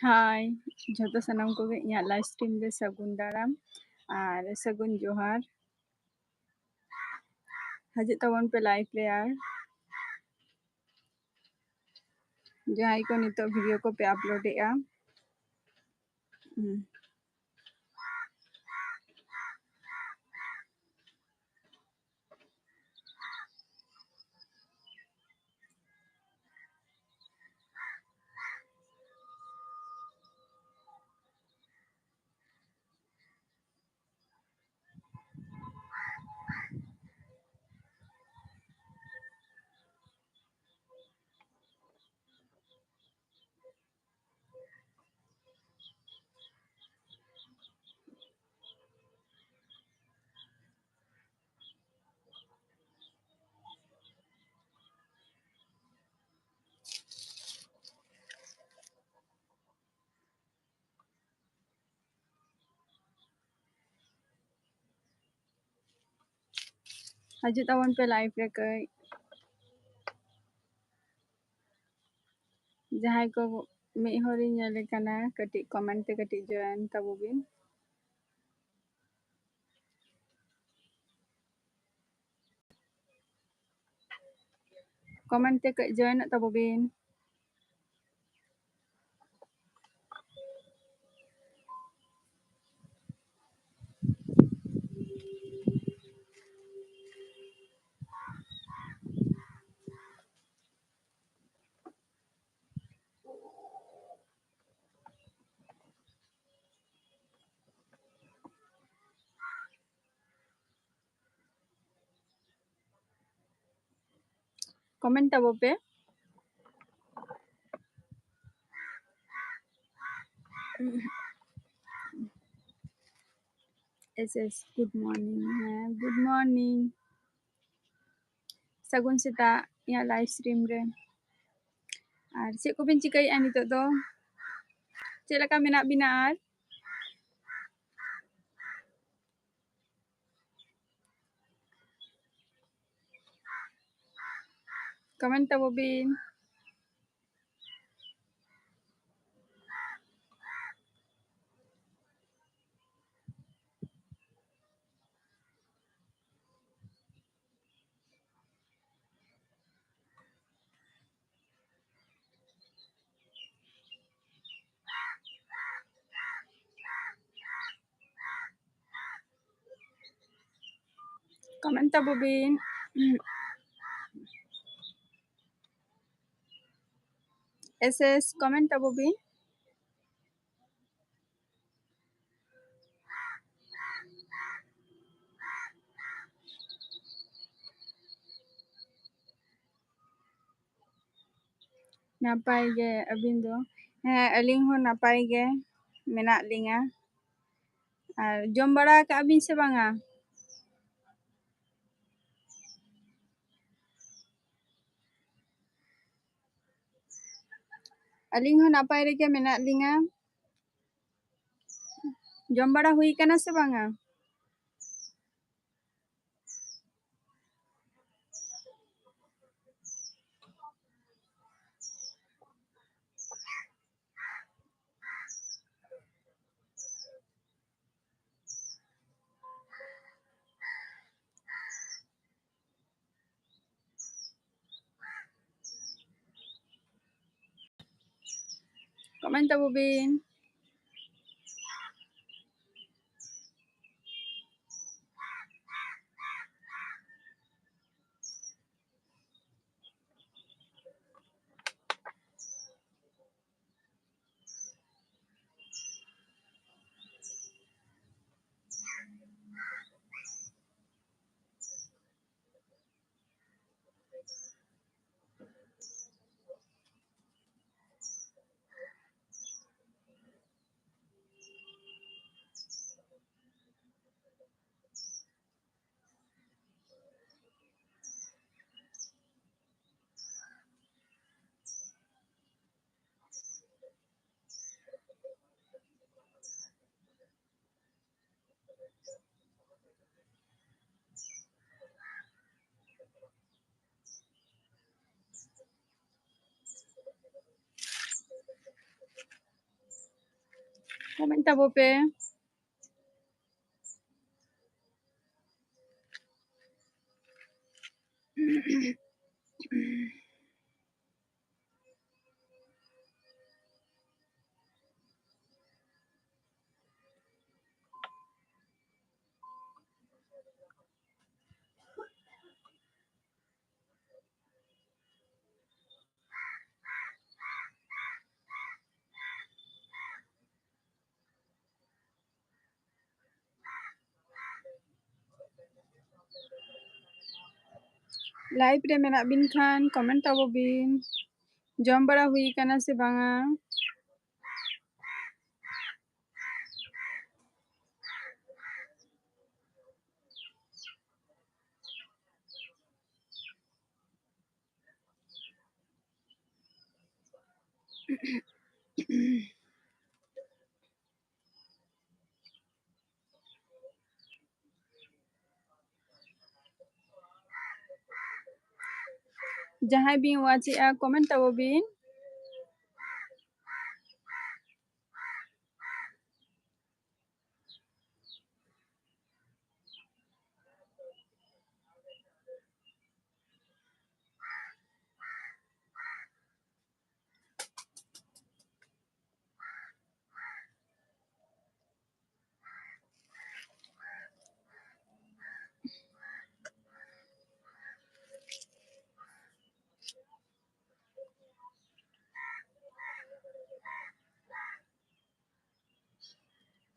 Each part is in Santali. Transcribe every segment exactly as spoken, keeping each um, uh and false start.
ᱦᱟᱭ, ᱡᱷᱚᱛᱚ ᱥᱟᱱᱟᱢ ᱠᱚᱜᱮ ᱤᱧᱟᱹᱜ live stream ᱨᱮ ᱥᱟᱹᱜᱩᱱ ᱫᱟᱨᱟᱢ ᱟᱨ ᱥᱟᱹᱜᱩᱱ ᱡᱚᱦᱟᱨ᱾ ᱦᱤᱡᱩᱜ ᱛᱟᱵᱚᱱ ᱯᱮ live ᱨᱮ ᱟᱨ ᱡᱟᱦᱟᱸᱭ ᱠᱚ ᱱᱤᱛᱚᱜ video ᱠᱚᱯᱮ upload ᱮᱜᱼᱟ᱾ ᱦᱩᱸ᱾ ᱦᱤᱡᱩᱜ ᱛᱟᱵᱚᱱ ᱯᱮ live ᱨᱮ ᱠᱟᱹᱡ᱾ ᱡᱟᱦᱟᱸᱭ ᱠᱚ ᱢᱤᱫ ᱦᱚᱲᱤᱧ ᱧᱮᱞᱮ ᱠᱟᱱᱟ, ᱠᱟᱹᱴᱤᱡ comment ᱛᱮ ᱠᱟᱹᱴᱤᱡ join ᱛᱟᱵᱚ ᱵᱤᱱ᱾ Comment ᱛᱮ ᱠᱟᱹᱡ joinᱚᱜ ᱛᱟᱵᱚ ᱵᱤᱱ᱾ Comment ᱛᱟᱵᱚ ᱯᱮ᱾ S S, good morning. ᱦᱮᱸ, good morning. ᱥᱟᱹᱜᱩᱱ ᱥᱮᱛᱟᱜ ᱤᱧᱟᱹᱜ live stream ᱨᱮ᱾ ᱟᱨ ᱪᱮᱫ ᱠᱚᱵᱤᱱ ᱪᱤᱠᱟᱹᱭᱮᱫᱼᱟ ᱱᱤᱛᱚᱜ ᱫᱚ? ᱪᱮᱫ ᱞᱮᱠᱟ ᱢᱮᱱᱟᱜ ᱵᱤᱱᱟ ᱟᱨ? Comment ᱛᱟᱵᱚ ᱵᱤᱱ᱾ Comment ᱛᱟᱵᱚ ᱵᱤᱱ᱾ S S comment ᱛᱟᱵᱚ ᱵᱤᱱ᱾ ᱱᱟᱯᱟᱭ ᱜᱮ, ᱟᱹᱵᱤᱱ ᱫᱚ? ᱦᱮᱸ, ᱟᱹᱞᱤᱧ ᱦᱚᱸ ᱱᱟᱯᱟᱭ ᱜᱮ ᱢᱮᱱᱟᱜ ᱞᱤᱧᱟ᱾ ᱟᱨ ᱡᱚᱢ ᱵᱟᱲᱟ ᱟᱠᱟᱜ ᱵᱤᱱ ᱥᱮ ᱵᱟᱝᱟ? ᱟᱹᱞᱤᱧ ᱦᱚᱸ ᱱᱟᱯᱟᱭ ᱨᱮᱜᱮ ᱢᱮᱱᱟᱜ ᱞᱤᱧᱟ᱾ ᱡᱚᱢ ᱵᱟᱲᱟ ᱦᱩᱭ ᱠᱟᱱᱟ ᱥᱮ ᱵᱟᱝᱟ? Comment ᱛᱟᱵᱚ ᱵᱤᱱ᱾ Comment ᱛᱟᱵᱚ ᱯᱮ᱾ Live ᱨᱮ ᱢᱮᱱᱟᱜ ᱵᱤᱱ ᱠᱷᱟᱱ comment ᱛᱟᱵᱚ ᱵᱤᱱ, ᱡᱚᱢ ᱵᱟᱲᱟ ᱦᱩᱭ ᱠᱟᱱᱟ ᱥᱮ ᱵᱟᱝᱟ? ᱡᱟᱦᱟᱸᱭ ᱵᱤᱱ watch ᱮᱜᱼᱟ, comment ᱛᱟᱵᱚ ᱵᱤᱱ᱾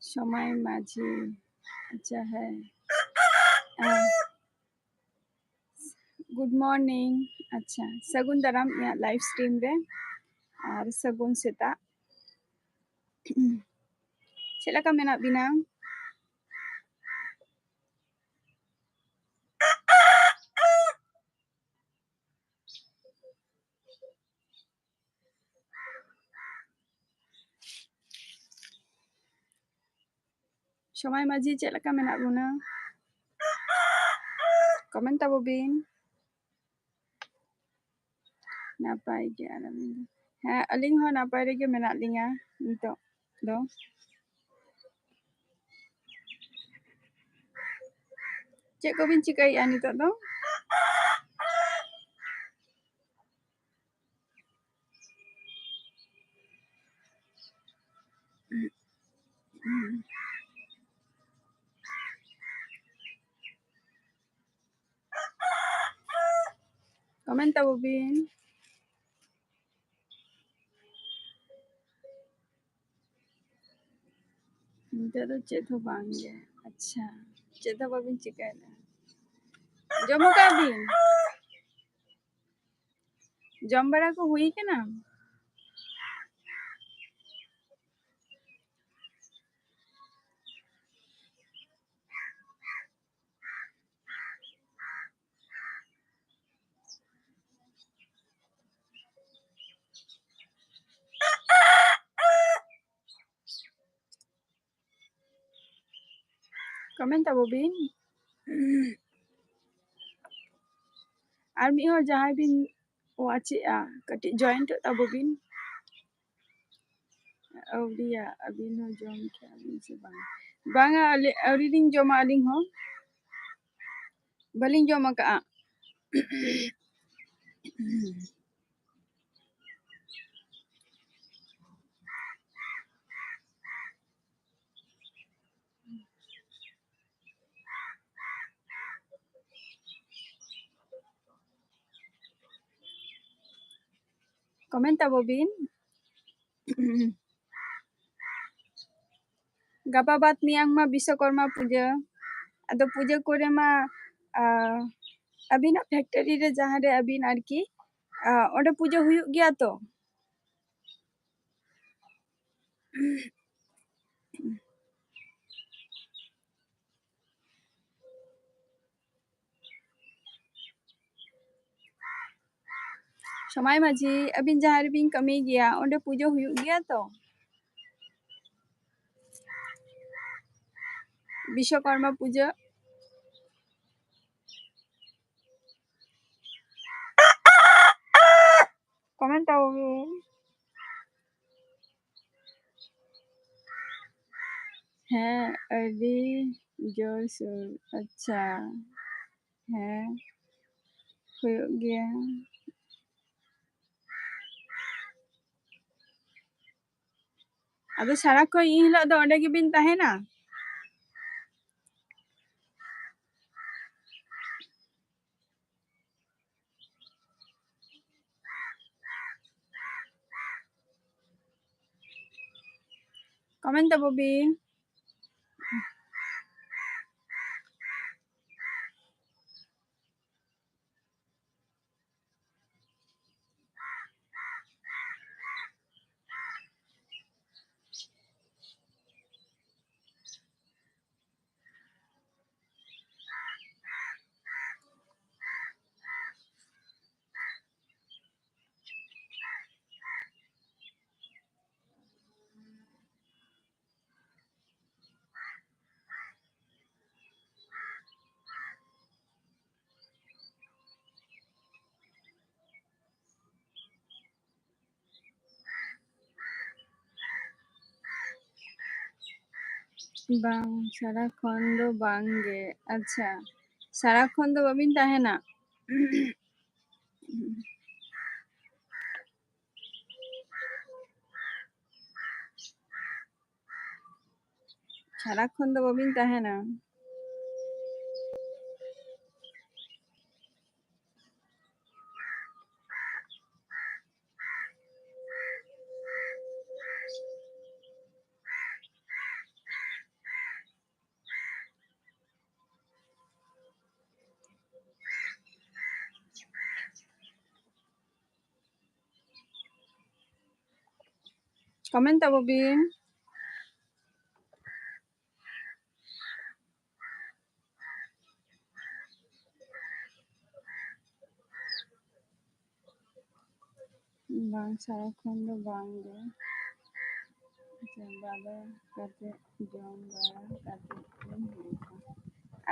ᱥᱚᱢᱟᱭ ᱢᱟᱹᱡᱷᱤ᱾ ᱟᱪᱪᱷᱟ, ᱦᱮᱸ᱾ ᱟᱨ good morning᱾ ᱟᱪᱪᱷᱟ, ᱥᱟᱹᱜᱩᱱ ᱫᱟᱨᱟᱢ ᱤᱧᱟᱹᱜ live stream ᱨᱮ, ᱟᱨ ᱥᱟᱹᱜᱩᱱ ᱥᱮᱛᱟᱜ᱾ ᱪᱮᱫ ᱞᱮᱠᱟ ᱢᱮᱱᱟᱜ ᱵᱤᱱᱟ? ᱥᱚᱢᱟᱭ ᱢᱟᱹᱡᱷᱤ, ᱪᱮᱫ ᱞᱮᱠᱟ ᱢᱮᱱᱟᱜ ᱵᱚᱱᱟ? Comment ᱛᱟᱵᱚ ᱵᱤᱱ᱾ ᱱᱟᱯᱟᱭ ᱜᱮ, ᱟᱨ ᱟᱹᱵᱤᱱ ᱫᱚ? ᱦᱮᱸ, ᱟᱹᱞᱤᱧ ᱦᱚᱸ ᱱᱟᱯᱟᱭ ᱨᱮᱜᱮ ᱢᱮᱱᱟᱜ ᱞᱤᱧᱟ ᱱᱤᱛᱚᱜ ᱫᱚ᱾ ᱪᱮᱫ ᱠᱚᱵᱤᱱ ᱪᱤᱠᱟᱹᱭᱮᱫᱼᱟ ᱱᱤᱛᱚᱜ ᱫᱚ? Comment ᱛᱟᱵᱚ ᱵᱤᱱ᱾ ᱱᱤᱛᱚᱜ ᱫᱚ ᱪᱮᱫ ᱦᱚᱸ ᱵᱟᱝ ᱜᱮ᱾ ᱟᱪᱪᱷᱟ, ᱪᱮᱫ ᱦᱚᱸ ᱵᱟᱵᱤᱱ ᱪᱤᱠᱟᱹᱭᱮᱫᱟ? ᱡᱚᱢ ᱟᱠᱟᱫ ᱵᱤᱱ? ᱡᱚᱢ ᱵᱟᱲᱟ ᱠᱚ ᱦᱩᱭ ᱠᱟᱱᱟ? Comment ᱛᱟᱵᱚ ᱵᱤᱱ᱾ ᱟᱨ ᱢᱤᱫ ᱦᱚᱲ ᱡᱟᱦᱟᱸᱭ ᱵᱤᱱ watch ᱮᱜᱼᱟ, ᱠᱟᱹᱴᱤᱡ join ᱚᱜ ᱛᱟᱵᱚ ᱵᱤᱱ᱾ ᱟᱹᱣᱨᱤᱭᱟ, ᱟᱹᱵᱤᱱ ᱦᱚᱸ ᱡᱚᱢ ᱠᱮᱜᱼᱟ ᱵᱤᱱ ᱥᱮ ᱵᱟᱝ? ᱵᱟᱝᱟ, ᱟᱞᱮ, ᱟᱹᱣᱨᱤ ᱞᱤᱧ ᱡᱚᱢᱟ ᱟᱹᱞᱤᱧ ᱦᱚᱸ᱾ ᱵᱟᱹᱞᱤᱧ ᱡᱚᱢ ᱟᱠᱟᱜᱼᱟ᱾ Comment ᱛᱟᱵᱚ ᱵᱤᱱ᱾ ᱜᱟᱯᱟ ᱵᱟᱫ ᱢᱮᱭᱟᱝ ᱢᱟ ᱵᱤᱥᱥᱚᱠᱚᱨᱢᱟ ᱯᱩᱡᱟᱹ᱾ ᱟᱫᱚ ᱯᱩᱡᱟᱹ ᱠᱚᱨᱮ ᱢᱟ, ᱟ, ᱟᱹᱵᱤᱱᱟᱜ factory ᱨᱮ ᱡᱟᱦᱟᱸ ᱨᱮ ᱟᱹᱵᱤᱱ ᱟᱨᱠᱤ, ᱟ, ᱚᱸᱰᱮ ᱯᱩᱡᱟᱹ ᱦᱩᱭᱩᱜ ᱜᱮᱭᱟ ᱛᱚ? ᱥᱚᱢᱟᱭ ᱢᱟᱹᱡᱷᱤ, ᱟᱹᱵᱤᱱ ᱡᱟᱦᱟᱸ ᱨᱮᱵᱤᱱ ᱠᱟᱹᱢᱤ ᱜᱮᱭᱟ, ᱚᱸᱰᱮ ᱯᱩᱡᱟᱹ ᱦᱩᱭᱩᱜ ᱜᱮᱭᱟ ᱛᱚ? ᱵᱤᱥᱥᱚᱠᱚᱨᱢᱟ ᱯᱩᱡᱟᱹ᱾ Comment ᱛᱟᱵᱚᱱ᱾ ᱦᱮᱸ, ᱟᱹᱰᱤ ᱡᱳᱨ ᱥᱳᱨ᱾ ᱟᱪᱪᱷᱟ, ᱦᱮᱸ, ᱦᱩᱭᱩᱜ ᱜᱮᱭᱟ᱾ ᱟᱫᱚ ᱥᱟᱨᱟᱠᱷᱚᱱ ᱤᱱ ᱦᱤᱞᱳᱜ ᱫᱚ ᱚᱸᱰᱮ ᱜᱮᱵᱤᱱ ᱛᱟᱦᱮᱱᱟ? Comment ᱛᱟᱵᱚ ᱵᱤᱱ᱾ ᱵᱟᱝ, ᱥᱟᱨᱟᱠᱷᱚᱱ ᱫᱚ ᱵᱟᱝ ᱜᱮ᱾ ᱟᱪᱪᱷᱟ, ᱥᱟᱨᱟᱠᱷᱚᱱ ᱫᱚ ᱵᱟᱹᱵᱤᱱ ᱛᱟᱦᱮᱱᱟ? ᱥᱟᱨᱟᱠᱷᱚᱱ ᱫᱚ ᱵᱟᱹᱵᱤᱱ ᱛᱟᱦᱮᱱᱟ᱾ Comment ᱛᱟᱵᱚ ᱵᱤᱱ᱾ ᱵᱟᱝ, ᱥᱟᱨᱟᱠᱷᱚᱱ ᱫᱚ ᱵᱟᱝ ᱜᱮ᱾ ᱪᱚᱸᱫᱟ ᱵᱟᱲᱟ ᱠᱟᱛᱮ ᱡᱚᱢ ᱵᱟᱲᱟ ᱠᱟᱛᱮ ᱜᱮ ᱦᱩᱭᱩᱜᱼᱟ᱾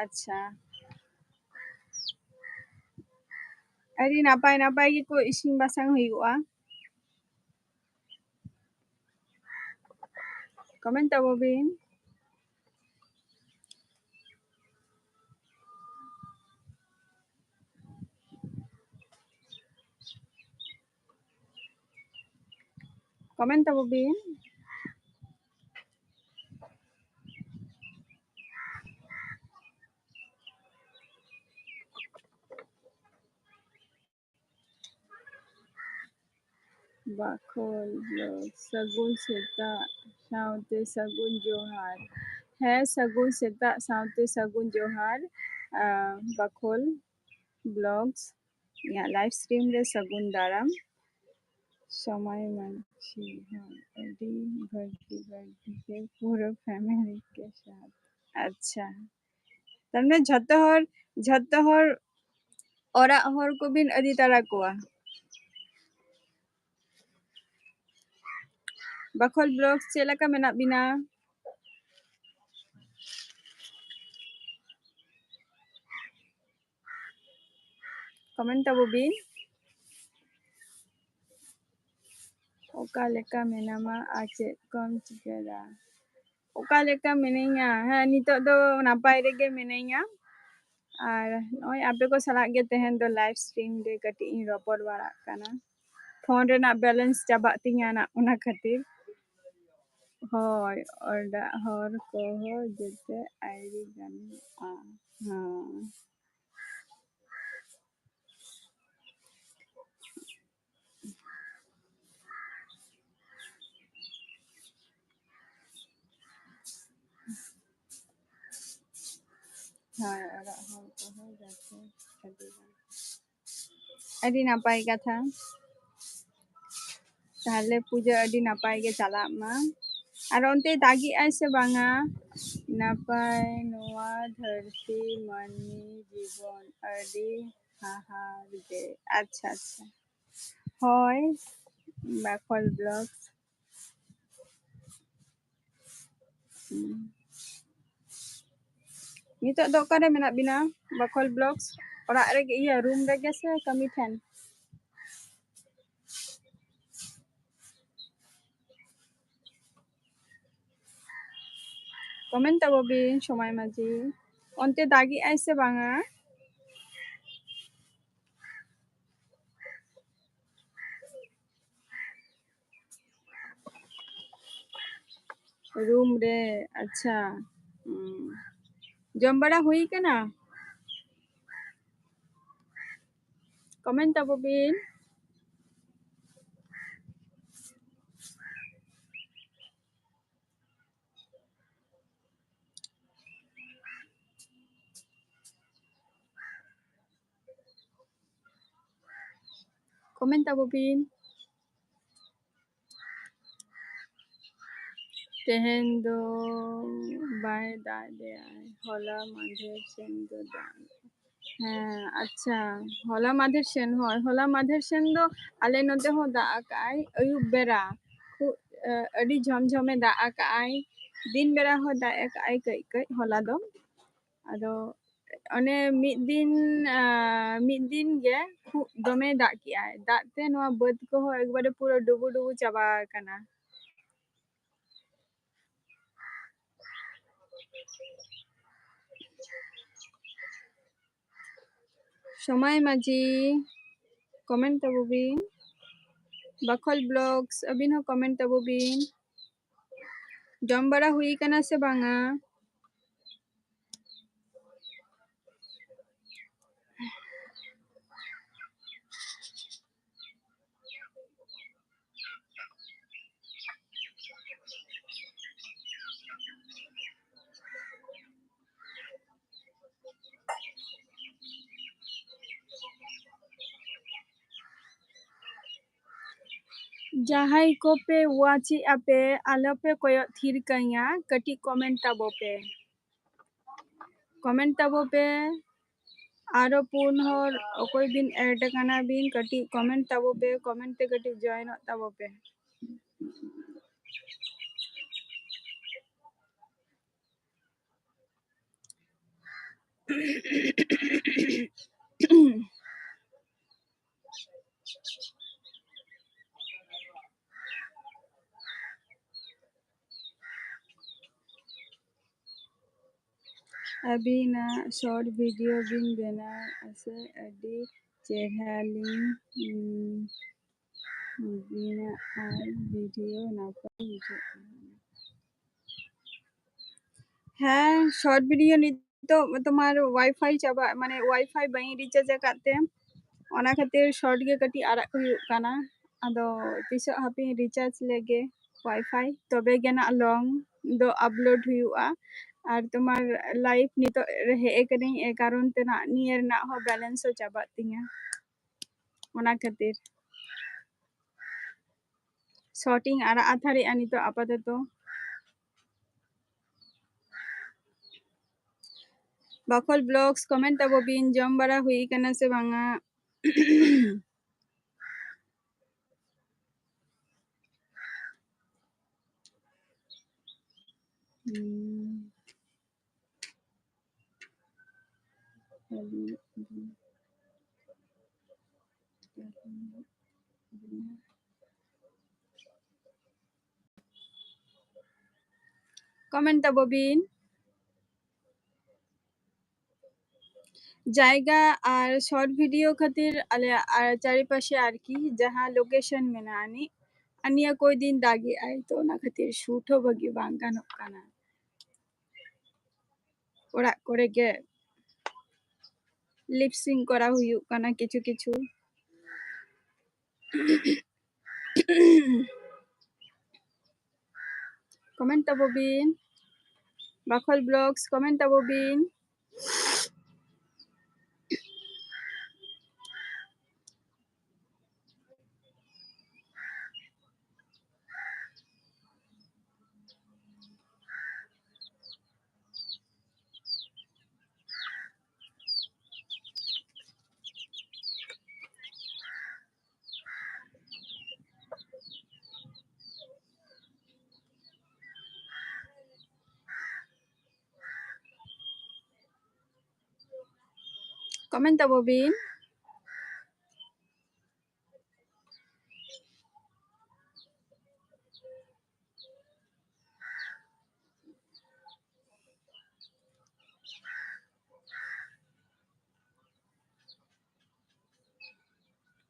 ᱟᱪᱪᱷᱟ, ᱟᱹᱰᱤ ᱱᱟᱯᱟᱭ ᱱᱟᱯᱟᱭ ᱜᱮᱠᱚ ᱤᱥᱤᱱ ᱵᱟᱥᱟᱝ ᱦᱩᱭᱩᱜᱼᱟ᱾ Comment ᱛᱟᱵᱚ ᱵᱤᱱ᱾ Comment ᱛᱟᱵᱚ ᱵᱤᱱ᱾ ᱵᱟᱠᱷᱳᱞ vlog, ᱥᱟᱹᱜᱩᱱ ᱥᱮᱛᱟᱜ ᱥᱟᱶᱛᱮ ᱥᱟᱹᱜᱩᱱ ᱡᱚᱦᱟᱨ᱾ ᱦᱮᱸ, ᱥᱟᱹᱜᱩᱱ ᱥᱮᱛᱟᱜ ᱥᱟᱶᱛᱮ ᱥᱟᱹᱜᱩᱱ ᱡᱚᱦᱟᱨ, ᱟᱸ, ᱵᱟᱠᱷᱳᱞ vlogs᱾ ᱤᱧᱟᱹᱜ live stream ᱨᱮ ᱥᱟᱹᱜᱩᱱ ᱫᱟᱨᱟᱢ᱾ ᱥᱚᱢᱟᱭ ᱢᱟᱹᱡᱷᱤ ᱦᱚᱸ ᱟᱹᱰᱤ ᱵᱷᱟᱹᱜᱤ ᱵᱷᱟᱹᱜᱤ ᱜᱮ ᱯᱩᱨᱟᱹ family ᱠᱮ ᱥᱟᱛᱷ᱾ ᱟᱪᱪᱷᱟ, ᱛᱟᱨᱢᱟᱱᱮ ᱡᱷᱚᱛᱚ ᱦᱚᱲ, ᱡᱷᱚᱛᱚ ᱦᱚᱲ ᱚᱲᱟᱜ ᱦᱚᱲ ᱠᱚᱵᱤᱱ ᱤᱫᱤ ᱛᱟᱨᱟ ᱠᱚᱣᱟ᱾ ᱵᱟᱠᱷᱳᱞ vlogs, ᱪᱮᱫ ᱞᱮᱠᱟ ᱢᱮᱱᱟᱜ ᱵᱤᱱᱟ? Comment ᱛᱟᱵᱚ ᱵᱤᱱ᱾ ᱚᱠᱟ ᱞᱮᱠᱟ ᱢᱮᱱᱟᱢᱟ ᱟᱨ ᱪᱮᱫ ᱠᱚᱢ ᱪᱤᱠᱟᱹᱭᱮᱫᱟ? ᱚᱠᱟ ᱞᱮᱠᱟ ᱢᱮᱱᱟᱹᱧᱟ? ᱦᱮᱸ, ᱱᱤᱛᱚᱜ ᱫᱚ ᱱᱟᱯᱟᱭ ᱨᱮᱜᱮ ᱢᱮᱱᱟᱹᱧᱟ᱾ ᱟᱨ ᱱᱚᱜᱼᱚᱭ ᱟᱯᱮ ᱠᱚ ᱥᱟᱞᱟᱜ ᱜᱮ ᱛᱮᱦᱮᱧ ᱫᱚ live stream ᱨᱮ ᱠᱟᱹᱴᱤᱡ ᱤᱧ ᱨᱚᱯᱚᱲ ᱵᱟᱲᱟᱜ ᱠᱟᱱᱟ᱾ ᱯᱷᱳᱱ ᱨᱮᱱᱟᱜ balance ᱪᱟᱵᱟᱜ ᱛᱤᱧᱟᱹ ᱱᱟᱜ, ᱚᱱᱟ ᱠᱷᱟᱹᱛᱤᱨ᱾ ᱦᱳᱭ, ᱚᱲᱟᱜ ᱦᱚᱲ ᱠᱚᱦᱚᱸ ᱡᱮᱛᱮ ᱟᱹᱣᱨᱤ ᱜᱟᱱᱚᱜᱼᱟ᱾ ᱦᱮᱸ᱾ ᱦᱳᱭ, ᱚᱲᱟᱜ ᱦᱚᱲ ᱠᱚᱦᱚᱸ ᱡᱟᱛᱮ ᱟᱹᱰᱤ ᱜᱟᱱ᱾ ᱟᱹᱰᱤ ᱱᱟᱯᱟᱭ ᱠᱟᱛᱷᱟ᱾ ᱛᱟᱦᱞᱮ ᱯᱩᱡᱟᱹ ᱟᱹᱰᱤ ᱱᱟᱯᱟᱭ ᱜᱮ ᱪᱟᱞᱟᱜ ᱢᱟ᱾ ᱟᱨ ᱚᱱᱛᱮ ᱫᱟᱜᱮᱜᱼᱟᱭ ᱥᱮ ᱵᱟᱝᱟ? ᱱᱟᱯᱟᱭ ᱱᱚᱣᱟ ᱫᱷᱟᱹᱨᱛᱤ ᱢᱟᱹᱱᱢᱤ ᱡᱤᱵᱚᱱ ᱟᱹᱰᱤ ᱦᱟᱦᱟᱲ ᱜᱮ᱾ ᱟᱪᱪᱷᱟ, ᱟᱪᱪᱷᱟ᱾ ᱦᱳᱭ, ᱵᱟᱠᱷᱳᱞ vlogs᱾ ᱦᱩᱸ᱾ ᱱᱤᱛᱚᱜ ᱫᱚ ᱚᱠᱟᱨᱮ ᱢᱮᱱᱟᱜ ᱵᱤᱱᱟ? ᱵᱟᱠᱷᱳᱞ vlogs, ᱚᱲᱟᱜ ᱨᱮᱜᱮ, ᱤᱭᱟᱹ, room ᱨᱮᱜᱮ ᱥᱮ ᱠᱟᱹᱢᱤ ᱴᱷᱮᱱ? Comment ᱛᱟᱵᱚ ᱵᱤᱱ, ᱥᱚᱢᱟᱭ ᱢᱟᱹᱡᱷᱤ᱾ ᱚᱱᱛᱮ ᱫᱟᱜᱮᱜᱼᱟᱭ ᱥᱮ ᱵᱟᱝᱟ? Room ᱨᱮ, ᱟᱪᱪᱷᱟ᱾ ᱦᱩᱸ᱾ ᱡᱚᱢ ᱵᱟᱲᱟ ᱦᱩᱭ ᱠᱟᱱᱟ? Comment ᱛᱟᱵᱚ ᱵᱤᱱ᱾ Comment ᱛᱟᱵᱚ ᱵᱤᱱ᱾ ᱛᱮᱦᱮᱧ ᱫᱚ ᱵᱟᱭ ᱫᱟᱜ ᱞᱮᱜᱼᱟᱭ, ᱦᱚᱞᱟ ᱢᱟᱫᱷᱮᱨ ᱥᱮᱱ ᱫᱚ ᱫᱟᱜ ᱞᱮᱜᱼᱟᱭ᱾ ᱦᱮᱸ, ᱟᱪᱪᱷᱟ, ᱦᱚᱞᱟ ᱢᱟᱫᱷᱮᱨ ᱥᱮᱱ, ᱦᱳᱭ, ᱦᱚᱞᱟ ᱢᱟᱫᱷᱮᱨ ᱥᱮᱱ ᱫᱚ ᱟᱞᱮ ᱱᱚᱛᱮ ᱦᱚᱸ ᱫᱟᱜ ᱟᱠᱟᱜᱼᱟᱭ ᱟᱹᱭᱩᱵ ᱵᱮᱲᱟ, ᱠᱷᱩᱵ, ᱮ, ᱟᱹᱰᱤ ᱡᱷᱚᱢ ᱡᱷᱚᱢᱮ ᱫᱟᱜ ᱟᱠᱟᱜᱼᱟᱭ᱾ ᱫᱤᱱ ᱵᱮᱲᱟ ᱦᱚᱸ ᱫᱟᱜ ᱟᱠᱟᱜᱼᱟᱭ ᱠᱟᱹᱡ ᱠᱟᱹᱡ ᱦᱚᱞᱟ ᱫᱚ᱾ ᱟᱫᱚ ᱚᱱᱮ ᱢᱤᱫ ᱫᱤᱱ, ᱟ, ᱢᱤᱫ ᱫᱤᱱ ᱜᱮ ᱠᱷᱩᱵ ᱫᱚᱢᱮ ᱫᱟᱜ ᱠᱮᱜᱼᱟᱭ᱾ ᱫᱟᱜ ᱛᱮ ᱱᱚᱣᱟ ᱵᱟᱹᱫᱽ ᱠᱚᱦᱚᱸ ᱮᱠᱵᱟᱨᱮ ᱯᱩᱨᱟᱹ ᱰᱩᱵᱩ ᱰᱩᱵᱩ ᱪᱟᱵᱟ ᱟᱠᱟᱱᱟ᱾ ᱥᱚᱢᱟᱭ ᱢᱟᱹᱡᱷᱤ, comment ᱛᱟᱵᱚ ᱵᱤᱱ᱾ ᱵᱟᱠᱷᱚᱞ Vlogs, ᱟᱹᱵᱤᱱ ᱦᱚᱸ comment ᱛᱟᱵᱚ ᱵᱤᱱ᱾ ᱡᱚᱢ ᱵᱟᱲᱟ ᱦᱩᱭ ᱠᱟᱱᱟ ᱥᱮ ᱵᱟᱝᱟ? ᱡᱟᱦᱟᱸᱭ ᱠᱚᱯᱮ watch ᱮᱫᱼᱟ ᱯᱮ, ᱟᱞᱚᱯᱮ ᱠᱚᱭᱚᱜ ᱛᱷᱤᱨ ᱠᱟᱹᱧᱟ, ᱠᱟᱹᱴᱤᱡ comment ᱛᱟᱵᱚ ᱯᱮ᱾ Comment ᱛᱟᱵᱚ ᱯᱮ᱾ ᱟᱨᱚ ᱯᱩᱱ ᱦᱚᱲ ᱚᱠᱚᱭ ᱵᱤᱱ add ᱟᱠᱟᱱᱟ ᱵᱤᱱ, ᱠᱟᱹᱴᱤᱡ comment ᱛᱟᱵᱚ ᱯᱮ, comment ᱛᱮ ᱠᱟᱹᱴᱤᱡ joinᱚᱜ ᱛᱟᱵᱚ ᱯᱮ᱾ ᱟᱹᱵᱤᱱᱟᱜ short video ᱵᱤᱱ ᱵᱮᱱᱟᱣ ᱟᱥᱮ? ᱟᱹᱰᱤ ᱪᱮᱦᱨᱟ ᱞᱤᱧ, ᱩᱸ, ᱵᱮᱱᱟᱣ ᱟᱨ video ᱱᱟᱯᱟᱭ ᱵᱩᱡᱷᱟᱹᱜ ᱠᱟᱱᱟ᱾ ᱦᱮᱸ, short video ᱱᱤᱛᱚᱜ ᱛᱳᱢᱟᱨ Wi-Fi ᱪᱟᱵᱟᱜ, ᱢᱟᱱᱮ Wi-Fi ᱵᱟᱹᱧ recharge ᱟᱠᱟᱫ ᱛᱮ, ᱚᱱᱟ ᱠᱷᱟᱹᱛᱤᱨ short ᱜᱮ ᱠᱟᱹᱴᱤᱡ ᱟᱲᱟᱜ ᱦᱩᱭᱩᱜ ᱠᱟᱱᱟ᱾ ᱟᱫᱚ ᱛᱤᱥᱚᱜ ᱦᱟᱯᱮᱧ recharge ᱞᱮᱜᱮ Wi-Fi, ᱛᱚᱵᱮ ᱜᱮ ᱱᱟᱜ long ᱫᱚ upload ᱦᱩᱭᱩᱜᱼᱟ᱾ ᱟᱨ ᱛᱳᱢᱟᱨ live ᱱᱤᱛᱚᱜ ᱨᱮ ᱦᱮᱡ ᱟᱠᱟᱱᱟᱹᱧ, ᱮ ᱠᱟᱨᱚᱱ ᱛᱮ ᱱᱟᱜ ᱱᱤᱭᱟᱹ ᱨᱮᱱᱟᱜ ᱦᱚᱸ balance ᱦᱚᱸ ᱪᱟᱵᱟᱜ ᱛᱤᱧᱟᱹ, ᱚᱱᱟ ᱠᱷᱟᱹᱛᱤᱨ᱾ Short ᱤᱧ ᱟᱲᱟᱜ ᱦᱟᱛᱟᱲᱮᱜᱼᱟ ᱱᱤᱛᱚᱜ ᱟᱯᱟᱛᱚᱛᱚ᱾ ᱵᱟᱠᱷᱚᱞ Vlogs, comment ᱛᱟᱵᱚ ᱵᱤᱱ, ᱡᱚᱢ ᱵᱟᱲᱟ ᱦᱩᱭ ᱠᱟᱱᱟ ᱥᱮ ᱵᱟᱝᱟ? ᱦᱩᱸ᱾ Comment ᱛᱟᱵᱚ ᱵᱤᱱ᱾ ᱡᱟᱭᱜᱟ ᱟᱨ short video ᱠᱷᱟᱹᱛᱤᱨ ᱟᱞᱮᱭᱟᱜ ᱟᱨ ᱪᱟᱨᱤᱯᱟᱥᱮ ᱟᱨᱠᱤ ᱡᱟᱦᱟᱸ location ᱢᱮᱱᱟᱜᱼᱟ ᱟᱹᱱᱤᱡ, ᱟᱨ ᱱᱤᱭᱟᱹ ᱠᱚᱭ ᱫᱤᱱ ᱫᱟᱜᱮᱜᱼᱟᱭ, ᱛᱚ ᱚᱱᱟ ᱠᱷᱟᱹᱛᱤᱨ shoot ᱦᱚᱸ ᱵᱷᱟᱹᱜᱤ ᱵᱟᱝ ᱜᱟᱱᱚᱜ ᱠᱟᱱᱟ᱾ ᱚᱲᱟᱜ ᱠᱚᱨᱮ ᱜᱮ lip sync ᱠᱚᱨᱟᱣ ᱦᱩᱭᱩᱜ ᱠᱟᱱᱟ ᱠᱤᱪᱷᱩ ᱠᱤᱪᱷᱩ᱾ Comment ᱛᱟᱵᱚ ᱵᱤᱱ, ᱵᱟᱠᱷᱚᱞ Vlogs comment ᱛᱟᱵᱚ ᱵᱤᱱ᱾ Comment ᱛᱟᱵᱚ ᱵᱤᱱ᱾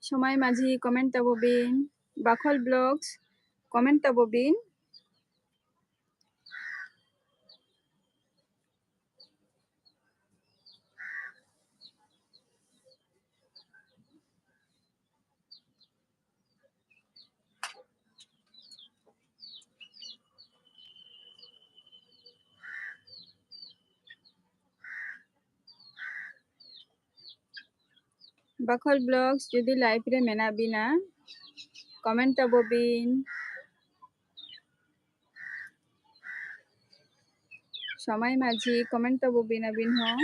ᱥᱚᱢᱟᱭ ᱢᱟᱹᱡᱷᱤ comment ᱛᱟᱵᱚ ᱵᱤᱱ, ᱵᱟᱠᱷᱚᱞ Vlogs comment ᱛᱟᱵᱚ ᱵᱤᱱ᱾ ᱵᱟᱠᱷᱚᱞ Vlogs ᱡᱩᱫᱤ live ᱨᱮ ᱢᱮᱱᱟᱜ ᱵᱤᱱᱟ, comment ᱛᱟᱵᱚ ᱵᱤᱱ᱾ ᱥᱚᱢᱟᱭ ᱢᱟᱹᱡᱷᱤ comment ᱛᱟᱵᱚ ᱵᱤᱱ ᱟᱹᱵᱤᱱ ᱦᱚᱸ᱾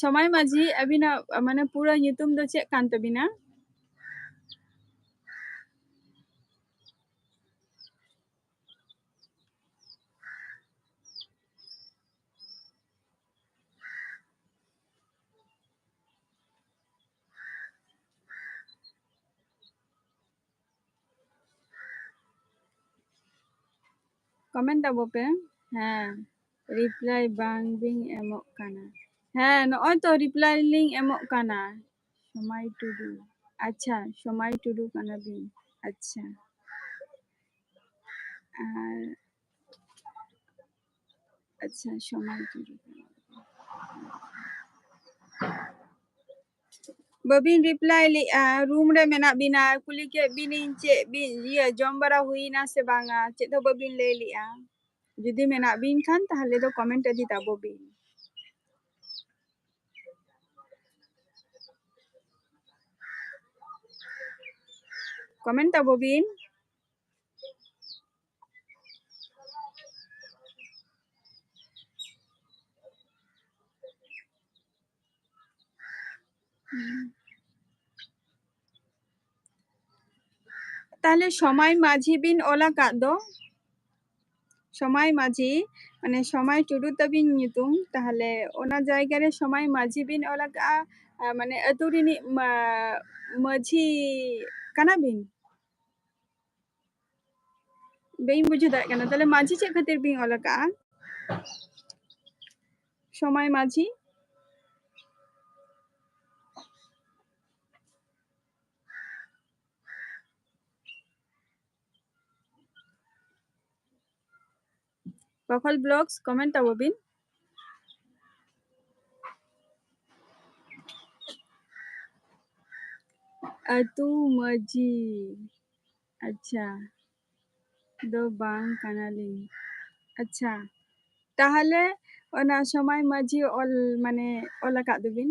ᱥᱚᱢᱟᱭ ᱢᱟᱹᱡᱷᱤ, ᱟᱹᱵᱤᱱᱟᱜ ᱢᱟᱱᱮ ᱯᱩᱨᱟᱹ ᱧᱩᱛᱩᱢ ᱫᱚ ᱪᱮᱫ ᱠᱟᱱ ᱛᱟᱹᱵᱤᱱᱟ? Comment ᱛᱟᱵᱚ ᱯᱮ᱾ ᱦᱮᱸ, reply ᱵᱟᱝ ᱵᱤᱱ ᱮᱢᱚᱜ ᱠᱟᱱᱟ᱾ ᱦᱮᱸ, ᱱᱚᱜᱼᱚᱭ ᱛᱚ reply ᱞᱤᱧ ᱮᱢᱚᱜ ᱠᱟᱱᱟ᱾ ᱥᱚᱢᱟᱭ ᱴᱩᱰᱩ᱾ ᱟᱪᱪᱷᱟ, ᱥᱚᱢᱟᱭ ᱴᱩᱰᱩ ᱠᱟᱱᱟ ᱵᱤᱱ᱾ ᱟᱪᱪᱷᱟ᱾ ᱟᱨ ᱟᱪᱪᱷᱟ, ᱥᱚᱢᱟᱭ ᱴᱩᱰᱩ᱾ ᱵᱟᱹᱵᱤᱱ reply ᱞᱮᱜᱼᱟ, room ᱨᱮ ᱢᱮᱱᱟᱜ ᱵᱤᱱᱟ, ᱠᱩᱞᱤ ᱠᱮᱫ ᱵᱤᱱᱤᱧ ᱪᱮᱫ ᱵᱤᱱ, ᱤᱭᱟᱹ, ᱡᱚᱢ ᱵᱟᱲᱟ ᱦᱩᱭᱱᱟ ᱥᱮ ᱵᱟᱝᱟ, ᱪᱮᱫ ᱦᱚᱸ ᱵᱟᱹᱵᱤᱱ ᱞᱟᱹᱭ ᱞᱮᱜᱼᱟ᱾ ᱡᱩᱫᱤ ᱢᱮᱱᱟᱜ ᱵᱤᱱ ᱠᱷᱟᱱ ᱛᱟᱦᱞᱮ ᱫᱚ comment ᱤᱫᱤ ᱛᱟᱵᱚ ᱵᱤᱱ᱾ Comment ᱛᱟᱵᱚ ᱵᱤᱱ᱾ ᱛᱟᱦᱞᱮ ᱥᱚᱢᱟᱭ ᱢᱟᱹᱡᱷᱤ ᱵᱤᱱ ᱚᱞ ᱟᱠᱟᱫ ᱫᱚ, ᱥᱚᱢᱟᱭ ᱢᱟᱹᱡᱷᱤ, ᱢᱟᱱᱮ ᱥᱚᱢᱟᱭ ᱴᱩᱰᱩ ᱛᱟᱵᱤᱱ ᱧᱩᱛᱩᱢ, ᱛᱟᱦᱞᱮ ᱚᱱᱟ ᱡᱟᱭᱜᱟ ᱨᱮ ᱥᱚᱢᱟᱭ ᱢᱟᱹᱡᱷᱤ ᱵᱤᱱ ᱚᱞ ᱟᱠᱟᱫᱼᱟ, ᱟᱨ ᱢᱟᱱᱮ ᱟᱹᱛᱩ ᱨᱤᱱᱤᱡ ᱢᱟ-, ᱢᱟᱹᱡᱷᱤ ᱠᱟᱱᱟ ᱵᱤᱱ? ᱵᱟᱹᱧ ᱵᱩᱡᱷᱟᱹᱣ ᱫᱟᱲᱮᱭᱟᱜ ᱠᱟᱱᱟ᱾ ᱛᱟᱦᱞᱮ ᱢᱟᱹᱡᱷᱤ ᱪᱮᱫ ᱠᱷᱟᱹᱛᱤᱨ ᱵᱤᱱ ᱚᱞ ᱟᱠᱟᱫᱼᱟ? ᱥᱚᱢᱟᱭ ᱢᱟᱹᱡᱷᱤ᱾ ᱵᱟᱠᱷᱳᱞ Vlogs comment ᱛᱟᱵᱚ ᱵᱤᱱ᱾ ᱟᱹᱛᱩ ᱢᱟᱹᱡᱷᱤ, ᱟᱪᱪᱷᱟ, ᱫᱚ ᱵᱟᱝ ᱠᱟᱱᱟᱞᱤᱧ᱾ ᱟᱪᱪᱷᱟ, ᱛᱟᱦᱞᱮ ᱚᱱᱟ ᱥᱚᱢᱟᱭ ᱢᱟᱹᱡᱷᱤ ᱚᱞ, ᱢᱟᱱᱮ, ᱚᱞ ᱟᱠᱟᱫ ᱫᱚᱵᱤᱱ᱾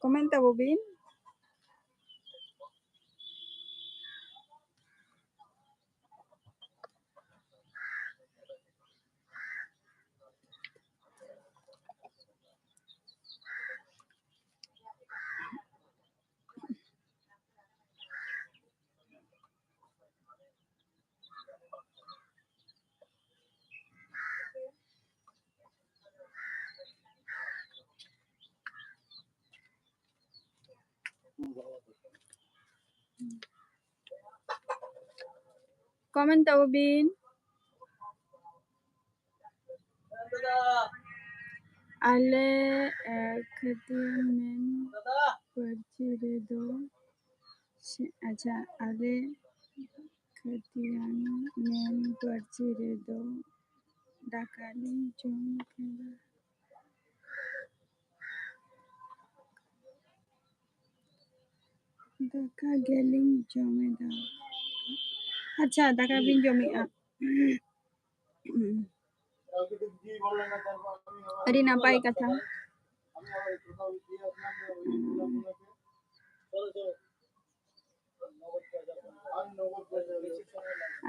Comment ᱛᱟᱵᱚ ᱵᱤᱱ᱾ Comment ᱛᱟᱵᱚ ᱵᱤᱱ᱾ ᱟᱞᱮ ᱠᱷᱟᱹᱛᱤᱭᱟᱹ ᱢᱮᱱ ᱯᱟᱹᱨᱥᱤ ᱨᱮᱫᱚ ᱟᱪᱪᱷᱟ, ᱟᱞᱮ ᱠᱷᱟᱹᱛᱤᱭᱟᱹ ᱢᱮᱱ ᱯᱟᱹᱨᱥᱤ ᱨᱮᱫᱚ ᱫᱟᱠᱟ ᱞᱤᱧ ᱡᱚᱢ ᱠᱮᱫᱟ᱾ ᱫᱟᱠᱟ ᱜᱮᱞᱤᱧ ᱡᱚᱢᱮᱫᱟ᱾ ᱟᱪᱪᱷᱟ, ᱫᱟᱠᱟ ᱵᱤᱱ ᱡᱚᱢᱮᱫᱼᱟ᱾ ᱟᱹᱰᱤ ᱱᱟᱯᱟᱭ ᱠᱟᱛᱷᱟ᱾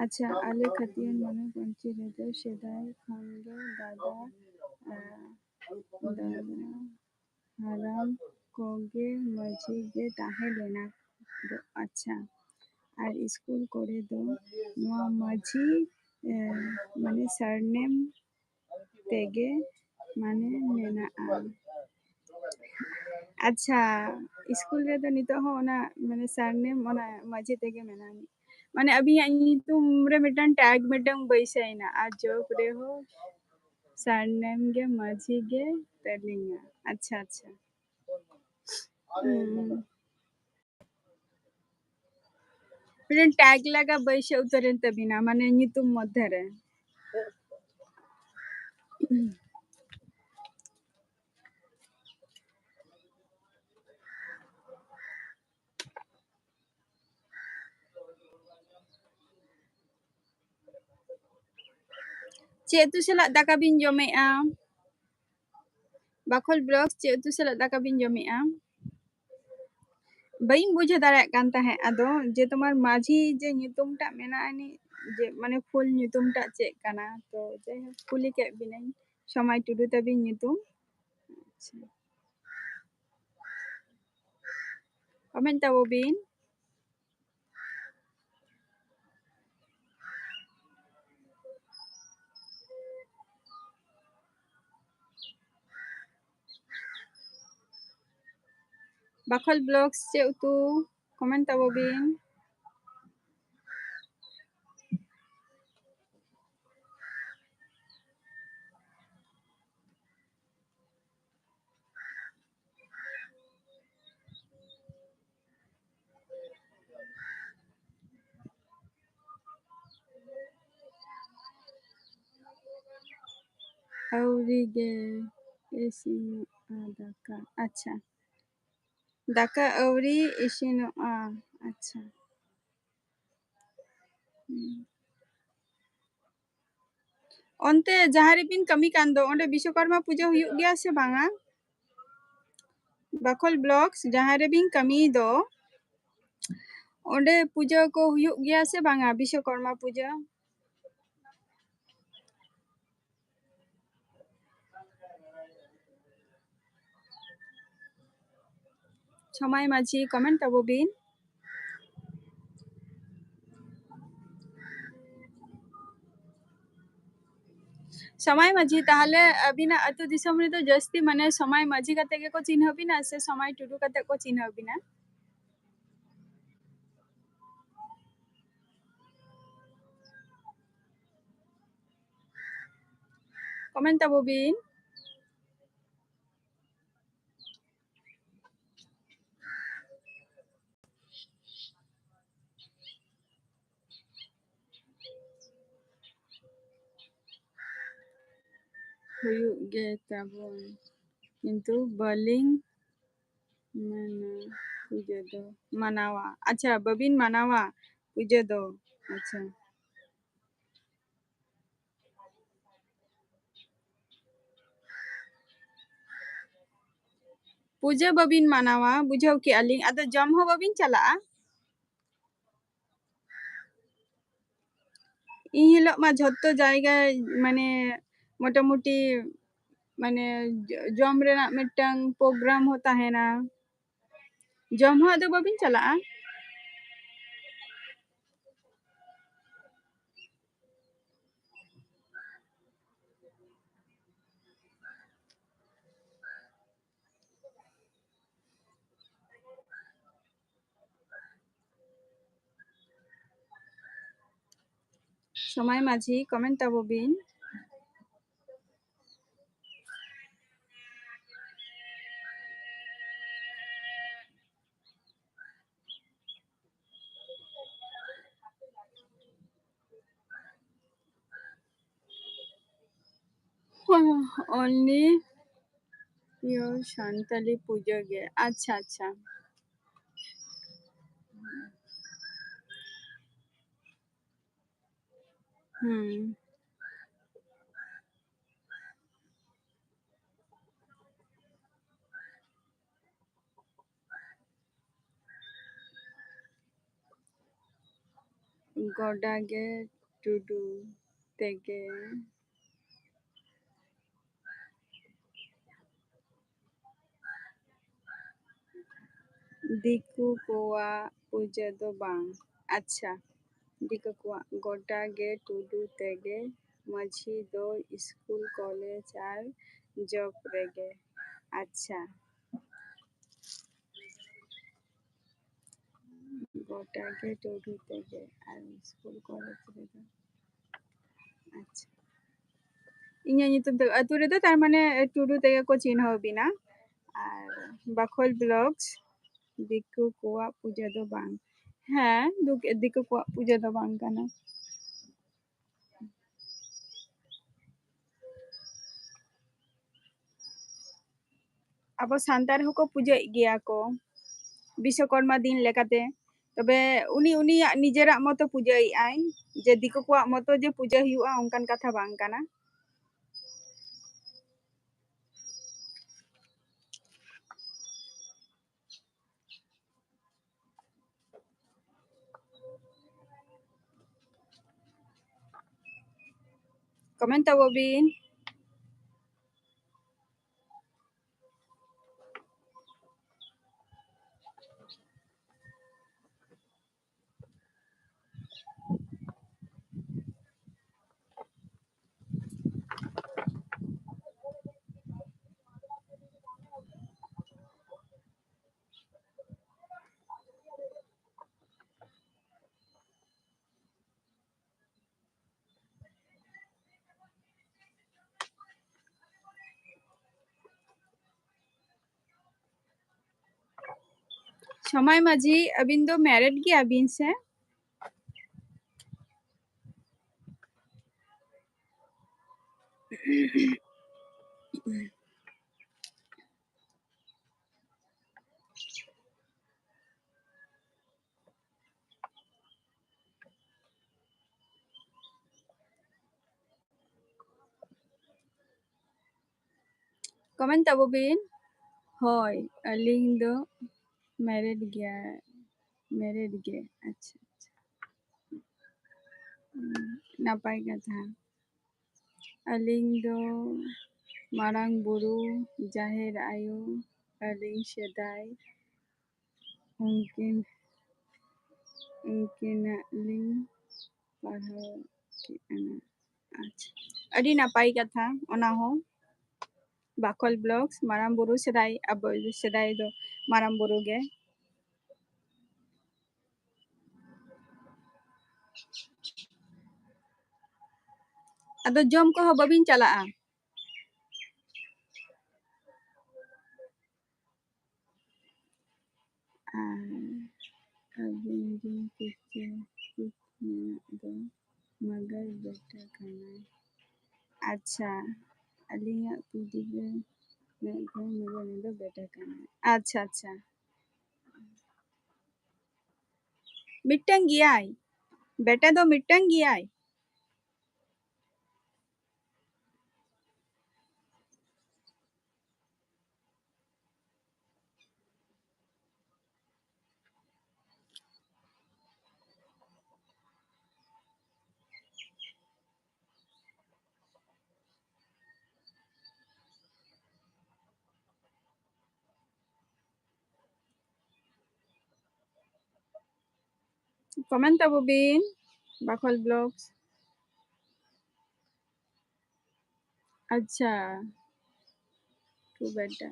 ᱟᱪᱪᱷᱟ, ᱟᱞᱮ ᱠᱷᱟᱹᱛᱤᱭᱟᱹ ᱢᱚᱱᱮ ᱯᱟᱹᱧᱪᱤ ᱨᱮᱫᱚ ᱥᱮᱫᱟᱭ ᱠᱷᱚᱱ ᱜᱮ ᱫᱟᱫᱟ, ᱫᱟᱫᱟ ᱦᱟᱲᱟᱢ ᱠᱚᱜᱮ ᱢᱟᱹᱡᱷᱤ ᱜᱮ ᱛᱟᱦᱮᱸ ᱞᱮᱱᱟ ᱠᱚ᱾ ᱟᱪᱪᱷᱟ, ᱟᱨ ᱥᱠᱩᱞ ᱠᱚᱨᱮ ᱫᱚ ᱱᱚᱣᱟ ᱢᱟᱹᱡᱷᱤ ᱢᱟᱱᱮ ᱥᱟᱨᱱᱮᱢ ᱛᱮᱜᱮ ᱢᱟᱱᱮ ᱢᱮᱱᱟᱜᱼᱟ᱾ ᱟᱪᱪᱷᱟ, ᱥᱠᱩᱞ ᱨᱮᱫᱚ ᱱᱤᱛᱚᱜ ᱦᱚᱸ ᱚᱱᱟ ᱢᱟᱱᱮ ᱥᱟᱨᱱᱮᱢ ᱚᱱᱟ ᱢᱟᱹᱡᱷᱤ ᱛᱮᱜᱮ ᱢᱮᱱᱟᱜᱼᱟ᱾ ᱢᱟᱱᱮ ᱟᱹᱵᱤᱱᱟᱜ ᱧᱩᱛᱩᱢ ᱨᱮ ᱢᱤᱫᱴᱟᱝ ᱴᱮᱜᱽ ᱢᱤᱫᱴᱟᱝ ᱵᱟᱹᱭᱥᱟᱹᱭᱮᱱᱟ, ᱟᱨ ᱡᱚᱵ ᱨᱮᱦᱚᱸ ᱥᱟᱨᱱᱮᱢ ᱜᱮ ᱢᱟᱹᱡᱷᱤ ᱜᱮ ᱛᱟᱹᱞᱤᱧᱟ᱾ ᱟᱪᱪᱷᱟ, ᱟᱪᱪᱷᱟ᱾ ᱦᱩᱸ᱾ ᱢᱤᱫᱴᱮᱱ ᱴᱮᱜᱽ ᱞᱮᱠᱟ ᱵᱟᱹᱭᱥᱟᱹᱣ ᱩᱛᱟᱹᱨᱮᱱ ᱛᱟᱹᱵᱤᱱᱟ, ᱢᱟᱱᱮ ᱧᱩᱛᱩᱢ ᱢᱚᱫᱽᱫᱷᱮ ᱨᱮ᱾ ᱪᱮᱫ ᱩᱛᱩ ᱥᱟᱞᱟᱜ ᱫᱟᱠᱟ ᱵᱤᱱ ᱡᱚᱢᱮᱜᱼᱟ? ᱵᱟᱠᱷᱳᱞ ᱵᱞᱚᱜᱥ, ᱪᱮᱫ ᱩᱛᱩ ᱥᱟᱞᱟᱜ ᱫᱟᱠᱟ ᱵᱤᱱ ᱡᱚᱢᱮᱜᱼᱟ? ᱵᱟᱹᱧ ᱵᱩᱡᱷᱟᱹᱣ ᱫᱟᱲᱮᱭᱟᱜ ᱠᱟᱱ ᱛᱟᱦᱮᱸᱫ, ᱟᱫᱚ ᱡᱮ ᱛᱳᱢᱟᱨ ᱢᱟᱹᱡᱷᱤ ᱡᱮ ᱧᱩᱛᱩᱢᱴᱟᱜ ᱢᱮᱱᱟᱜᱼᱟ ᱱᱤᱡ, ᱡᱮ ᱢᱟᱱᱮ ᱯᱷᱩᱞ ᱧᱩᱛᱩᱢᱴᱟᱜ ᱪᱮᱫ ᱠᱟᱱᱟ? ᱛᱚ ᱡᱟᱭᱦᱳᱠ, ᱠᱩᱞᱤ ᱠᱮᱫ ᱵᱤᱱᱟᱹᱧ, ᱥᱚᱢᱟᱭ ᱴᱩᱰᱩ ᱛᱟᱵᱤᱱ ᱧᱩᱛᱩᱢ᱾ ᱟᱪᱪᱷᱟ, ᱠᱚᱢᱮᱱᱴ ᱛᱟᱵᱚ ᱵᱤᱱ᱾ ᱵᱟᱠᱷᱳᱞ ᱵᱞᱚᱜᱥ, ᱪᱮᱫ ᱩᱛᱩ? ᱠᱚᱢᱮᱱᱴ ᱛᱟᱵᱚ ᱵᱤᱱ᱾ ᱟᱹᱣᱨᱤ ᱜᱮ ᱤᱥᱤᱱᱚᱜᱼᱟ ᱫᱟᱠᱟ᱾ ᱟᱪᱪᱷᱟ, ᱫᱟᱠᱟ ᱟᱹᱣᱨᱤ ᱤᱥᱤᱱᱚᱜᱼᱟ᱾ ᱟᱪᱪᱷᱟ᱾ ᱦᱩᱸ᱾ ᱚᱱᱛᱮ ᱡᱟᱦᱟᱸ ᱨᱮᱵᱤᱱ ᱠᱟᱹᱢᱤ ᱠᱟᱱ ᱫᱚ, ᱚᱸᱰᱮ ᱵᱤᱥᱣᱚᱠᱚᱨᱢᱟ ᱯᱩᱡᱟᱹ ᱦᱩᱭᱩᱜ ᱜᱮᱭᱟ ᱥᱮ ᱵᱟᱝᱟ? ᱵᱟᱠᱷᱳᱞ ᱵᱞᱚᱠ ᱡᱟᱦᱟᱸ ᱨᱮᱵᱤᱱ ᱠᱟᱹᱢᱤᱭ ᱫᱚ, ᱚᱸᱰᱮ ᱯᱩᱡᱟᱹ ᱠᱚ ᱦᱩᱭᱩᱜ ᱜᱮᱭᱟ ᱥᱮ ᱵᱟᱝᱟ, ᱵᱤᱥᱣᱚᱠᱚᱨᱢᱟ ᱯᱩᱡᱟᱹ? ᱥᱚᱢᱟᱭ ᱢᱟᱹᱡᱷᱤ, comment ᱛᱟᱵᱚ ᱵᱤᱱ᱾ ᱥᱚᱢᱟᱭ ᱢᱟᱹᱡᱷᱤ, ᱛᱟᱦᱚᱞᱮ ᱟᱹᱵᱤᱱᱟᱜ ᱟᱹᱛᱩ ᱫᱤᱥᱚᱢ ᱨᱮᱫᱚ ᱡᱟᱹᱥᱛᱤ ᱢᱟᱱᱮ ᱥᱚᱢᱟᱭ ᱢᱟᱹᱡᱷᱤ ᱠᱟᱛᱮ ᱜᱮᱠᱚ ᱪᱤᱱᱦᱟᱹᱣ ᱵᱤᱱᱟ ᱥᱮ ᱥᱚᱢᱟᱭ ᱴᱩᱰᱩ ᱠᱟᱛᱮ ᱠᱚ ᱪᱤᱱᱦᱟᱹᱣ ᱵᱤᱱᱟ? Comment ᱛᱟᱵᱚ ᱵᱤᱱ᱾ ᱦᱩᱭᱩᱜ ᱜᱮ ᱛᱟᱵᱚᱱ, ᱠᱤᱱᱛᱩ ᱵᱟᱹᱞᱤᱧ ᱢᱟᱱᱟᱣ ᱯᱩᱡᱟᱹ ᱫᱚ᱾ ᱢᱟᱱᱟᱣᱟ, ᱟᱪᱪᱷᱟ, ᱵᱟᱹᱵᱤᱱ ᱢᱟᱱᱟᱣᱟ ᱯᱩᱡᱟᱹ ᱫᱚ᱾ ᱟᱪᱪᱷᱟ, ᱯᱩᱡᱟᱹ ᱵᱟᱹᱵᱤᱱ ᱢᱟᱱᱟᱣᱟ, ᱵᱩᱡᱷᱟᱹᱣ ᱠᱮᱜᱼᱟ ᱞᱤᱧ, ᱟᱫᱚ ᱡᱚᱢ ᱦᱚᱸ ᱵᱟᱹᱵᱤᱱ ᱪᱟᱞᱟᱜᱼᱟ? ᱤᱱ ᱦᱤᱞᱳᱜ ᱢᱟ ᱡᱷᱚᱛᱚ ᱡᱟᱭᱜᱟ ᱢᱟᱱᱮ ᱢᱚᱴᱟᱢᱩᱴᱤ ᱢᱟᱱᱮ ᱡᱚ-, ᱡᱚᱢ ᱨᱮᱱᱟᱜ ᱢᱤᱫᱴᱟᱝ program ᱦᱚᱸ ᱛᱟᱦᱮᱱᱟ᱾ ᱡᱚᱢ ᱦᱚᱸ ᱟᱫᱚ ᱵᱟᱹᱵᱤᱱ ᱪᱟᱞᱟᱜᱼᱟ? ᱥᱚᱢᱟᱭ ᱢᱟᱹᱡᱷᱤ, comment ᱛᱟᱵᱚ ᱵᱤᱱ᱾ Only pure ᱥᱟᱱᱛᱟᱞᱤ ᱯᱩᱡᱟᱹ ᱜᱮ᱾ ᱟᱪᱪᱷᱟ, ᱟᱪᱪᱷᱟ᱾ ᱦᱩᱸ᱾ ᱜᱚᱰᱟ ᱜᱮ ᱴᱩᱰᱩ ᱛᱮᱜᱮ᱾ ᱫᱤᱠᱩ ᱠᱚᱣᱟᱜ ᱯᱩᱡᱟᱹ ᱫᱚ ᱵᱟᱝ᱾ ᱟᱪᱪᱷᱟ, ᱫᱤᱠᱩ ᱠᱚᱣᱟᱜ᱾ ᱜᱚᱴᱟ ᱜᱮ ᱴᱩᱰᱩ ᱛᱮᱜᱮ, ᱢᱟᱹᱡᱷᱤ ᱫᱚ ᱥᱠᱩᱞ, ᱠᱚᱞᱮᱡᱽ ᱟᱨ ᱡᱚᱵ ᱨᱮᱜᱮ᱾ ᱟᱪᱪᱷᱟ, ᱜᱚᱴᱟ ᱜᱮ ᱴᱩᱰᱩ ᱛᱮᱜᱮ ᱟᱨ ᱥᱠᱩᱞ, ᱠᱚᱞᱮᱡᱽ ᱨᱮᱫᱚ᱾ ᱟᱪᱪᱷᱟ, ᱤᱧᱟᱹᱜ ᱧᱩᱛᱩᱢ ᱛᱮ ᱟᱹᱛᱩ ᱨᱮᱫᱚ ᱛᱟᱨ ᱢᱟᱱᱮ ᱴᱩᱰᱩ ᱛᱮᱜᱮ ᱠᱚ ᱪᱤᱱᱦᱟᱹᱣ ᱵᱤᱱᱟ᱾ ᱟᱨ ᱵᱟᱠᱷᱳᱞ ᱵᱞᱚᱜᱥ, ᱫᱤᱠᱩ ᱠᱚᱣᱟᱜ ᱯᱩᱡᱟᱹ ᱫᱚ ᱵᱟᱝ᱾ ᱦᱮᱸ, ᱫᱩ-, ᱫᱤᱠᱩ ᱠᱚᱣᱟᱜ ᱯᱩᱡᱟᱹ ᱫᱚ ᱵᱟᱝ ᱠᱟᱱᱟ᱾ ᱟᱵᱚ ᱥᱟᱱᱛᱟᱲ ᱦᱚᱸᱠᱚ ᱯᱩᱡᱟᱹᱭᱮᱫ ᱜᱮᱭᱟ ᱠᱚ ᱵᱤᱥᱥᱚᱠᱚᱨᱢᱟ ᱫᱤᱱ ᱞᱮᱠᱟᱛᱮ᱾ ᱛᱚᱵᱮ ᱩᱱᱤ ᱩᱱᱤᱭᱟᱜ ᱱᱤᱡᱮᱨᱟᱜ ᱢᱚᱛᱚ ᱯᱩᱡᱟᱹᱭᱮᱫ ᱟᱭ, ᱡᱮ ᱫᱤᱠᱩ ᱠᱚᱣᱟᱜ ᱢᱚᱛᱚ ᱡᱮ ᱯᱩᱡᱟᱹ ᱦᱩᱭᱩᱜᱼᱟ, ᱚᱱᱠᱟᱱ ᱠᱟᱛᱷᱟ ᱵᱟᱝ ᱠᱟᱱᱟ᱾ ᱠᱚᱢᱮᱱᱴ ᱛᱟᱵᱚ ᱵᱤᱱ᱾ ᱥᱚᱢᱟᱭ ᱢᱟᱹᱡᱷᱤ, ᱟᱹᱵᱤᱱ ᱫᱚ ᱢᱮᱨᱤᱰ ᱜᱮᱭᱟ ᱵᱤᱱ ᱥᱮ? Comment ᱛᱟᱵᱚ ᱵᱤᱱ᱾ ᱦᱳᱭ, ᱟᱹᱞᱤᱧ ᱫᱚ married ᱜᱮᱭᱟ, married ᱜᱮ᱾ ᱟᱪᱪᱷᱟ, ᱟᱪᱪᱷᱟ᱾ ᱩᱸ, ᱱᱟᱯᱟᱭ ᱠᱟᱛᱷᱟ᱾ ᱟᱹᱞᱤᱧ ᱫᱚ ᱢᱟᱨᱟᱝ ᱵᱩᱨᱩ, ᱡᱟᱦᱮᱨ ᱟᱭᱳ, ᱟᱹᱞᱤᱧ ᱥᱮᱫᱟᱭ ᱩᱱᱠᱤᱱ, ᱩᱱᱠᱤᱱᱟᱜ ᱞᱤᱧ ᱯᱟᱲᱦᱟᱣ ᱠᱮᱫᱼᱟ᱾ ᱟᱪᱪᱷᱟ, ᱟᱹᱰᱤ ᱱᱟᱯᱟᱭ ᱠᱟᱛᱷᱟ ᱚᱱᱟ ᱦᱚᱸ᱾ ᱵᱟᱠᱷᱳᱞ Vlogs, ᱢᱟᱨᱟᱝ ᱵᱩᱨᱩ ᱥᱮᱫᱟᱭ, ᱟᱵᱚ ᱥᱮᱫᱟᱭ ᱫᱚ ᱢᱟᱨᱟᱝ ᱵᱩᱨᱩ ᱜᱮ᱾ ᱟᱫᱚ ᱡᱚᱢ ᱠᱚᱦᱚᱸ ᱵᱟᱹᱵᱤᱱ ᱪᱟᱞᱟᱜᱼᱟ? ᱟᱨ ᱟᱹᱵᱤᱱ ᱨᱮᱱ ᱠᱩᱥᱤ ᱠᱩᱥᱤᱭᱟᱜ ᱫᱚ ᱢᱟᱜᱟᱨ ᱵᱮᱴᱟ ᱠᱟᱱᱟᱭ᱾ ᱟᱪᱪᱷᱟ, ᱟᱹᱞᱤᱧᱟᱜ ᱠᱩᱞᱤ ᱫᱚ ᱢᱮᱫ ᱫᱚ ᱢᱟᱜᱟᱨ ᱫᱚ ᱵᱮᱴᱟ ᱠᱟᱱᱟᱭ᱾ ᱟᱪᱪᱷᱟ, ᱟᱪᱪᱷᱟ᱾ ᱢᱤᱫᱴᱟᱝ ᱜᱮᱭᱟᱭ, ᱵᱮᱴᱟ ᱫᱚ ᱢᱤᱫᱴᱟᱝ ᱜᱮᱭᱟᱭ᱾ Comment ᱛᱟᱵᱚ ᱵᱤᱱ, ᱵᱟᱠᱷᱳᱞ Vlogs᱾ ᱟᱪᱪᱷᱟ, ᱠᱷᱩᱵ ᱵᱮᱴᱟ,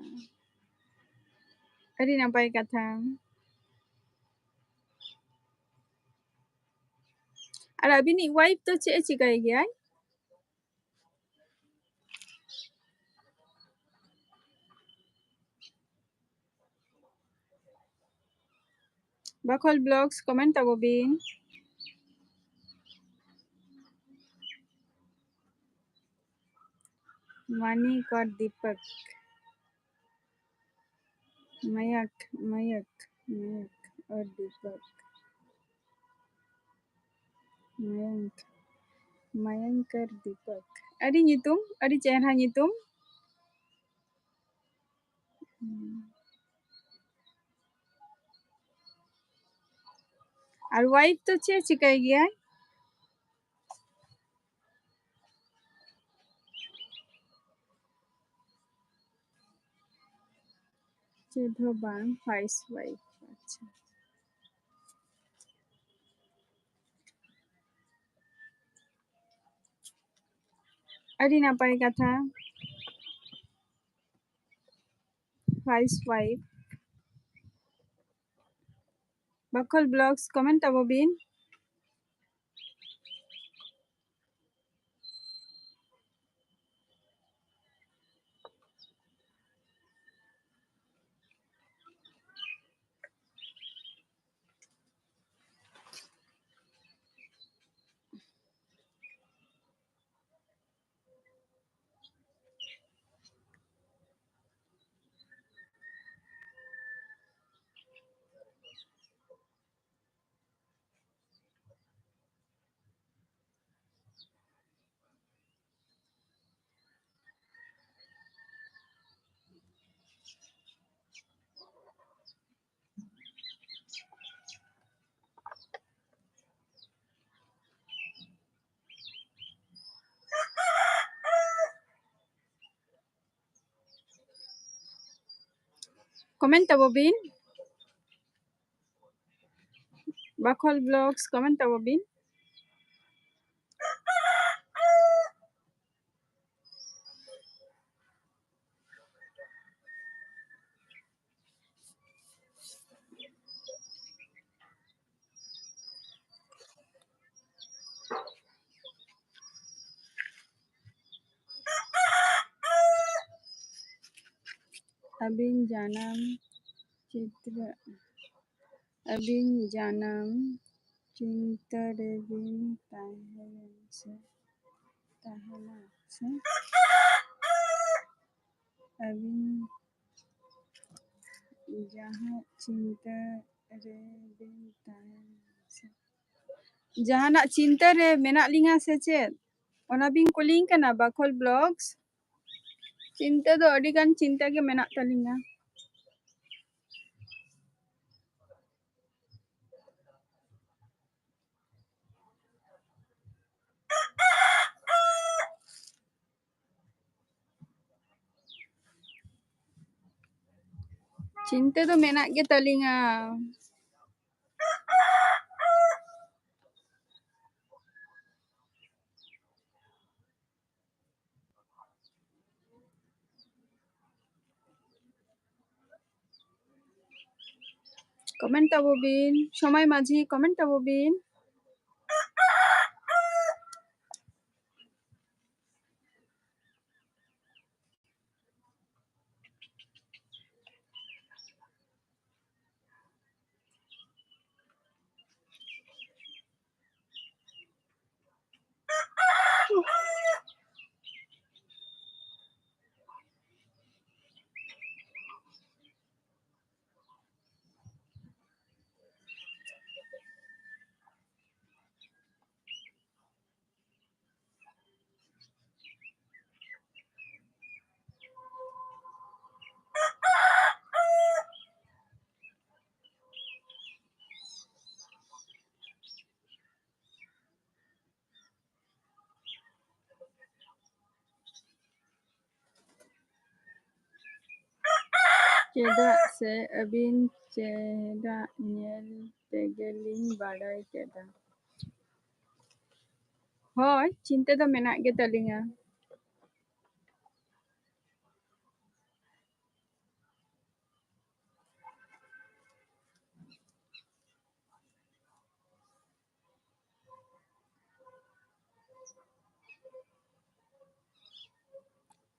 ᱟᱹᱰᱤ ᱱᱟᱯᱟᱭ ᱠᱟᱛᱷᱟ᱾ ᱟᱨ ᱟᱹᱵᱤᱱᱤᱡ wife ᱫᱚ ᱪᱮᱫ ᱮ ᱪᱤᱠᱟᱹᱭ ᱜᱮᱭᱟᱭ? ᱵᱟᱠᱷᱳᱞ Vlogs, comment ᱛᱟᱵᱚ ᱵᱤᱱ᱾ Manik or Deepak? Mayank, Mayank, Mayank or Deepak? Mayank, Mayank or Deepak? ᱟᱹᱰᱤ ᱧᱩᱛᱩᱢ, ᱟᱹᱰᱤ ᱪᱮᱦᱨᱟ ᱧᱩᱛᱩᱢ᱾ ᱟᱨ wife ᱫᱚ ᱪᱮᱫ ᱪᱤᱠᱟᱹᱭ ᱜᱮᱭᱟᱭ? ᱪᱮᱫ ᱦᱚᱸ ᱵᱟᱝ, housewife᱾ ᱟᱪᱪᱷᱟ, ᱟᱹᱰᱤ ᱱᱟᱯᱟᱭ ᱠᱟᱛᱷᱟ, housewife᱾ ᱵᱟᱠᱷᱳᱞ Vlogs comment ᱛᱟᱵᱚ ᱵᱤᱱ᱾ Comment ᱛᱟᱵᱚ ᱵᱤᱱ᱾ ᱵᱟᱠᱷᱳᱞ Vlogs comment ᱛᱟᱵᱚ ᱵᱤᱱ᱾ ᱟᱹᱵᱤᱱ ᱡᱟᱱᱟᱢ ᱪᱤᱛᱨᱟᱹ, ᱟᱹᱵᱤᱱ ᱡᱟᱱᱟᱢ ᱪᱤᱱᱛᱟᱹ ᱨᱮᱵᱤᱱ ᱛᱟᱦᱮᱸ ᱥᱮ, ᱛᱟᱦᱮᱱᱟ ᱥᱮ? ᱟᱹᱵᱤᱱ ᱡᱟᱦᱟᱸ ᱪᱤᱱᱛᱟᱹ ᱨᱮ ᱵᱤᱱ ᱛᱟᱦᱮᱱ ᱥᱮ, ᱡᱟᱦᱟᱱᱟᱜ ᱪᱤᱱᱛᱟᱹ ᱨᱮ ᱢᱮᱱᱟᱜ ᱞᱤᱧᱟ ᱥᱮ ᱪᱮᱫ? ᱚᱱᱟ ᱵᱤᱱ ᱠᱩᱞᱤᱧ ᱠᱟᱱᱟ ᱵᱟᱠᱷᱳᱞ ᱵᱞᱚᱜᱥ? ᱪᱤᱱᱛᱟᱹ ᱫᱚ ᱟᱹᱰᱤ ᱜᱟᱱ ᱪᱤᱱᱛᱟᱹ ᱜᱮ ᱢᱮᱱᱟᱜ ᱛᱟᱹᱞᱤᱧᱟ᱾ ᱪᱤᱱᱛᱟᱹ ᱫᱚ ᱢᱮᱱᱟᱜ ᱜᱮ ᱛᱟᱹᱞᱤᱧᱟ᱾ ᱠᱚᱢᱮᱱᱴ ᱛᱟᱵᱚ ᱵᱤᱱ, ᱥᱚᱢᱟᱭ ᱢᱟᱹᱡᱷᱤ, ᱠᱚᱢᱮᱱᱴ ᱛᱟᱵᱚ ᱵᱤᱱ᱾ ᱪᱮᱫᱟᱜ ᱥᱮ ᱟᱹᱵᱤᱱ ᱪᱮᱦᱨᱟ ᱧᱮᱞ ᱛᱮᱜᱮᱞᱤᱧ ᱵᱟᱲᱟᱭ ᱠᱮᱫᱟ᱾ ᱦᱳᱭ, ᱪᱤᱱᱛᱟᱹ ᱫᱚ ᱢᱮᱱᱟᱜ ᱜᱮ ᱛᱟᱹᱞᱤᱧᱟ᱾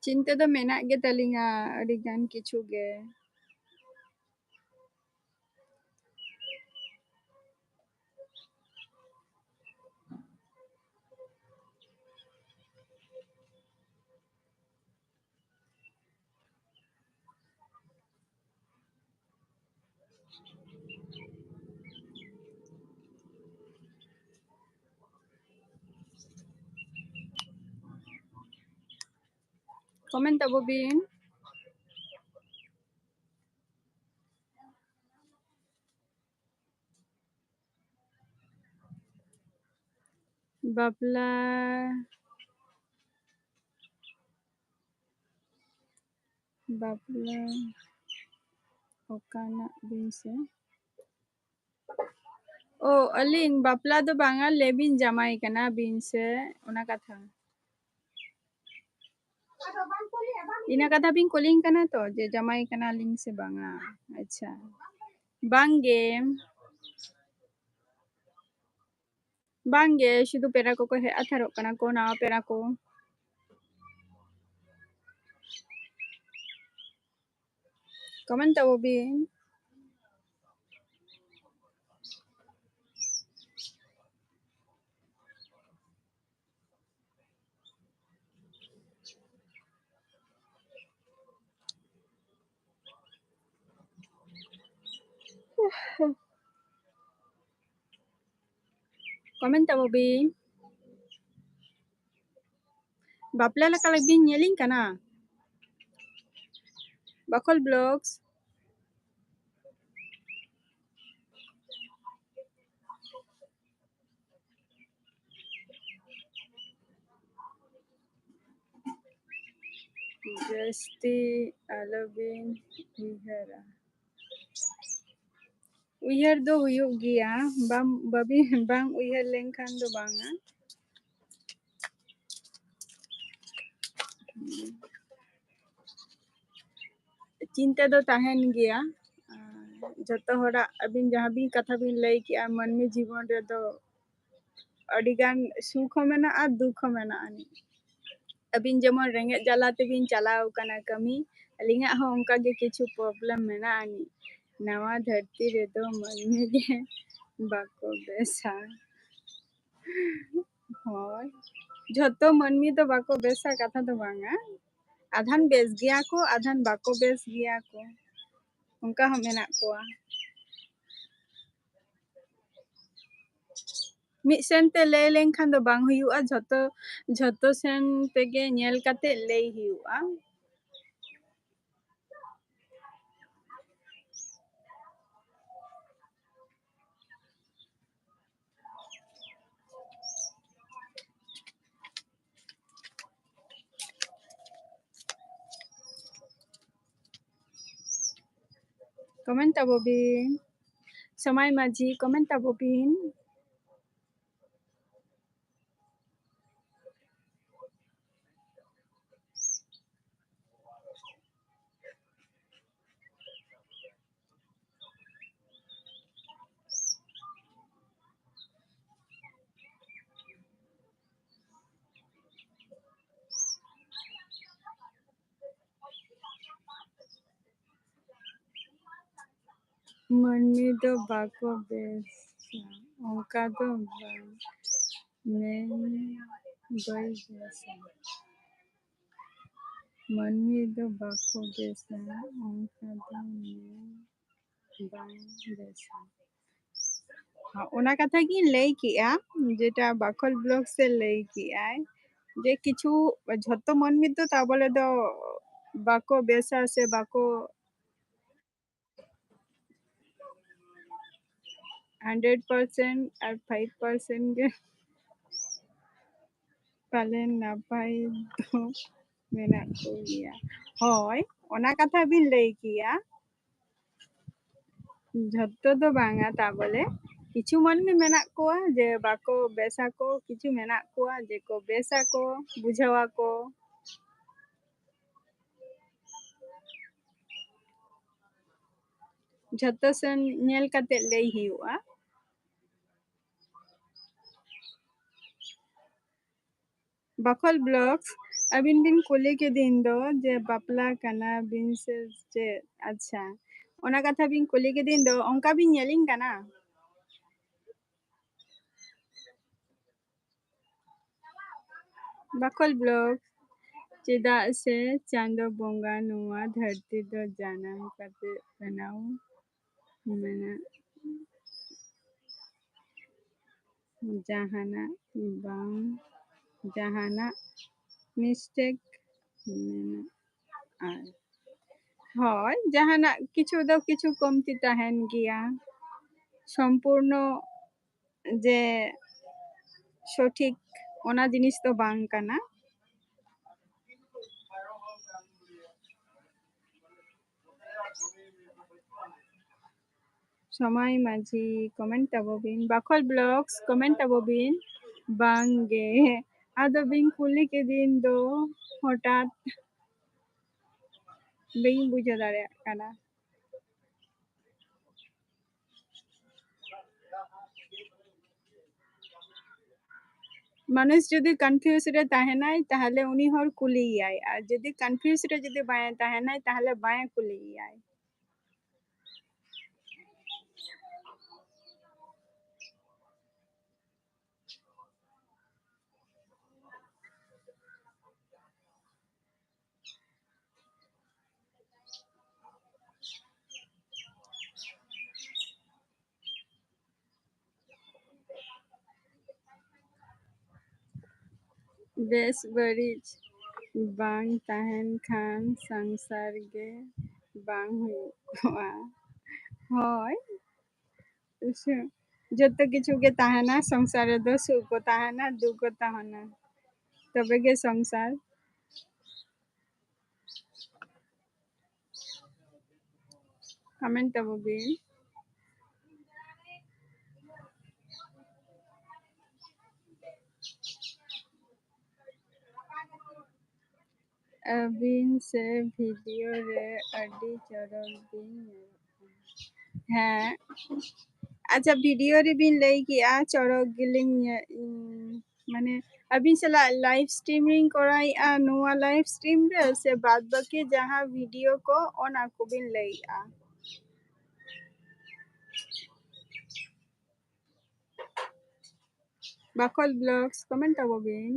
ᱪᱤᱱᱛᱟᱹ ᱫᱚ ᱢᱮᱱᱟᱜ ᱜᱮ ᱛᱟᱹᱞᱤᱧᱟ ᱟᱹᱰᱤ ᱜᱟᱱ ᱠᱤᱪᱷᱩ ᱜᱮ᱾ Comment ᱛᱟᱵᱚ ᱵᱤᱱ᱾ ᱵᱟᱯᱞᱟ, ᱵᱟᱯᱞᱟ ᱚᱠᱟᱱᱟᱜ ᱵᱤᱱ ᱥᱮ? ᱚ, ᱟᱹᱞᱤᱧ ᱵᱟᱯᱞᱟ ᱫᱚ ᱵᱟᱝᱟ, ᱞᱟᱹᱭ ᱵᱤᱱ ᱡᱟᱢᱟᱭ ᱠᱟᱱᱟ ᱵᱤᱱ ᱥᱮ, ᱚᱱᱟ ᱠᱟᱛᱷᱟ᱾ ᱤᱱᱟᱹ ᱠᱟᱛᱷᱟ ᱵᱤᱱ ᱠᱩᱞᱤᱧ ᱠᱟᱱᱟ ᱛᱚ, ᱡᱮ ᱡᱟᱢᱟᱭ ᱠᱟᱱᱟᱞᱤᱧ ᱥᱮ ᱵᱟᱝᱟ? ᱟᱪᱪᱷᱟ, ᱵᱟᱝᱜᱮ᱾ ᱵᱟᱝᱜᱮ, ᱥᱩᱫᱷᱩ ᱯᱮᱲᱟ ᱠᱚᱠᱚ ᱦᱮᱡ ᱦᱟᱛᱟᱨᱚᱜ ᱠᱟᱱᱟ ᱠᱚ, ᱱᱟᱣᱟ ᱯᱮᱲᱟ ᱠᱚ᱾ Comment ᱛᱟᱵᱚ ᱵᱤᱱ᱾ Comment ᱛᱟᱵᱚ ᱵᱤᱱ᱾ ᱵᱟᱯᱞᱟ ᱞᱮᱠᱟ ᱵᱤᱱ ᱧᱮᱞᱤᱧ ᱠᱟᱱᱟ? ᱵᱟᱠᱷᱳᱞ Vlogs᱾ ᱡᱟᱹᱥᱛᱤ ᱟᱞᱚᱵᱤᱱ ᱩᱭᱦᱟᱹᱨᱟ᱾ ᱩᱭᱦᱟᱹᱨ ᱫᱚ ᱦᱩᱭᱩᱜ ᱜᱮᱭᱟ, ᱵᱟᱢ, ᱵᱟᱵᱤᱱ, ᱵᱟᱝ ᱩᱭᱦᱟᱹᱨ ᱞᱮᱱᱠᱷᱟᱱ ᱫᱚ ᱵᱟᱝᱟ᱾ ᱪᱤᱱᱛᱟᱹ ᱫᱚ ᱛᱟᱦᱮᱱ ᱜᱮᱭᱟ᱾ ᱟᱨ ᱡᱚᱛᱚ ᱦᱚᱲᱟᱜ, ᱟᱹᱵᱤᱱ ᱡᱟᱦᱟᱸ ᱵᱤᱱ ᱠᱟᱛᱷᱟ ᱵᱤᱱ ᱞᱟᱹᱭ ᱠᱮᱜᱼᱟ, ᱢᱟᱹᱱᱢᱤ ᱡᱤᱵᱚᱱ ᱨᱮᱫᱚ ᱟᱹᱰᱤᱜᱟᱱ ᱥᱩᱠ ᱦᱚᱸ ᱢᱮᱱᱟᱜᱼᱟ, ᱫᱩᱠ ᱦᱚᱸ ᱢᱮᱱᱟᱜᱼᱟ᱾ ᱟᱹᱵᱤᱱ ᱡᱮᱢᱚᱱ ᱨᱮᱸᱜᱮᱡ ᱡᱟᱞᱟ ᱛᱮᱵᱤᱱ ᱪᱟᱞᱟᱣ ᱠᱟᱱᱟ ᱠᱟᱹᱢᱤ, ᱟᱹᱞᱤᱧᱟᱜ ᱦᱚᱸ ᱚᱱᱠᱟ ᱜᱮ ᱠᱤᱪᱷᱩ problem ᱢᱮᱱᱟᱜ ᱟᱹᱱᱤᱡ᱾ ᱱᱟᱣᱟ ᱫᱷᱟᱹᱨᱛᱤ ᱨᱮᱫᱚ ᱢᱟᱹᱱᱢᱤ ᱜᱮ ᱵᱟᱠᱚ ᱵᱮᱥᱟ᱾ ᱦᱳᱭ, ᱡᱷᱚᱛᱚ ᱢᱟᱹᱱᱢᱤ ᱫᱚ ᱵᱟᱠᱚ ᱵᱮᱥᱟ ᱠᱟᱛᱷᱟ ᱫᱚ ᱵᱟᱝᱟ, ᱟᱫᱷᱟᱱ ᱵᱮᱥ ᱜᱮᱭᱟ ᱠᱚ, ᱟᱫᱷᱟᱱ ᱵᱟᱠᱚ ᱵᱮᱥ ᱜᱮᱭᱟ ᱠᱚ, ᱚᱱᱠᱟ ᱦᱚᱸ ᱢᱮᱱᱟᱜ ᱠᱚᱣᱟ᱾ ᱢᱤᱫ ᱥᱮᱱ ᱛᱮ ᱞᱟᱹᱭ ᱞᱮᱱᱠᱷᱟᱱ ᱫᱚ ᱵᱟᱝ ᱦᱩᱭᱩᱜᱼᱟ, ᱡᱷᱚᱛᱚ, ᱡᱷᱚᱛᱚ ᱥᱮᱱ ᱛᱮᱜᱮ ᱧᱮᱞ ᱠᱟᱛᱮ ᱞᱟᱹᱭ ᱦᱩᱭᱩᱜᱼᱟ᱾ Comment ᱛᱟᱵᱚ ᱵᱤᱱ᱾ ᱥᱚᱢᱟᱭ ᱢᱟᱹᱡᱷᱤ, comment ᱛᱟᱵᱚ ᱵᱤᱱ᱾ ᱢᱟᱹᱱᱢᱤ ᱫᱚ ᱵᱟᱠᱚ ᱵᱮᱥᱟ, ᱚᱱᱠᱟ ᱫᱚ ᱵᱟᱝ, ᱢᱮᱱ ᱵᱟᱭ ᱵᱮᱥᱟ᱾ ᱢᱟᱹᱱᱢᱤ ᱫᱚ ᱵᱟᱠᱚ ᱵᱮᱥᱟ, ᱚᱱᱠᱟ ᱫᱚ ᱢᱮᱱ ᱵᱟᱝ ᱵᱮᱥᱟ᱾ ᱚᱱᱟ ᱠᱟᱛᱷᱟ ᱜᱤᱧ ᱞᱟᱹᱭ ᱠᱮᱜᱼᱟ, ᱡᱮᱴᱟ ᱵᱟᱠᱷᱳᱞ ᱵᱞᱚᱜᱥ ᱮ ᱞᱟᱹᱭ ᱠᱮᱜᱼᱟᱭ, ᱡᱮ ᱠᱤᱪᱷᱩ, ᱡᱷᱚᱛᱚ ᱢᱟᱹᱱᱢᱤ ᱫᱚ ᱛᱟ ᱵᱚᱞᱮ ᱫᱚ ᱵᱟᱠᱚ ᱵᱮᱥᱟ ᱥᱮ ᱵᱟᱠᱚ hundred percent ᱟᱨ five percent ᱜᱮ ᱯᱟᱞᱮᱱ ᱱᱟᱯᱟᱭ ᱫᱚ ᱢᱮᱱᱟᱜ ᱠᱚᱜᱮᱭᱟ᱾ ᱦᱳᱭ, ᱚᱱᱟ ᱠᱟᱛᱷᱟ ᱵᱤᱱ ᱞᱟᱹᱭ ᱠᱮᱭᱟ᱾ ᱡᱷᱚᱛᱚ ᱫᱚ ᱵᱟᱝᱟ, ᱛᱟ ᱵᱚᱞᱮ ᱠᱤᱪᱷᱩ ᱢᱟᱹᱱᱢᱤ ᱢᱮᱱᱟᱜ ᱠᱚᱣᱟ ᱡᱮ ᱵᱟᱠᱚ ᱵᱮᱥᱟ ᱠᱚ, ᱠᱤᱪᱷᱩ ᱢᱮᱱᱟᱜ ᱠᱚᱣᱟ ᱡᱮ ᱠᱚ ᱵᱮᱥᱟ ᱠᱚ, ᱵᱩᱡᱷᱟᱹᱣᱟ ᱠᱚ᱾ ᱡᱷᱚᱛᱚ ᱥᱮᱱ ᱧᱮᱞ ᱠᱟᱛᱮ ᱞᱟᱹᱭ ᱦᱩᱭᱩᱜᱼᱟ᱾ ᱵᱟᱠᱷᱳᱞ ᱵᱞᱚᱜᱥ, ᱟᱹᱵᱤᱱ ᱵᱤᱱ ᱠᱩᱞᱤ ᱠᱤᱫᱤᱧ ᱫᱚ ᱡᱮ ᱵᱟᱯᱞᱟ ᱠᱟᱱᱟ ᱵᱤᱱ ᱥᱮ ᱪᱮᱫ? ᱟᱪᱪᱷᱟ, ᱚᱱᱟ ᱠᱟᱛᱷᱟ ᱵᱤᱱ ᱠᱩᱞᱤ ᱠᱤᱫᱤᱧ ᱫᱚ, ᱚᱱᱠᱟ ᱵᱤᱱ ᱧᱮᱞᱤᱧ ᱠᱟᱱᱟ? ᱵᱟᱠᱷᱳᱞ ᱵᱞᱚᱜᱥ, ᱪᱮᱫᱟᱜ ᱥᱮ ᱪᱟᱸᱫᱚ ᱵᱚᱸᱜᱟ ᱱᱚᱣᱟ ᱫᱷᱟᱹᱨᱛᱤ ᱫᱚ ᱡᱟᱱᱟᱢ ᱠᱟᱛᱮ ᱵᱮᱱᱟᱣ ᱢᱮᱱᱟᱜ ᱡᱟᱦᱟᱱᱟᱜ ᱵᱟᱝ, ᱡᱟᱦᱟᱱᱟᱜ mistake ᱢᱮᱱᱟᱜᱼᱟ᱾ ᱦᱳᱭ, ᱡᱟᱦᱟᱱᱟᱜ ᱠᱤᱪᱷᱩ ᱫᱚ ᱠᱤᱪᱷᱩ ᱠᱚᱢᱛᱤ ᱛᱟᱦᱮᱱ ᱜᱮᱭᱟ, ᱥᱚᱢᱯᱩᱨᱱᱚ ᱡᱮ ᱥᱚᱴᱷᱤᱠ ᱚᱱᱟ ᱡᱤᱱᱤᱥ ᱫᱚ ᱵᱟᱝ ᱠᱟᱱᱟ᱾ ᱥᱚᱢᱟᱭ ᱢᱟᱹᱡᱷᱤ comment ᱛᱟᱵᱚ ᱵᱤᱱ, ᱵᱟᱠᱷᱳᱞ vlogs comment ᱛᱟᱵᱚ ᱵᱤᱱ᱾ ᱵᱟᱝ ᱜᱮ, ᱟᱫᱚ ᱵᱤᱱ ᱠᱩᱞᱤ ᱠᱤᱫᱤᱧ ᱫᱚ ᱦᱚᱴᱟᱛ, ᱵᱟᱹᱧ ᱵᱩᱡᱷᱟᱹᱣ ᱫᱟᱲᱮᱭᱟᱜ ᱠᱟᱱᱟ᱾ ᱢᱟᱱᱩᱥ ᱡᱩᱫᱤ confuse ᱨᱮ ᱛᱟᱦᱮᱱᱟᱭ, ᱛᱟᱦᱞᱮ ᱩᱱᱤ ᱦᱚᱲ ᱠᱩᱞᱤᱭᱮᱭᱟᱭ, ᱟᱨ ᱡᱩᱫᱤ confuse ᱨᱮ ᱡᱩᱫᱤ ᱵᱟᱭ ᱛᱟᱦᱮᱱᱟᱭ, ᱛᱟᱦᱞᱮ ᱵᱟᱭ ᱠᱩᱞᱤᱭᱮᱭᱟᱭ᱾ ᱵᱮᱥ ᱵᱟᱹᱲᱤᱡ ᱵᱟᱝ ᱛᱟᱦᱮᱱ ᱠᱷᱟᱱ ᱥᱚᱝᱥᱟᱨ ᱜᱮ ᱵᱟᱝ ᱦᱩᱭᱩᱜ ᱠᱚᱜᱼᱟ᱾ ᱦᱳᱭ, ᱡᱚᱛᱚ ᱠᱤᱪᱷᱩ ᱜᱮ ᱛᱟᱦᱮᱱᱟ ᱥᱚᱝᱥᱟᱨ ᱨᱮᱫᱚ, ᱥᱩᱠ ᱠᱚ ᱛᱟᱦᱮᱱᱟ, ᱫᱩᱠ ᱠᱚ ᱛᱟᱦᱮᱱᱟ, ᱛᱚᱵᱮ ᱜᱮ ᱥᱚᱝᱥᱟᱨ᱾ comment ᱛᱟᱵᱚ ᱵᱤᱱ᱾ ᱟᱹᱵᱤᱱ ᱥᱮ video ᱨᱮ ᱟᱹᱰᱤ ᱪᱚᱨᱚᱠ ᱵᱤᱱ ᱧᱮᱞᱚᱜ ᱠᱟᱱᱟ᱾ ᱦᱮᱸ, ᱟᱪᱪᱷᱟ, video ᱨᱮᱵᱤᱱ ᱞᱟᱹᱭ ᱠᱮᱜᱼᱟ ᱪᱚᱨᱚᱠ ᱜᱮᱞᱤᱧ ᱧᱮ-, ᱢᱟᱱᱮ ᱟᱹᱵᱤᱱ ᱥᱟᱞᱟᱜ live stream ᱞᱤᱧ ᱠᱚᱨᱟᱣᱮᱫᱼᱟ ᱱᱚᱣᱟ live stream ᱨᱮ, ᱥᱮ ᱵᱟᱫ ᱵᱟᱹᱠᱤ ᱡᱟᱦᱟᱸ video ᱠᱚ ᱚᱱᱟ ᱠᱚᱵᱤᱱ ᱞᱟᱹᱭᱮᱫᱼᱟ? ᱵᱟᱠᱷᱳᱞ vlogs comment ᱛᱟᱵᱚ ᱵᱤᱱ᱾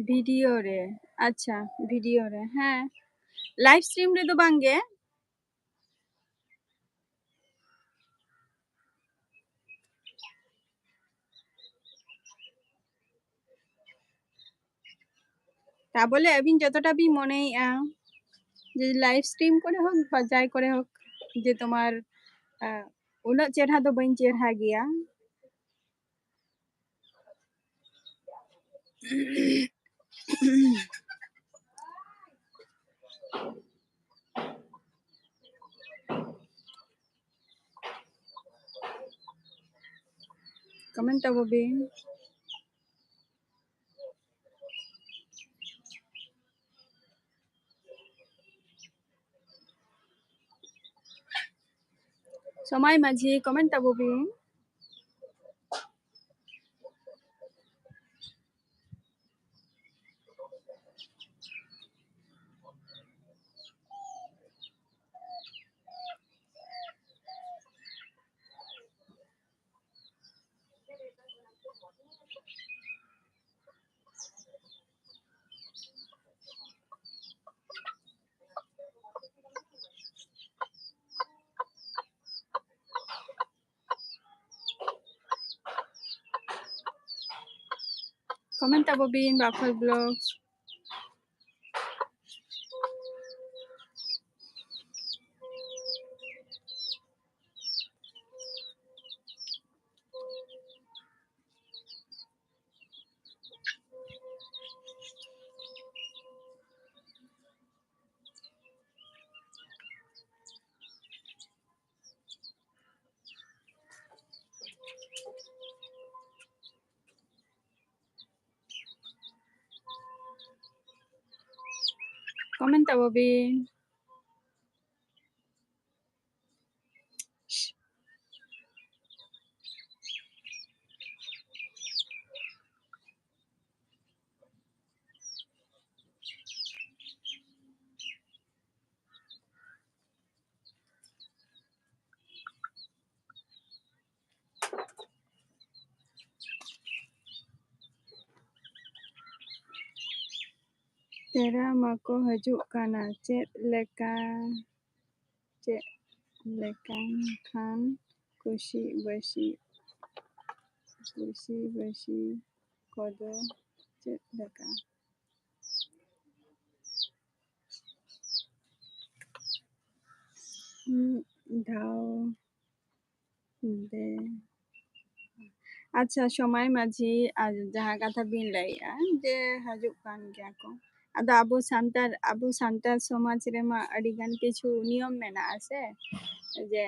ᱵᱷᱤᱰᱤᱭᱳ ᱨᱮ, ᱟᱪᱪᱷᱟ, ᱵᱷᱤᱰᱤᱭᱳ ᱨᱮ, ᱦᱮᱸ, ᱞᱟᱭᱤᱵᱷ ᱥᱴᱨᱤᱢ ᱨᱮᱫᱚ ᱵᱟᱝ ᱜᱮ᱾ তা বলে ᱟᱹᱵᱤᱱ ᱡᱚᱛᱚᱴᱟ ᱵᱤᱱ ᱢᱚᱱᱮᱭᱮᱫᱼᱟ ᱡᱮ ᱞᱟᱭᱤᱵᱷ ᱥᱴᱨᱤᱢ ᱠᱚᱨᱮ ᱦᱳᱠ ᱵᱟ ᱡᱟᱭ ᱠᱚᱨᱮ ᱦᱳᱠ, ᱡᱮ ᱛᱳᱢᱟᱨ, ᱟᱸ, ᱩᱱᱟᱹᱜ ᱪᱮᱨᱦᱟ ᱫᱚ ᱵᱟᱹᱧ ᱪᱮᱨᱦᱟ ᱜᱮᱭᱟ᱾ ᱠᱚᱢᱮᱱᱴ ᱛᱟᱵᱚ ᱵᱤᱱ᱾ ᱥᱚᱢᱟᱭ ᱢᱟᱹᱡᱷᱤ, ᱠᱚᱢᱮᱱᱴ ᱛᱟᱵᱚ ᱵᱤᱱ᱾ ᱠᱚᱢᱮᱱᱴ ᱛᱟᱵᱚ ᱵᱤᱱ, ᱵᱟᱯᱷᱚᱞ ᱵᱞᱚᱜᱥ᱾ ᱠᱚᱢᱮᱱᱴ ᱛᱟᱵᱚ ᱵᱤᱱ᱾ ᱯᱮᱲᱟ ᱢᱟᱠᱚ ᱦᱤᱡᱩᱜ ᱠᱟᱱᱟ, ᱪᱮᱫ ᱞᱮᱠᱟ, ᱪᱮᱫ ᱞᱮᱠᱟᱱ ᱠᱷᱟᱱ ᱠᱩᱥᱤ ᱵᱟᱹᱥᱤ, ᱠᱩᱥᱤ ᱵᱟᱹᱥᱤ ᱠᱚᱫᱚ ᱪᱮᱫ ᱞᱮᱠᱟ? ᱢᱤᱫ ᱫᱷᱟᱣ ᱫᱮ᱾ ᱟᱪᱪᱷᱟ, ᱥᱚᱢᱟᱭ ᱢᱟᱹᱡᱷᱤ, ᱟᱨ ᱡᱟᱦᱟᱸ ᱠᱟᱛᱷᱟ ᱵᱤᱱ ᱞᱟᱹᱭᱮᱜᱼᱟ ᱡᱮ ᱦᱤᱡᱩᱜ ᱠᱟᱱ ᱜᱮᱭᱟ ᱠᱚ, ᱟᱫᱚ ᱟᱵᱚ ᱥᱟᱱᱛᱟᱲ, ᱟᱵᱚ ᱥᱟᱱᱛᱟᱲ ᱥᱚᱢᱟᱡᱽ ᱨᱮᱢᱟ ᱟᱹᱰᱤ ᱜᱟᱱ ᱠᱤᱪᱷᱩ ᱱᱤᱭᱚᱢ ᱢᱮᱱᱟᱜᱼᱟ ᱥᱮ, ᱡᱮ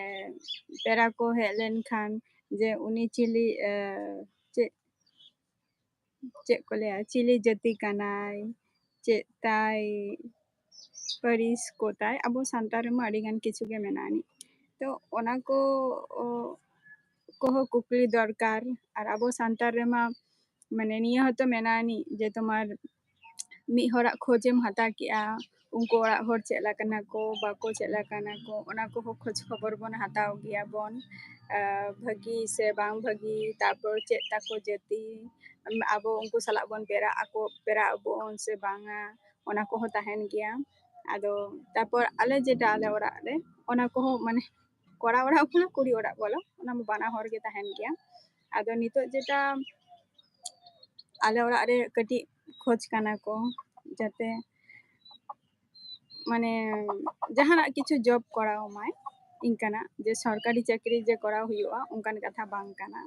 ᱯᱮᱲᱟ ᱠᱚ ᱦᱮᱡ ᱞᱮᱱᱠᱷᱟᱱ ᱡᱮ ᱩᱱᱤ ᱪᱤᱞᱤ, ᱮ, ᱪᱮᱫ, ᱪᱮᱫ ᱠᱚ ᱞᱟᱹᱭᱟ, ᱪᱤᱞᱤ ᱡᱟᱹᱛᱤ ᱠᱟᱱᱟᱭ, ᱪᱮᱫ ᱛᱟᱭ ᱯᱟᱹᱨᱤᱥ ᱠᱚ ᱛᱟᱭ, ᱟᱵᱚ ᱥᱟᱱᱛᱟᱲ ᱨᱮᱢᱟ ᱟᱹᱰᱤ ᱜᱟᱱ ᱠᱤᱪᱷᱩ ᱜᱮ ᱢᱮᱱᱟᱜ ᱟᱹᱱᱤᱡ᱾ ᱛᱚ ᱚᱱᱟ ᱠᱚ, ᱚ, ᱠᱚᱦᱚᱸ ᱠᱩᱠᱞᱤ ᱫᱚᱨᱠᱟᱨ᱾ ᱟᱨ ᱟᱵᱚ ᱥᱟᱱᱛᱟᱲ ᱨᱮᱢᱟ ᱢᱟᱱᱮ ᱱᱤᱭᱟᱹ ᱦᱚᱸᱛᱚ ᱢᱮᱱᱟᱜ ᱟᱹᱱᱤᱡ ᱡᱮ ᱛᱳᱢᱟᱨ ᱢᱤᱫ ᱦᱚᱲᱟᱜ ᱠᱷᱳᱡᱮᱢ ᱦᱟᱛᱟᱣ ᱠᱮᱜᱼᱟ, ᱩᱱᱠᱩ ᱚᱲᱟᱜ ᱦᱚᱲ ᱪᱮᱫ ᱞᱮᱠᱟᱱᱟ ᱠᱚ, ᱵᱟᱠᱚ ᱪᱮᱫ ᱞᱮᱠᱟᱱᱟ ᱠᱚ, ᱚᱱᱟ ᱠᱚᱦᱚᱸ ᱠᱷᱳᱡᱽ ᱠᱷᱚᱵᱚᱨ ᱵᱚᱱ ᱦᱟᱛᱟᱣ ᱜᱮᱭᱟ ᱵᱚᱱ, ᱟᱨ ᱵᱷᱟᱹᱜᱤ ᱥᱮ ᱵᱟᱝ ᱵᱷᱟᱹᱜᱤ, ᱛᱟᱨᱯᱚᱨ ᱪᱮᱫ ᱛᱟᱠᱚ ᱡᱟᱹᱛᱤ, ᱟᱵᱚ ᱩᱱᱠᱩ ᱥᱟᱞᱟᱜ ᱵᱚᱱ ᱯᱮᱲᱟᱜ ᱟᱠᱚ, ᱯᱮᱲᱟᱜ ᱟᱵᱚᱱ ᱥᱮ ᱵᱟᱝᱟ, ᱚᱱᱟ ᱠᱚᱦᱚᱸ ᱛᱟᱦᱮᱱ ᱜᱮᱭᱟ᱾ ᱟᱫᱚ ᱛᱟᱨᱯᱚᱨ ᱟᱞᱮ ᱡᱮᱴᱟ ᱟᱞᱮ ᱚᱲᱟᱜ ᱨᱮ, ᱚᱱᱟ ᱠᱚᱦᱚᱸ ᱢᱟᱱᱮ ᱠᱚᱲᱟ ᱚᱲᱟᱜ ᱵᱚᱞᱚ ᱠᱩᱲᱤ ᱚᱲᱟᱜ ᱵᱚᱞᱚ, ᱚᱱᱟ ᱢᱟ ᱵᱟᱱᱟ ᱦᱚᱲ ᱜᱮ ᱛᱟᱦᱮᱱ ᱜᱮᱭᱟ᱾ ᱟᱫᱚ ᱱᱤᱛᱚᱜ ᱡᱮᱴᱟ ᱟᱞᱮ ᱚᱲᱟᱜ ᱨᱮ ᱠᱟᱹᱴᱤᱡ ᱠᱷᱚᱡᱽ ᱠᱟᱱᱟ ᱠᱚ ᱡᱟᱛᱮ ᱢᱟᱱᱮ ᱡᱟᱦᱟᱱᱟᱜ ᱠᱤᱪᱷᱩ ᱡᱚᱵ ᱠᱚᱨᱟᱣ ᱢᱟᱭ, ᱤᱱᱠᱟᱱᱟᱜ ᱡᱮ ᱥᱚᱨᱠᱟᱨᱤ ᱪᱟᱹᱠᱨᱤ ᱡᱮ ᱠᱚᱨᱟᱣ ᱦᱩᱭᱩᱜᱼᱟ ᱚᱱᱠᱟᱱ ᱠᱟᱛᱷᱟ ᱵᱟᱝ ᱠᱟᱱᱟ᱾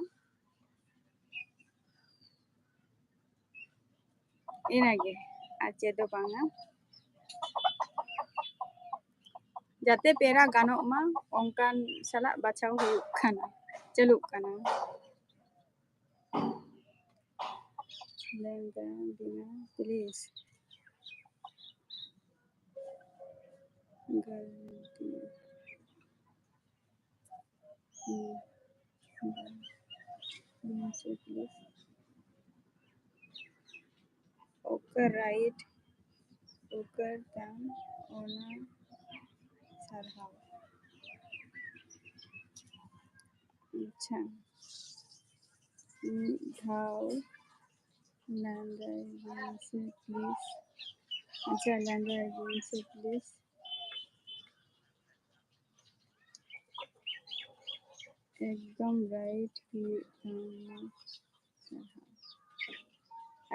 ᱤᱱᱟᱹᱜᱮ, ᱟᱨ ᱪᱮᱫ ᱫᱚ ᱵᱟᱝᱟ᱾ ᱡᱟᱛᱮ ᱯᱮᱲᱟ ᱜᱟᱱᱚᱜ ᱢᱟ ᱚᱱᱠᱟᱱ ᱥᱟᱞᱟᱜ ᱵᱟᱪᱷᱟᱣ ᱦᱩᱭᱩᱜ ᱠᱟᱱᱟ, ᱪᱟᱹᱞᱩᱜ ᱠᱟᱱᱟ᱾ ᱞᱮᱸᱜᱟ ᱵᱮᱱᱟᱣ, please᱾ ᱜᱟᱹᱞᱛᱤ᱾ ᱦᱩᱸ᱾ ᱵᱮᱱᱟᱣ ᱥᱮ, please᱾ ᱚᱠᱟ right, ᱚᱠᱟ ᱛᱟᱢ, ᱚᱱᱟ ᱥᱟᱨᱦᱟᱣ᱾ ᱟᱪᱪᱷᱟ, ᱢᱤᱫ ᱫᱷᱟᱣ ᱞᱟᱸᱫᱟᱭ ᱢᱮᱥᱮ, please᱾ ᱟᱪᱪᱷᱟ, ᱞᱟᱸᱫᱟ ᱟᱹᱜᱩᱭ ᱥᱮ please. ᱮᱠᱫᱚᱢ right ᱦᱩᱭᱩᱜ ᱛᱟᱢᱟ᱾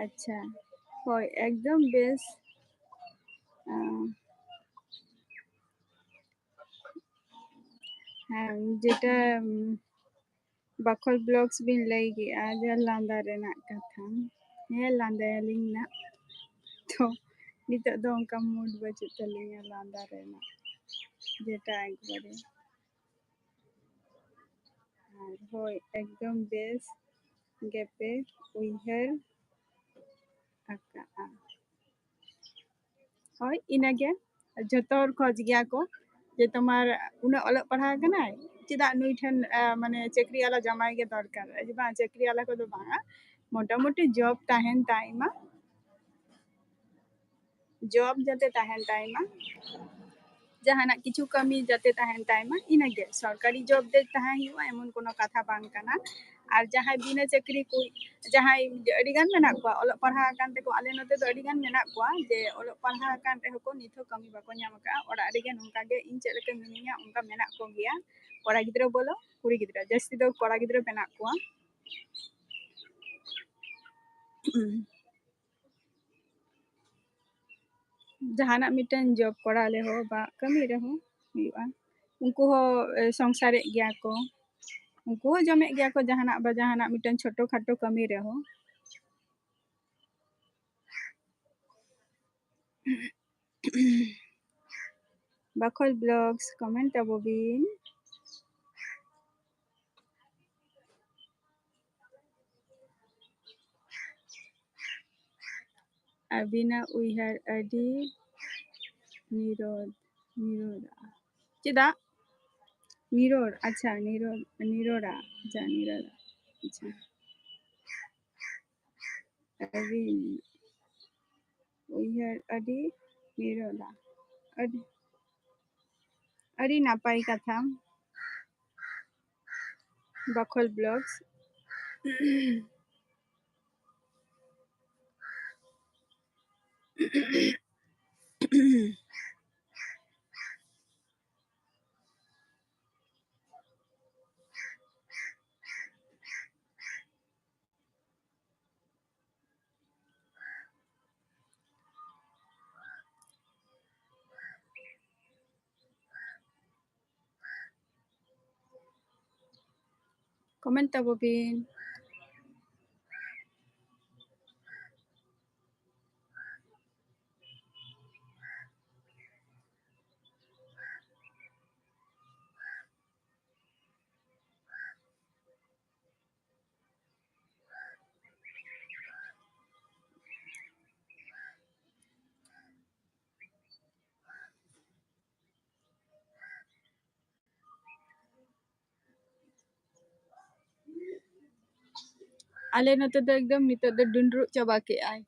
ᱟᱪᱪᱷᱟ, ᱦᱳᱭ, ᱮᱠᱫᱚᱢ ᱵᱮᱥ᱾ ᱟᱸ, ᱦᱮᱸ, ᱡᱮᱴᱟ, ᱩᱢ, ᱵᱟᱠᱷᱳᱞ Vlogs ᱵᱤᱱ ᱞᱟᱹᱭ ᱠᱮᱜᱼᱟ ᱡᱮ ᱞᱟᱸᱫᱟ ᱨᱮᱱᱟᱜ ᱠᱟᱛᱷᱟ, ᱦᱮᱸ, ᱞᱟᱸᱫᱟᱭᱟᱞᱤᱧ ᱱᱟᱜ᱾ ᱛᱚ ᱱᱤᱛᱚᱜ ᱫᱚ ᱚᱱᱠᱟ mood ᱵᱟᱹᱪᱩᱜ ᱛᱟᱹᱞᱤᱧᱟ ᱞᱟᱸᱫᱟ ᱨᱮᱱᱟᱜ, ᱡᱮᱴᱟ ᱮᱠᱵᱟᱨᱮ᱾ ᱟᱨ ᱦᱳᱭ, ᱮᱠᱫᱚᱢ ᱵᱮᱥ ᱜᱮᱯᱮ ᱩᱭᱦᱟᱹᱨ ᱟᱠᱟᱜᱼᱟ᱾ ᱦᱳᱭ, ᱤᱱᱟᱹᱜᱮ᱾ ᱡᱚᱛᱚ ᱦᱚᱲ ᱠᱷᱚᱡᱽ ᱜᱮᱭᱟ ᱠᱚ ᱡᱮ ᱛᱳᱢᱟᱨ ᱩᱱᱟᱹᱜ ᱚᱞᱚᱜ ᱯᱟᱲᱦᱟᱣ ᱠᱟᱱᱟᱭ, ᱪᱮᱫᱟᱜ ᱱᱩᱭ ᱴᱷᱮᱱ, ᱟᱸ, ᱢᱟᱱᱮ ᱪᱟᱹᱠᱨᱤ ᱟᱞᱟ ᱡᱟᱢᱟᱭ ᱜᱮ ᱫᱚᱨᱠᱟᱨ? ᱡᱮ ᱵᱟᱝ, ᱪᱟᱹᱠᱨᱤ ᱟᱞᱟ ᱠᱚᱫᱚ ᱵᱟᱝᱟ, ᱢᱚᱴᱟᱢᱩᱴᱤ job ᱛᱟᱦᱮᱱ ᱛᱟᱭ ᱢᱟ, job ᱡᱟᱛᱮ ᱛᱟᱦᱮᱱ ᱛᱟᱭ ᱢᱟ, ᱡᱟᱦᱟᱱᱟᱜ ᱠᱤᱪᱷᱩ ᱠᱟᱹᱢᱤ ᱡᱟᱛᱮ ᱛᱟᱦᱮᱱ ᱛᱟᱭ ᱢᱟ, ᱤᱱᱟᱹᱜᱮ᱾ ᱥᱚᱨᱠᱟᱨᱤ job ᱫᱮᱡ ᱛᱟᱦᱮᱸ ᱦᱩᱭᱩᱜᱼᱟ, ᱮᱢᱚᱱ ᱠᱳᱱᱳ ᱠᱟᱛᱷᱟ ᱵᱟᱝ ᱠᱟᱱᱟ᱾ ᱟᱨ ᱡᱟᱦᱟᱸᱭ ᱵᱤᱱᱟᱹ ᱪᱟᱹᱠᱨᱤ ᱠᱚ, ᱡᱟᱦᱟᱸᱭ ᱟᱹᱰᱤᱜᱟᱱ ᱢᱮᱱᱟᱜ ᱠᱚᱣᱟ, ᱚᱞᱚᱜ ᱯᱟᱲᱦᱟᱣ ᱟᱠᱟᱱ ᱛᱮᱠᱚ, ᱟᱞᱮ ᱱᱚᱛᱮ ᱫᱚ ᱟᱹᱰᱤᱜᱟᱱ ᱢᱮᱱᱟᱜ ᱠᱚᱣᱟ ᱡᱮ ᱚᱞᱚᱜ ᱯᱟᱲᱦᱟᱣ ᱟᱠᱟᱱ ᱨᱮᱦᱚᱸ ᱠᱚ ᱱᱤᱛ ᱦᱚᱸ ᱠᱟᱹᱢᱤ ᱵᱟᱠᱚ ᱧᱟᱢ ᱟᱠᱟᱫᱼᱟ᱾ ᱚᱲᱟᱜ ᱨᱮᱜᱮ ᱱᱚᱝᱠᱟ ᱜᱮ ᱤᱧ ᱪᱮᱫ ᱞᱮᱠᱟ ᱢᱤᱱᱟᱹᱧᱟ ᱚᱱᱠᱟ ᱢᱮᱱᱟᱜ ᱠᱚᱜᱮᱭᱟ, ᱠᱚᱲᱟ ᱜᱤᱫᱽᱨᱟᱹ ᱵᱚᱞᱚ ᱠᱩᱲᱤ ᱜᱤᱫᱽᱨᱟᱹ, ᱡᱟᱹᱥᱛᱤ ᱫᱚ ᱠᱚᱲᱟ ᱜᱤᱫᱽᱨᱟᱹ ᱢᱮᱱᱟᱜ ᱠᱚᱣᱟ᱾ ᱡᱟᱦᱟᱱᱟᱜ ᱢᱤᱫᱴᱮᱱ job ᱠᱚᱨᱟᱣ ᱨᱮᱦᱚᱸ ᱵᱟ ᱠᱟᱹᱢᱤ ᱨᱮᱦᱚᱸ ᱦᱩᱭᱩᱜᱼᱟ᱾ ᱩᱱᱠᱩ ᱦᱚᱸ, ᱮ, ᱥᱚᱝᱥᱟᱨᱮᱫ ᱜᱮᱭᱟ ᱠᱚ, ᱩᱱᱠᱩ ᱦᱚᱸ ᱡᱚᱢᱮᱫ ᱜᱮᱭᱟ ᱠᱚ ᱡᱟᱦᱟᱱᱟᱜ ᱵᱟ ᱡᱟᱦᱟᱱᱟᱜ ᱢᱤᱫᱴᱮᱱ ᱪᱷᱳᱴᱳ ᱠᱷᱟᱴᱳ ᱠᱟᱹᱢᱤ ᱨᱮᱦᱚᱸ᱾ ᱵᱟᱠᱷᱳᱞ Vlogs comment ᱛᱟᱵᱚ ᱵᱤᱱ᱾ ᱟᱹᱵᱤᱱᱟᱜ ᱩᱭᱦᱟᱹᱨ ᱟᱹᱰᱤ ᱱᱤᱨᱚᱲ, ᱱᱤᱨᱚᱲᱟ᱾ ᱪᱮᱫᱟᱜ? ᱱᱤᱨᱚᱲ, ᱟᱪᱪᱷᱟ, ᱱᱤᱨᱚᱲ, ᱱᱤᱨᱚᱲᱟ, ᱟᱪᱪᱷᱟ, ᱱᱤᱨᱚᱲᱟ, ᱟᱪᱪᱷᱟ᱾ ᱟᱹᱵᱤᱱ ᱩᱭᱦᱟᱹᱨ ᱟᱹᱰᱤ ᱱᱤᱨᱚᱲᱟ, ᱟᱹᱰᱤ, ᱟᱹᱰᱤ ᱱᱟᱯᱟᱭ ᱠᱟᱛᱷᱟ, ᱵᱟᱠᱷᱳᱞ Vlogs᱾ ᱠᱚᱢᱮᱱᱴ ᱛᱟᱵᱚ ᱵᱤᱱ᱾ ᱟᱞᱮ ᱱᱚᱛᱮ ᱫᱚ ᱮᱠᱫᱚᱢ ᱱᱤᱛᱚᱜ ᱫᱚ ᱰᱩᱸᱰᱨᱩᱜ ᱪᱟᱵᱟ ᱠᱮᱜᱼᱟᱭ᱾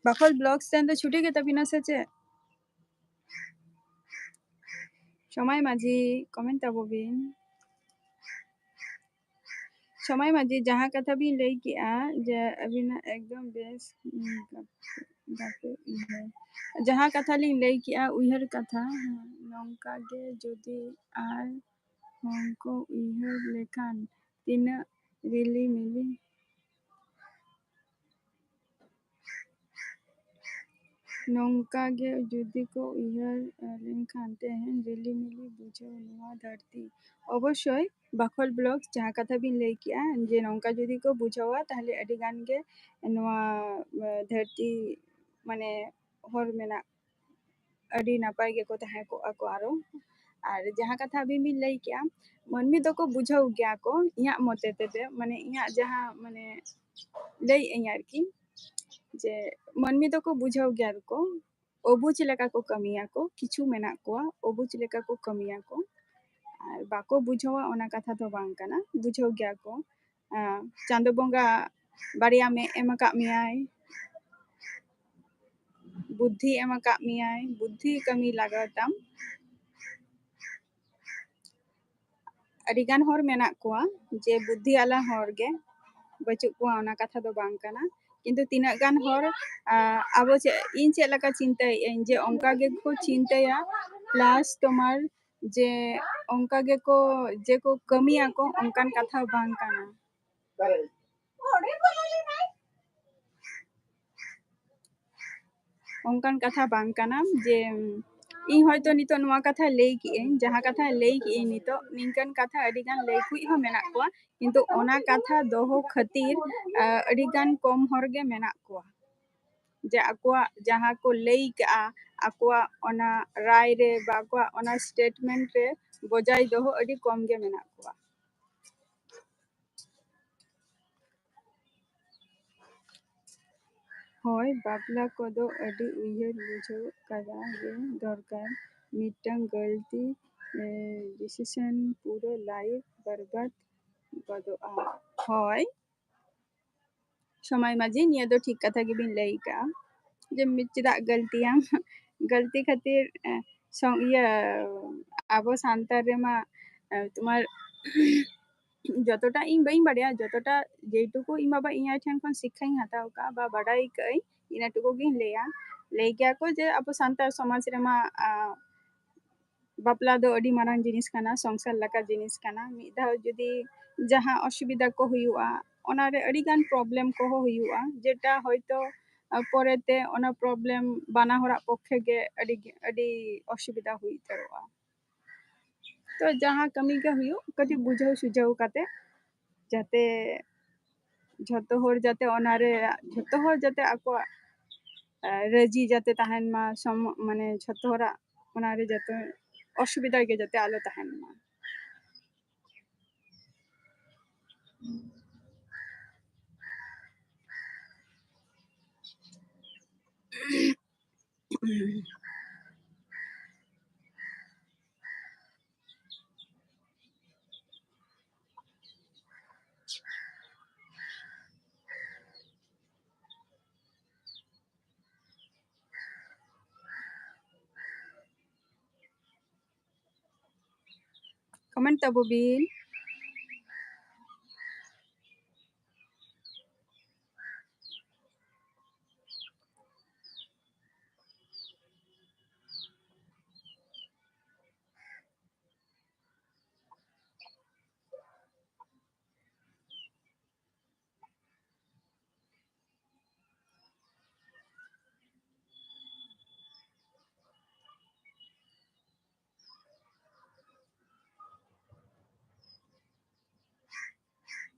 ᱵᱟᱠᱷᱳᱞ ᱵᱞᱚᱜᱥ ᱛᱮᱦᱮᱧ ᱫᱚ ᱪᱷᱩᱴᱤ ᱜᱮ ᱛᱟᱵᱤᱱᱟ ᱥᱮ ᱪᱮᱫ? ᱥᱚᱢᱟᱭ ᱢᱟᱹᱡᱷᱤ, ᱠᱚᱢᱮᱱᱴ ᱛᱟᱵᱚ ᱵᱤᱱ᱾ ᱥᱚᱢᱟᱭ ᱢᱟᱹᱡᱷᱤ, ᱡᱟᱦᱟᱸ ᱠᱟᱛᱷᱟ ᱵᱤᱱ ᱞᱟᱹᱭ ᱠᱮᱜᱼᱟ ᱡᱮ ᱟᱹᱵᱤᱱᱟᱜ ᱮᱠᱫᱚᱢ ᱵᱮᱥ, ᱩᱸ, ᱜᱟᱛᱮ, ᱜᱟᱛᱮ ᱩᱭᱦᱟᱹᱨ, ᱡᱟᱦᱟᱸ ᱠᱟᱛᱷᱟ ᱞᱤᱧ ᱞᱟᱹᱭ ᱠᱮᱜᱼᱟ ᱩᱭᱦᱟᱹᱨ ᱠᱟᱛᱷᱟ, ᱱᱚᱝᱠᱟ ᱜᱮ ᱡᱩᱫᱤ ᱟᱨ ᱦᱚᱸ ᱠᱚ ᱩᱭᱦᱟᱹᱨ ᱞᱮᱠᱷᱟᱱ ᱛᱤᱱᱟᱹᱜ ᱨᱤᱞᱤᱢᱤᱞᱤ᱾ ᱱᱚᱝᱠᱟ ᱜᱮ ᱡᱩᱫᱤ ᱠᱚ ᱩᱭᱦᱟᱹᱨ, ᱮ, ᱞᱮᱱᱠᱷᱟᱱ ᱛᱮᱦᱮᱧ ᱨᱤᱞᱤᱢᱤᱞᱤ ᱵᱩᱡᱷᱟᱹᱣ ᱱᱚᱣᱟ ᱫᱷᱟᱹᱨᱛᱤ᱾ ᱚᱵᱚᱥᱥᱳᱭ ᱵᱟᱠᱷᱳᱞ ᱵᱞᱚᱜ ᱡᱟᱦᱟᱸ ᱠᱟᱛᱷᱟ ᱵᱤᱱ ᱞᱟᱹᱭ ᱠᱮᱜᱼᱟ, ᱡᱮ ᱱᱚᱝᱠᱟ ᱡᱩᱫᱤ ᱠᱚ ᱵᱩᱡᱷᱟᱹᱣᱟ, ᱛᱟᱦᱞᱮ ᱟᱹᱰᱤ ᱜᱟᱱ ᱜᱮ ᱱᱚᱣᱟ, ᱮ, ᱫᱷᱟᱹᱨᱛᱤ, ᱢᱟᱱᱮ, ᱦᱚᱲ ᱢᱮᱱᱟᱜ ᱟᱹᱰᱤ ᱱᱟᱯᱟᱭ ᱜᱮᱠᱚ ᱛᱟᱦᱮᱸ ᱠᱚᱜᱼᱟ ᱠᱚ ᱟᱨᱚ᱾ ᱟᱨ ᱡᱟᱦᱟᱸ ᱠᱟᱛᱷᱟ ᱟᱹᱵᱤᱱ ᱵᱤᱱ ᱞᱟᱹᱭ ᱠᱮᱜᱼᱟ, ᱢᱟᱹᱱᱢᱤ ᱫᱚᱠᱚ ᱵᱩᱡᱷᱟᱹᱣ ᱜᱮᱭᱟ ᱠᱚ, ᱤᱧᱟᱹᱜ ᱢᱚᱛᱮ ᱛᱮᱫᱚ, ᱢᱟᱱᱮ, ᱤᱧᱟᱹᱜ ᱡᱟᱦᱟᱸ, ᱢᱟᱱᱮ, ᱞᱟᱹᱭᱮᱫ ᱟᱹᱧ ᱟᱨᱠᱤ, ᱡᱮ ᱢᱟᱹᱱᱢᱤ ᱫᱚᱠᱚ ᱵᱩᱡᱷᱟᱹᱣ ᱜᱮᱭᱟ ᱠᱚ, ᱚᱵᱩᱡᱽ ᱞᱮᱠᱟ ᱠᱚ ᱠᱟᱹᱢᱤᱭᱟᱠᱚ, ᱠᱤᱪᱷᱩ ᱢᱮᱱᱟᱜ ᱠᱚᱣᱟ ᱚᱵᱩᱡᱽ ᱞᱮᱠᱟ ᱠᱚ ᱠᱟᱹᱢᱤᱭᱟᱠᱚ᱾ ᱟᱨ ᱵᱟᱠᱚ ᱵᱩᱡᱷᱟᱹᱣᱟ ᱚᱱᱟ ᱠᱟᱛᱷᱟ ᱫᱚ ᱵᱟᱝ ᱠᱟᱱᱟ, ᱵᱩᱡᱷᱟᱹᱣ ᱜᱮᱭᱟ ᱠᱚ᱾ ᱟᱸ, ᱪᱟᱸᱫᱚ ᱵᱚᱸᱜᱟ ᱵᱟᱨᱭᱟ ᱢᱮᱫ ᱮᱢ ᱟᱠᱟᱫ ᱢᱮᱭᱟᱭ, ᱵᱩᱫᱽᱫᱷᱤ ᱮᱢ ᱟᱠᱟᱫ ᱢᱮᱭᱟᱭ, ᱵᱩᱫᱽᱫᱷᱤ ᱠᱟᱹᱢᱤ ᱞᱟᱜᱟᱣ ᱛᱟᱢ᱾ ᱟᱹᱰᱤᱜᱟᱱ ᱦᱚᱲ ᱢᱮᱱᱟᱜ ᱠᱚᱣᱟ ᱡᱮ ᱵᱩᱫᱽᱫᱷᱤ ᱟᱞᱟ ᱦᱚᱲ ᱜᱮ ᱵᱟᱹᱪᱩᱜ ᱠᱚᱣᱟ, ᱚᱱᱟ ᱠᱟᱛᱷᱟ ᱫᱚ ᱵᱟᱝ ᱠᱟᱱᱟ᱾ ᱠᱤᱱᱛᱩ ᱛᱤᱱᱟᱹᱜ ᱜᱟᱱ ᱦᱚᱲ, ᱟᱸ, ᱟᱵᱚ ᱪᱮᱫ, ᱤᱧ ᱪᱮᱫ ᱞᱮᱠᱟ ᱪᱤᱱᱛᱟᱹᱭᱮᱫ ᱟᱹᱧ, ᱡᱮ ᱚᱱᱠᱟ ᱜᱮᱠᱚ ᱪᱤᱱᱛᱟᱹᱭᱟ, plus ᱛᱳᱢᱟᱨ ᱡᱮ ᱚᱱᱠᱟ ᱜᱮᱠᱚ, ᱡᱮ ᱠᱚ ᱠᱟᱹᱢᱤᱭᱟᱠᱚ, ᱚᱱᱠᱟᱱ ᱠᱟᱛᱷᱟ ᱵᱟᱝ ᱠᱟᱱᱟ᱾ ᱚᱱᱠᱟᱱ ᱠᱟᱛᱷᱟ ᱵᱟᱝ ᱠᱟᱱᱟ ᱡᱮ ᱤᱧ ᱦᱚᱭᱛᱳ ᱱᱤᱛᱚᱜ ᱱᱚᱣᱟ ᱠᱟᱛᱷᱟ ᱞᱟᱹᱭ ᱠᱮᱜ ᱟᱹᱧ, ᱡᱟᱦᱟᱸ ᱠᱟᱛᱷᱟ ᱞᱟᱹᱭ ᱠᱮᱜ ᱟᱹᱧ ᱱᱤᱛᱚᱜ, ᱱᱤᱝᱠᱟᱹᱱ ᱠᱟᱛᱷᱟ ᱟᱹᱰᱤ ᱜᱟᱱ ᱞᱟᱹᱭ ᱠᱩᱡ ᱦᱚᱸ ᱢᱮᱱᱟᱜ ᱠᱚᱣᱟ, ᱠᱤᱱᱛᱩ ᱚᱱᱟ ᱠᱟᱛᱷᱟ ᱫᱚᱦᱚ ᱠᱷᱟᱹᱛᱤᱨ ᱟᱹᱰᱤ ᱜᱟᱱ ᱠᱚᱢ ᱦᱚᱲ ᱜᱮ ᱢᱮᱱᱟᱜ ᱠᱚᱣᱟ, ᱡᱮ ᱟᱠᱚᱣᱟᱜ ᱡᱟᱦᱟᱸ ᱠᱚ ᱞᱟᱹᱭ ᱠᱟᱜᱼᱟ, ᱟᱠᱚᱣᱟᱜ ᱚᱱᱟ ᱨᱟᱭ ᱨᱮ ᱵᱟ ᱟᱠᱚᱣᱟᱜ ᱚᱱᱟ statement ᱨᱮ ᱵᱚᱡᱟᱭ ᱫᱚᱦᱚ ᱟᱹᱰᱤ ᱠᱚᱢ ᱜᱮ ᱢᱮᱱᱟᱜ ᱠᱚᱣᱟ᱾ ᱦᱳᱭ, ᱵᱟᱯᱞᱟ ᱠᱚᱫᱚ ᱟᱹᱰᱤ ᱩᱭᱦᱟᱹᱨ ᱵᱩᱡᱷᱟᱹᱣ ᱠᱟᱫᱟ ᱜᱮ ᱫᱚᱨᱠᱟᱨ᱾ ᱢᱤᱫᱴᱟᱝ ᱜᱟᱹᱞᱛᱤ, ᱮ, decision ᱯᱩᱨᱟᱹ life ᱵᱟᱨᱵᱟᱫ ᱜᱚᱫᱚᱜᱼᱟ᱾ ᱦᱳᱭ, ᱥᱚᱢᱟᱭ ᱢᱟᱹᱡᱷᱤ, ᱱᱤᱭᱟᱹ ᱫᱚ ᱴᱷᱤᱠ ᱠᱟᱛᱷᱟ ᱜᱮᱵᱤᱱ ᱞᱟᱹᱭ ᱠᱟᱜᱼᱟ ᱡᱮ ᱢᱤᱫ ᱪᱮᱫᱟᱜ ᱜᱟᱹᱞᱛᱤᱭᱟᱢ? ᱜᱟᱹᱞᱛᱤ ᱠᱷᱟᱹᱛᱤᱨ, ᱮ, ᱥᱚᱝ-, ᱤᱭᱟᱹ, ᱟᱵᱚ ᱥᱟᱱᱛᱟᱲ ᱨᱮᱢᱟ, ᱮ, ᱛᱳᱢᱟᱨ ᱡᱚᱛᱚᱴᱟ ᱤᱧ ᱵᱟᱹᱧ ᱵᱟᱲᱟᱭᱟ, ᱡᱚᱛᱚᱴᱟ ᱡᱮᱴᱩᱠᱩ ᱤᱧ ᱵᱟᱵᱟ ᱤᱧ ᱟᱭ ᱴᱷᱮᱱ ᱠᱷᱚᱱ ᱥᱤᱠᱠᱷᱟᱧ ᱦᱟᱛᱟᱣ ᱠᱟᱜᱼᱟ ᱵᱟ ᱵᱟᱰᱟᱭ ᱠᱟᱜ ᱟᱹᱧ, ᱤᱱᱟᱹ ᱴᱩᱠᱩ ᱜᱤᱧ ᱞᱟᱹᱭᱟ᱾ ᱞᱟᱹᱭ ᱜᱮᱭᱟ ᱠᱚ ᱡᱮ ᱟᱵᱚ ᱥᱟᱱᱛᱟᱲ ᱥᱚᱢᱟᱡᱽ ᱨᱮᱢᱟ, ᱟ, ᱵᱟᱯᱞᱟ ᱫᱚ ᱟᱹᱰᱤ ᱢᱟᱨᱟᱝ ᱡᱤᱱᱤᱥ ᱠᱟᱱᱟ, ᱥᱚᱝᱥᱟᱨ ᱞᱮᱠᱟ ᱡᱤᱱᱤᱥ ᱠᱟᱱᱟ᱾ ᱢᱤᱫ ᱫᱷᱟᱣ ᱡᱩᱫᱤ ᱡᱟᱦᱟᱸ ᱚᱥᱩᱵᱤᱫᱷᱟ ᱠᱚ ᱦᱩᱭᱩᱜᱼᱟ, ᱚᱱᱟᱨᱮ ᱟᱹᱰᱤᱜᱟᱱ problem ᱠᱚᱦᱚᱸ ᱦᱩᱭᱩᱜᱼᱟ, ᱡᱮᱴᱟ ᱦᱚᱭᱛᱳ, ᱟ, ᱯᱚᱨᱮᱛᱮ ᱚᱱᱟ problem ᱵᱟᱱᱟ ᱦᱚᱲᱟᱜ ᱯᱚᱠᱠᱷᱮ ᱜᱮ ᱟᱹᱰᱤ, ᱟᱹᱰᱤ ᱚᱥᱩᱵᱤᱫᱷᱟ ᱦᱩᱭ ᱩᱛᱟᱹᱨᱚᱜᱼᱟ᱾ ᱛᱚ ᱡᱟᱦᱟᱸ ᱠᱟᱹᱢᱤ ᱜᱮ ᱦᱩᱭᱩᱜ, ᱠᱟᱹᱴᱤᱡ ᱵᱩᱡᱷᱟᱹᱣ ᱥᱩᱡᱷᱟᱹᱣ ᱠᱟᱛᱮ, ᱡᱟᱛᱮ ᱡᱷᱚᱛᱚ ᱦᱚᱲ ᱡᱟᱛᱮ ᱚᱱᱟᱨᱮ, ᱡᱷᱚᱛᱚ ᱦᱚᱲ ᱡᱟᱛᱮ ᱟᱠᱚᱣᱟᱜ, ᱟ, ᱨᱟᱹᱡᱤ ᱡᱟᱛᱮ ᱛᱟᱦᱮᱱ ᱢᱟ, ᱥᱚᱢ-, ᱢᱟᱱᱮ ᱡᱷᱚᱛᱚ ᱦᱚᱲᱟᱜ ᱚᱱᱟᱨᱮ ᱡᱟᱛᱮ ᱚᱥᱩᱵᱤᱫᱷᱟ ᱜᱮ ᱡᱟᱛᱮ ᱟᱞᱚ ᱛᱟᱦᱮᱱ ᱢᱟ᱾ Comment ᱛᱟᱵᱚ ᱵᱤᱱ᱾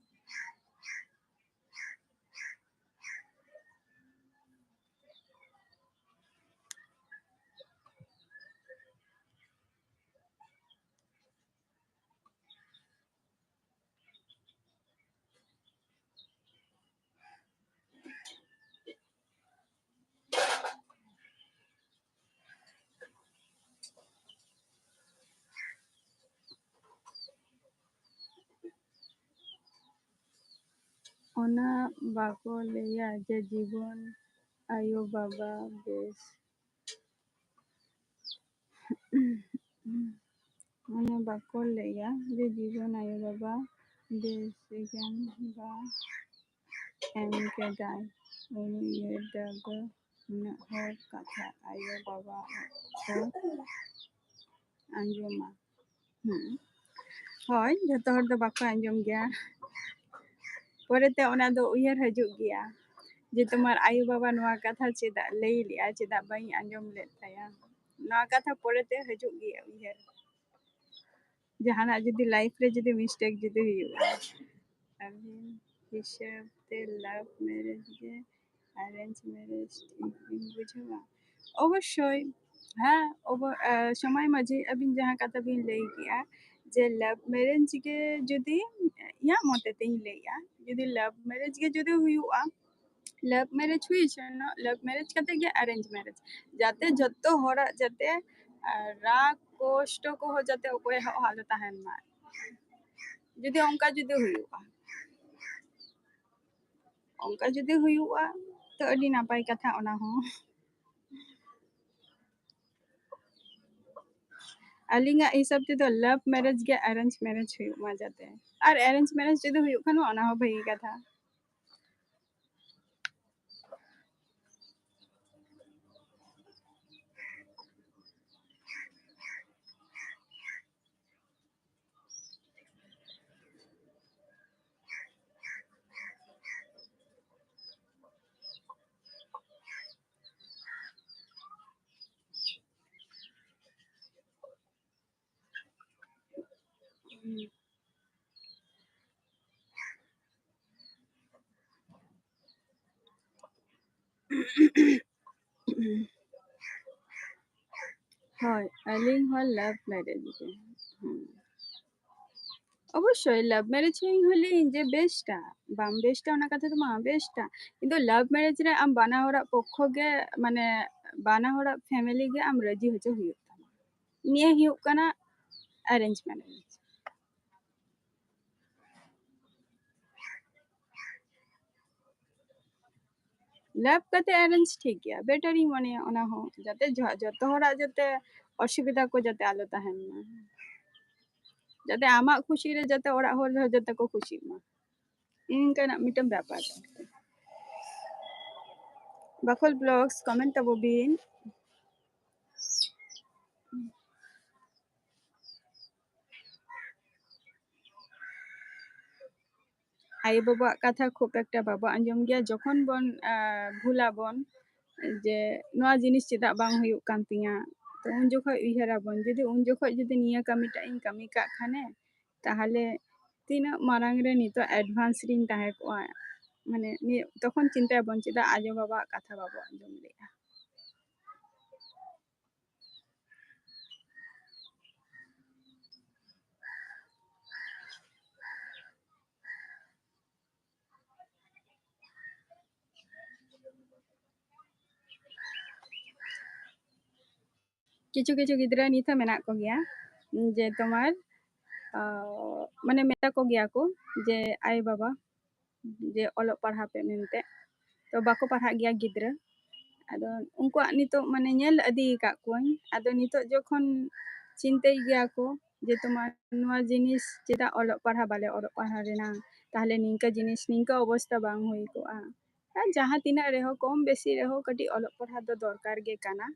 ᱵᱟᱠᱚ ᱞᱟᱹᱭᱟ ᱡᱮ ᱡᱤᱵᱚᱱ ᱟᱭᱳ ᱵᱟᱵᱟ ᱵᱮᱥ᱾ ᱚᱱᱟ ᱵᱟᱠᱚ ᱞᱟᱹᱭᱟ ᱡᱮ ᱡᱤᱵᱚᱱ ᱟᱭᱳ ᱵᱟᱵᱟ ᱵᱮᱥ ᱜᱟᱱ ᱵᱟ ᱮᱢ ᱠᱮᱫᱟᱭ᱾ ᱩᱱᱤ ᱩᱭᱦᱟᱹᱨ ᱫᱟ ᱫᱚ ᱩᱱᱟᱹᱜ ᱦᱚᱲ ᱠᱟᱛᱷᱟ ᱟᱭᱳ ᱵᱟᱵᱟ ᱠᱚ ᱟᱸᱡᱚᱢᱟ᱾ ᱦᱩᱸ᱾ ᱦᱳᱭ, ᱡᱚᱛᱚ ᱦᱚᱲ ᱫᱚ ᱵᱟᱠᱚ ᱟᱸᱡᱚᱢ ᱜᱮᱭᱟ᱾ ᱯᱚᱨᱮᱛᱮ ᱚᱱᱟ ᱫᱚ ᱩᱭᱦᱟᱹᱨ ᱦᱤᱡᱩᱜ ᱜᱮᱭᱟ ᱡᱮ ᱛᱳᱢᱟᱨ ᱟᱭᱳ ᱵᱟᱵᱟ ᱱᱚᱣᱟ ᱠᱟᱛᱷᱟ ᱪᱮᱫᱟᱜ ᱞᱟᱹᱭ ᱞᱮᱜᱼᱟ, ᱪᱮᱫᱟᱜ ᱵᱟᱹᱧ ᱟᱸᱡᱚᱢ ᱞᱮᱫ ᱛᱟᱭᱟ᱾ ᱱᱚᱣᱟ ᱠᱟᱛᱷᱟ ᱯᱚᱨᱮᱛᱮ ᱦᱤᱡᱩᱜ ᱜᱮᱭᱟ ᱩᱭᱦᱟᱹᱨ᱾ ᱡᱟᱦᱟᱱᱟᱜ ᱡᱩᱫᱤ life ᱨᱮ ᱡᱩᱫᱤ mistake ᱡᱩᱫᱤ ᱦᱩᱭᱩᱜᱼᱟ, ᱟᱹᱵᱤᱱ ᱦᱤᱥᱟᱹᱵ ᱛᱮ love marriage ᱜᱮ arrange marriage ᱴᱷᱤᱠ ᱵᱤᱱ ᱵᱩᱡᱷᱟᱹᱣᱟ? ᱚᱵᱚᱥᱥᱳᱭ, ᱦᱮᱸ, ᱚᱵᱚ-, ᱟ, ᱥᱚᱢᱟᱭ ᱢᱟᱹᱡᱷᱤ, ᱟᱹᱵᱤᱱ ᱡᱟᱦᱟᱸ ᱠᱟᱛᱷᱟ ᱵᱤᱱ ᱞᱟᱹᱭ ᱠᱮᱜᱼᱟ ᱡᱮ love marriage ᱜᱮ ᱡᱩᱫᱤ, ᱤᱧᱟᱹᱜ ᱢᱚᱛᱮ ᱛᱤᱧ ᱞᱟᱹᱭᱮᱜᱼᱟ, ᱡᱩᱫᱤ love marriage ᱜᱮ ᱡᱩᱫᱤ ᱦᱩᱭᱩᱜᱼᱟ, love marriage ᱦᱩᱭ ᱦᱚᱪᱚᱱᱚᱜ, love marriage ᱠᱟᱛᱮ ᱜᱮ arrange marriage, ᱡᱟᱛᱮ ᱡᱚᱛᱚ ᱦᱚᱲᱟᱜ ᱡᱟᱛᱮ, ᱟ, ᱨᱟᱜ ᱠᱚᱥᱴᱚ ᱠᱚᱦᱚᱸ ᱡᱟᱛᱮ ᱚᱠᱚᱭᱟᱜ ᱦᱚᱸ ᱟᱞᱚ ᱛᱟᱦᱮᱱ ᱢᱟ᱾ ᱡᱩᱫᱤ ᱚᱱᱠᱟ ᱡᱩᱫᱤ ᱦᱩᱭᱩᱜᱼᱟ, ᱚᱱᱠᱟ ᱡᱩᱫᱤ ᱦᱩᱭᱩᱜᱼᱟ, ᱛᱚ ᱟᱹᱰᱤ ᱱᱟᱯᱟᱭ ᱠᱟᱛᱷᱟ ᱚᱱᱟ ᱦᱚᱸ᱾ ᱟᱹᱞᱤᱧᱟᱜ ᱦᱤᱥᱟᱹᱵ ᱛᱮᱫᱚ love marriage ᱜᱮ arrange marriage ᱦᱩᱭᱩᱜ ᱢᱟ ᱡᱟᱛᱮ᱾ ᱟᱨ arrange marriage ᱡᱩᱫᱤ ᱦᱩᱭᱩᱜ ᱠᱷᱟᱱ ᱢᱟ ᱚᱱᱟ ᱦᱚᱸ ᱵᱷᱟᱹᱜᱤ ᱠᱟᱛᱷᱟ᱾ ᱦᱳᱭ, ᱟᱹᱞᱤᱧ ᱦᱚᱸ love marriage ᱜᱮ᱾ ᱦᱩᱸ᱾ ᱚᱵᱚᱥᱥᱳᱭ love marriage ᱦᱚᱸ ᱤᱧ ᱦᱚᱸ ᱞᱟᱹᱭᱟᱹᱧ ᱡᱮ ᱵᱮᱥᱴᱟ, ᱵᱟᱝ ᱵᱮᱥᱴᱟ ᱚᱱᱟ ᱠᱟᱛᱷᱟ ᱫᱚ ᱵᱟᱝ, ᱵᱮᱥᱴᱟ᱾ ᱠᱤᱱᱛᱩ love marriage ᱨᱮ ᱟᱢ ᱵᱟᱱᱟ ᱦᱚᱲᱟᱜ ᱯᱚᱠᱠᱷᱚ ᱜᱮ, ᱢᱟᱱᱮ ᱵᱟᱱᱟ ᱦᱚᱲᱟᱜ family ᱜᱮ ᱟᱢ ᱨᱟᱹᱡᱤ ᱦᱚᱪᱚ ᱦᱩᱭᱩᱜ ᱛᱟᱢᱟ᱾ ᱱᱤᱭᱟᱹ ᱦᱩᱭᱩᱜ ᱠᱟᱱᱟ arrange marriage᱾ ᱞᱮᱵ ᱠᱟᱛᱮ ᱮᱨᱮᱧᱡᱽ ᱴᱷᱤᱠ ᱜᱮᱭᱟ, ᱵᱮᱴᱟᱨ ᱤᱧ ᱢᱚᱱᱮᱭᱟ ᱚᱱᱟ ᱦᱚᱸ, ᱡᱟᱛᱮ ᱡᱚ-, ᱡᱚᱛᱚ ᱦᱚᱲᱟᱜ ᱡᱟᱛᱮ ᱚᱥᱩᱵᱤᱫᱷᱟ ᱠᱚ ᱡᱟᱛᱮ ᱟᱞᱚ ᱛᱟᱦᱮᱱ ᱢᱟ, ᱡᱟᱛᱮ ᱟᱢᱟᱜ ᱠᱷᱩᱥᱤ ᱨᱮ ᱡᱟᱛᱮ ᱚᱲᱟᱜ ᱦᱚᱲ ᱦᱚᱸ ᱡᱟᱛᱮ ᱠᱚ ᱠᱷᱩᱥᱤᱜ ᱢᱟ, ᱤᱱᱠᱟᱱᱟᱜ ᱢᱤᱫᱴᱟᱝ ᱵᱮᱯᱟᱨ᱾ ᱵᱟᱠᱷᱳᱞ ᱵᱞᱚᱜᱥ ᱠᱚᱢᱮᱱᱴ ᱛᱟᱵᱚ ᱵᱤᱱ᱾ ᱟᱭᱳᱼᱵᱟᱵᱟᱣᱟᱜ ᱠᱟᱛᱷᱟ ᱠᱷᱩᱵ ᱮᱠᱴᱟ ᱵᱟᱵᱚ ᱟᱸᱡᱚᱢ ᱜᱮᱭᱟ᱾ ᱡᱚᱠᱷᱚᱱ ᱵᱚᱱ, ᱟᱸ, ᱵᱷᱩᱞ ᱟᱵᱚᱱ ᱡᱮ ᱱᱚᱣᱟ ᱡᱤᱱᱤᱥ ᱪᱮᱫᱟᱜ ᱵᱟᱝ ᱦᱩᱭᱩᱜ ᱠᱟᱱ ᱛᱤᱧᱟ, ᱛᱚ ᱩᱱ ᱡᱚᱠᱷᱚᱡ ᱩᱭᱦᱟᱹᱨ ᱟᱵᱚᱱ, ᱡᱩᱫᱤ ᱩᱱ ᱡᱚᱠᱷᱚᱡ ᱡᱩᱫᱤ ᱱᱤᱭᱟᱹ ᱠᱟᱹᱢᱤᱴᱟᱜ ᱤᱧ ᱠᱟᱹᱢᱤ ᱠᱟᱜ ᱠᱷᱟᱱᱮ, ᱛᱟᱦᱚᱞᱮ ᱛᱤᱱᱟᱹᱜ ᱢᱟᱨᱟᱝ ᱨᱮ ᱱᱤᱛᱚᱜ advance ᱨᱤᱧ ᱛᱟᱦᱮᱸ ᱠᱚᱜᱼᱟ᱾ ᱢᱟᱱᱮ ᱱᱤᱭᱟᱹ, ᱛᱚᱠᱷᱚᱱ ᱪᱤᱱᱛᱟᱹᱭᱟᱵᱚᱱ ᱪᱮᱫᱟᱜ ᱟᱭᱳᱼᱵᱟᱵᱟᱣᱟᱜ ᱠᱟᱛᱷᱟ ᱵᱟᱵᱚ ᱟᱸᱡᱚᱢ ᱞᱮᱜᱼᱟ᱾ ᱠᱤᱪᱷᱩ ᱠᱤᱪᱷᱩ ᱜᱤᱫᱽᱨᱟᱹ ᱱᱤᱛ ᱦᱚᱸ ᱢᱮᱱᱟᱜ ᱠᱚᱜᱮᱭᱟ, ᱡᱮ ᱛᱳᱢᱟᱨ, ᱟᱸ, ᱢᱟᱱᱮ ᱢᱮᱛᱟ ᱠᱚᱜᱮᱭᱟ ᱠᱚ ᱡᱮ ᱟᱭᱳᱼᱵᱟᱵᱟ ᱡᱮ ᱚᱞᱚᱜ ᱯᱟᱲᱦᱟᱜ ᱯᱮ ᱢᱮᱱᱛᱮ, ᱛᱚ ᱵᱟᱠᱚ ᱯᱟᱲᱦᱟᱜ ᱜᱮᱭᱟ ᱜᱤᱫᱽᱨᱟᱹ᱾ ᱟᱫᱚ ᱩᱱᱠᱩᱣᱟᱜ ᱱᱤᱛᱚᱜ ᱢᱟᱱᱮ ᱧᱮᱞ ᱤᱫᱤ ᱟᱠᱟᱫ ᱠᱚᱣᱟᱹᱧ, ᱟᱫᱚ ᱱᱤᱛᱚᱜ ᱡᱚᱠᱷᱚᱱ ᱪᱤᱱᱛᱟᱹᱭ ᱜᱮᱭᱟ ᱠᱚ ᱡᱮ ᱛᱳᱢᱟᱨ ᱱᱚᱣᱟ ᱡᱤᱱᱤᱥ ᱪᱮᱫᱟᱜ ᱚᱞᱚᱜ ᱯᱟᱲᱦᱟᱜ ᱵᱟᱞᱮ ᱚᱞᱚᱜ ᱯᱟᱲᱦᱟᱣ ᱞᱮᱱᱟ, ᱛᱟᱦᱚᱞᱮ ᱱᱤᱝᱠᱟᱹ ᱡᱤᱱᱤᱥ ᱱᱤᱝᱠᱟᱹ ᱚᱵᱚᱥᱛᱟ ᱵᱟᱝ ᱦᱩᱭ ᱠᱚᱜᱼᱟ᱾ ᱟᱨ ᱡᱟᱦᱟᱸ ᱛᱤᱱᱟᱹᱜ ᱨᱮᱦᱚᱸ ᱠᱚᱢ ᱵᱮᱥᱤ ᱨᱮᱦᱚᱸ ᱠᱟᱹᱴᱤᱡ ᱚᱞᱚᱜ ᱯᱟᱲᱦᱟᱜ ᱫᱚ ᱫᱚᱨᱠᱟᱨ ᱜᱮ ᱠᱟᱱᱟ,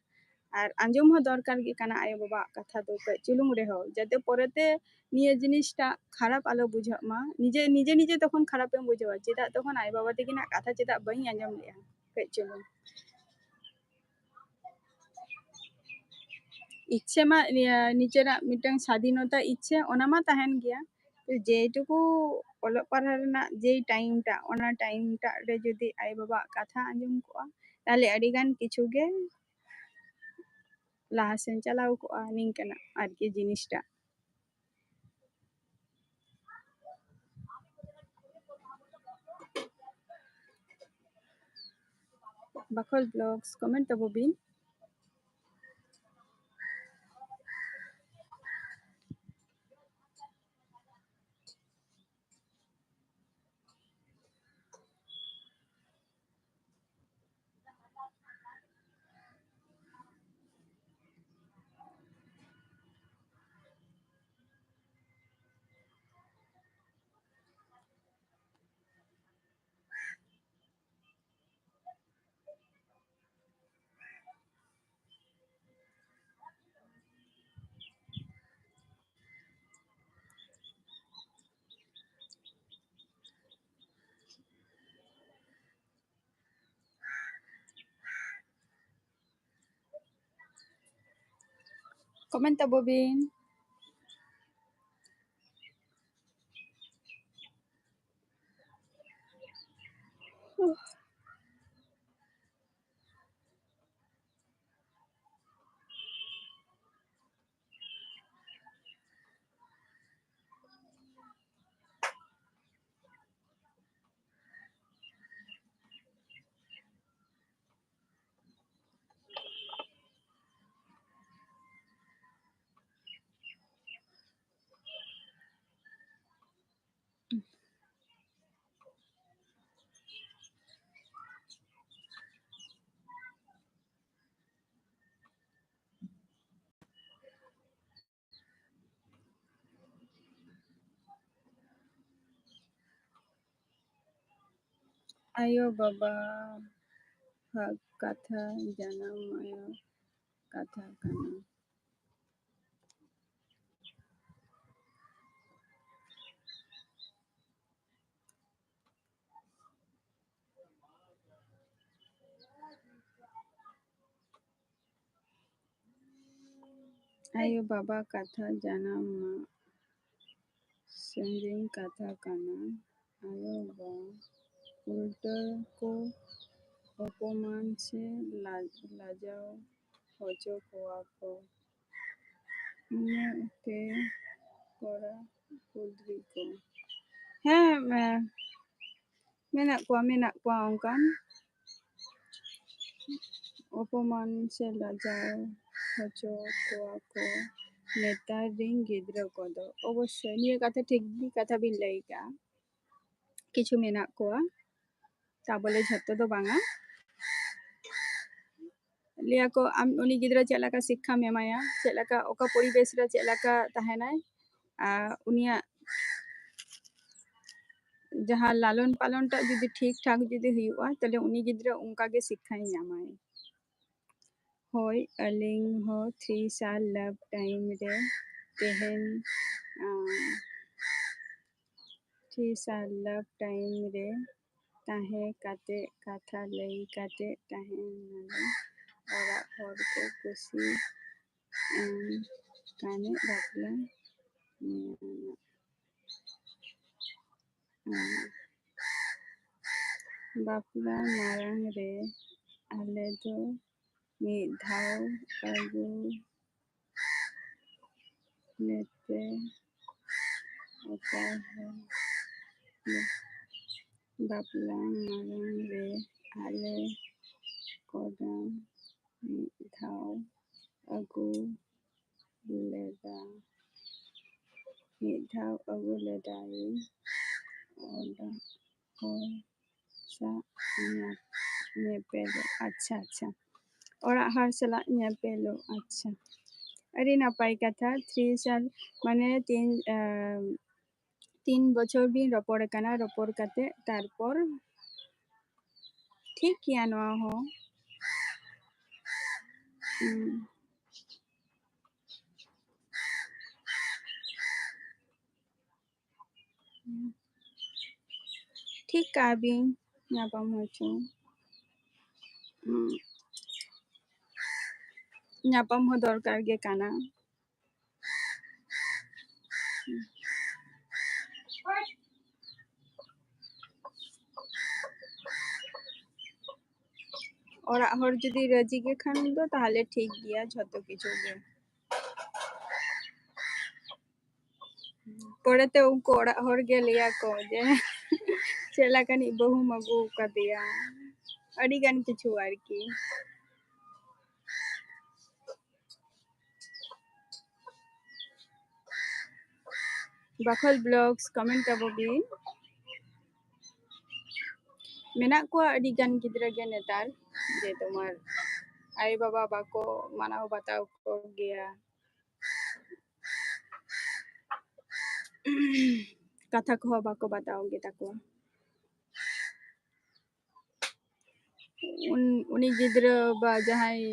ᱟᱨ ᱟᱸᱡᱚᱢ ᱦᱚᱸ ᱫᱚᱨᱠᱟᱨ ᱜᱮ ᱠᱟᱱᱟ ᱟᱭᱳᱼᱵᱟᱵᱟᱣᱟᱜ ᱠᱟᱛᱷᱟ ᱫᱚ ᱠᱟᱹᱡ ᱪᱩᱞᱩᱝ ᱨᱮᱦᱚᱸ, ᱡᱟᱛᱮ ᱯᱚᱨᱮᱛᱮ ᱱᱤᱭᱟᱹ ᱡᱤᱱᱤᱥᱴᱟᱜ ᱠᱷᱟᱨᱟᱯ ᱟᱞᱚ ᱵᱩᱡᱷᱟᱹᱜ ᱢᱟ᱾ ᱱᱤᱡᱮ, ᱱᱤᱡᱮ, ᱱᱤᱡᱮ ᱛᱚᱠᱷᱚᱱ ᱠᱷᱟᱨᱟᱯᱮᱢ ᱵᱩᱡᱷᱟᱹᱣᱟ, ᱪᱮᱫᱟᱜ ᱛᱚᱠᱷᱚᱱ ᱟᱭᱳᱼᱵᱟᱵᱟ ᱛᱟᱹᱠᱤᱱᱟᱜ ᱠᱟᱛᱷᱟ ᱪᱮᱫᱟᱜ ᱵᱟᱹᱧ ᱟᱸᱡᱚᱢ ᱞᱮᱜᱼᱟ ᱠᱟᱹᱡ ᱪᱩᱞᱩᱝ᱾ ᱤᱪᱪᱷᱟᱹ ᱢᱟ, ᱤᱭᱟᱹ, ᱱᱤᱡᱮᱨᱟᱜ ᱢᱤᱫᱴᱟᱝ ᱥᱟᱫᱷᱤᱱᱚᱛᱟ ᱤᱪᱪᱷᱟᱹ, ᱚᱱᱟ ᱢᱟ ᱛᱟᱦᱮᱱ ᱜᱮᱭᱟ᱾ ᱛᱚ ᱡᱮᱴᱩᱠᱩ ᱚᱞᱚᱜ ᱯᱟᱲᱦᱟᱜ ᱨᱮᱱᱟᱜ ᱡᱮ time ᱴᱟᱜ, ᱚᱱᱟ time ᱴᱟᱜ ᱨᱮ ᱡᱩᱫᱤ ᱟᱭᱳᱼᱵᱟᱵᱟᱣᱟᱜ ᱠᱟᱛᱷᱟ ᱟᱸᱡᱚᱢ ᱠᱚᱜᱼᱟ, ᱛᱟᱦᱞᱮ ᱟᱹᱰᱤᱜᱟᱱ ᱠᱤᱪᱷᱩ ᱜᱮ ᱞᱟᱦᱟ ᱥᱮᱱ ᱪᱟᱞᱟᱣ ᱠᱚᱜᱼᱟ, ᱱᱤᱝᱠᱟᱹᱱᱟᱜ ᱟᱨᱠᱤ ᱡᱤᱱᱤᱥᱴᱟᱜ᱾ ᱵᱟᱠᱷᱳᱞ ᱵᱞᱚᱜᱥ ᱠᱚᱢᱮᱱᱴ ᱛᱟᱵᱚ ᱵᱤᱱ᱾ Comment ᱛᱟᱵᱚ ᱵᱤᱱ᱾ ᱟᱭᱳ ᱵᱟᱵᱟ ᱦᱟᱜ ᱠᱟᱛᱷᱟ ᱡᱟᱱᱟᱢ ᱟᱭᱳ ᱠᱟᱛᱷᱟ ᱠᱟᱱᱟ᱾ ᱟᱭᱳ ᱵᱟᱵᱟ ᱠᱟᱛᱷᱟ ᱡᱟᱱᱟᱢ ᱢᱟ ᱥᱟᱺᱜᱤᱧ ᱠᱟᱛᱷᱟ ᱠᱟᱱᱟ᱾ ᱟᱭᱳ ᱵᱟᱵᱟ ᱩᱞᱴᱟᱹ ᱠᱚ ᱚᱯᱚᱢᱟᱱ ᱥᱮ ᱞᱟᱡ-, ᱞᱟᱡᱟᱣ ᱦᱚᱪᱚ ᱠᱚᱣᱟ ᱠᱚ᱾ ᱤᱱᱟᱹᱛᱮ ᱠᱚᱲᱟ ᱠᱩᱲᱤ ᱠᱚ, ᱦᱮᱸ, ᱢᱮ-, ᱢᱮᱱᱟᱜ ᱠᱚᱣᱟ, ᱢᱮᱱᱟᱜ ᱠᱚᱣᱟ ᱚᱱᱠᱟᱱ᱾ ᱚᱯᱚᱢᱟᱱ ᱥᱮ ᱞᱟᱡᱟᱣ ᱦᱚᱪᱚ ᱠᱚᱣᱟ ᱠᱚ ᱱᱮᱛᱟᱨ ᱨᱤᱱ ᱜᱤᱫᱽᱨᱟᱹ ᱠᱚᱫᱚ᱾ ᱚᱵᱚᱥᱥᱳᱭ ᱱᱤᱭᱟᱹ ᱠᱟᱛᱷᱟ ᱴᱷᱤᱠ ᱜᱮ, ᱠᱟᱛᱷᱟ ᱵᱤᱱ ᱞᱟᱹᱭ ᱠᱟᱜᱼᱟ᱾ ᱠᱤᱪᱷᱩ ᱢᱮᱱᱟᱜ ᱠᱚᱣᱟ, ᱛᱟ ᱵᱚᱞᱮ ᱡᱷᱚᱛᱚ ᱫᱚ ᱵᱟᱝᱟ᱾ ᱞᱟᱹᱭᱟ ᱠᱚ ᱟᱢ ᱩᱱᱤ ᱜᱤᱫᱽᱨᱟᱹ ᱪᱮᱫ ᱞᱮᱠᱟ ᱥᱤᱠᱠᱷᱟᱢ ᱮᱢᱟᱭᱟ, ᱪᱮᱫ ᱞᱮᱠᱟ, ᱚᱠᱟ ᱯᱚᱨᱤᱵᱮᱥ ᱨᱮ ᱪᱮᱫ ᱞᱮᱠᱟ ᱛᱟᱦᱮᱱᱟᱭ, ᱟᱨ ᱩᱱᱤᱭᱟᱜ ᱡᱟᱦᱟᱸ ᱞᱟᱞᱚᱱ ᱯᱟᱞᱚᱱ ᱴᱟᱜ ᱡᱩᱫᱤ ᱴᱷᱤᱠ ᱴᱷᱟᱠ ᱡᱩᱫᱤ ᱦᱩᱭᱩᱜᱼᱟ, ᱛᱟᱦᱞᱮ ᱩᱱᱤ ᱜᱤᱫᱽᱨᱟᱹ ᱚᱱᱠᱟ ᱜᱮ ᱥᱤᱠᱠᱷᱟᱭ ᱧᱟᱢᱟᱭ᱾ ᱦᱳᱭ, ᱟᱹᱞᱤᱧ ᱦᱚᱸ ᱛᱷᱨᱤ ᱥᱟᱞ ᱞᱟᱵᱷ ᱴᱟᱭᱤᱢ ᱨᱮ ᱛᱮᱦᱮᱧ, ᱟᱸ, ᱛᱷᱨᱤ ᱥᱟᱞ ᱞᱟᱵᱷ ᱴᱟᱭᱤᱢ ᱨᱮ ᱛᱟᱦᱮᱸ ᱠᱟᱛᱮ ᱠᱟᱛᱷᱟ ᱞᱟᱹᱭ ᱠᱟᱛᱮ ᱛᱟᱦᱮᱸ ᱱᱟᱞᱮ᱾ ᱚᱲᱟᱜ ᱦᱚᱲ ᱠᱚ ᱠᱩᱥᱤ ᱮᱢ ᱠᱟᱱᱮ ᱵᱟᱯᱞᱟ ᱢᱮᱭᱟ᱾ ᱵᱟᱯᱞᱟ ᱢᱟᱲᱟᱝ ᱨᱮ ᱟᱞᱮ ᱫᱚ ᱢᱤᱫ ᱫᱷᱟᱣ ᱟᱹᱜᱩ ᱞᱮᱯᱮ ᱚᱠᱟ ᱦᱚᱸ ᱵᱟᱯᱞᱟ ᱢᱟᱲᱟᱝ ᱨᱮ ᱟᱞᱮ ᱠᱚᱫᱚ ᱢᱤᱫ ᱫᱷᱟᱣ ᱟᱹᱜᱩ ᱞᱮᱫᱟ᱾ ᱢᱤᱫ ᱫᱷᱟᱣ ᱟᱹᱜᱩ ᱞᱮᱫᱟᱭ᱾ ᱚᱲᱟᱜ ᱦᱚᱲ ᱥᱟᱶ ᱧᱮᱯ-, ᱧᱮᱯᱮᱞᱚᱜ᱾ ᱟᱪᱪᱷᱟ, ᱟᱪᱪᱷᱟ᱾ ᱚᱲᱟᱜ ᱦᱚᱲ ᱥᱟᱞᱟᱜ ᱧᱮᱯᱮᱞᱚᱜ᱾ ᱟᱪᱪᱷᱟ᱾ ᱟᱹᱰᱤ ᱱᱟᱯᱟᱭ ᱠᱟᱛᱷᱟ᱾ ᱛᱷᱨᱤ ᱥᱟᱞ ᱢᱟᱱᱮ ᱛᱤᱱ, ᱟᱸ, ᱛᱤᱱ ᱵᱚᱪᱷᱚᱨ ᱵᱤᱱ ᱨᱚᱯᱚᱲ ᱠᱟᱱᱟ, ᱨᱚᱯᱚᱲ ᱠᱟᱛᱮ ᱛᱟᱨᱯᱚᱨ ᱴᱷᱤᱠ ᱜᱮᱭᱟ ᱱᱚᱣᱟ ᱦᱚᱸ᱾ ᱦᱩᱸ᱾ ᱴᱷᱤᱠ ᱠᱟᱜᱼᱟ ᱵᱤᱱ, ᱧᱟᱯᱟᱢ ᱦᱚᱪᱚ᱾ ᱦᱩᱸ᱾ ᱧᱟᱯᱟᱢ ᱦᱚᱸ ᱫᱚᱨᱠᱟᱨ ᱜᱮ ᱠᱟᱱᱟ᱾ ᱚᱲᱟᱜ ᱦᱚᱲ ᱡᱩᱫᱤ ᱨᱟᱹᱡᱤ ᱜᱮ ᱠᱷᱟᱱ ᱫᱚ ᱛᱟᱦᱞᱮ ᱴᱷᱤᱠ ᱜᱮᱭᱟ ᱡᱷᱚᱛᱚ ᱠᱤᱪᱷᱩ ᱜᱮ᱾ ᱯᱚᱨᱮᱛᱮ ᱩᱱᱠᱩ ᱚᱲᱟᱜ ᱦᱚᱲ ᱜᱮ ᱞᱟᱹᱭᱟ ᱠᱚ ᱡᱮ, "ᱪᱮᱫ ᱞᱮᱠᱟᱱᱤᱡ ᱵᱟᱹᱦᱩᱢ ᱟᱹᱜᱩ ᱟᱠᱟᱫᱮᱭᱟ?" ᱟᱹᱰᱤ ᱜᱟᱱ ᱠᱤᱪᱷᱩ ᱟᱨᱠᱤ᱾ ᱵᱟᱠᱷᱳᱞ Vlogs comment ᱟᱵᱚ ᱵᱤᱱ᱾ ᱢᱮᱱᱟᱜ ᱠᱚᱣᱟ ᱟᱹᱰᱤ ᱜᱟᱱ ᱜᱤᱫᱽᱨᱟᱹ ᱜᱮ ᱱᱮᱛᱟᱨ, ᱡᱮ ᱛᱳᱢᱟᱨ ᱟᱭᱳ ᱵᱟᱵᱟ ᱵᱟᱠᱚ ᱢᱟᱱᱟᱣ ᱵᱟᱛᱟᱣ ᱠᱚᱜᱮᱭᱟ, ᱠᱟᱛᱷᱟ ᱠᱚᱦᱚᱸ ᱵᱟᱠᱚ ᱵᱟᱛᱟᱣ ᱜᱮᱛᱟ ᱠᱚᱣᱟ᱾ ᱩᱱ-, ᱩᱱᱤ ᱜᱤᱫᱽᱨᱟᱹ ᱵᱟ ᱡᱟᱦᱟᱸᱭ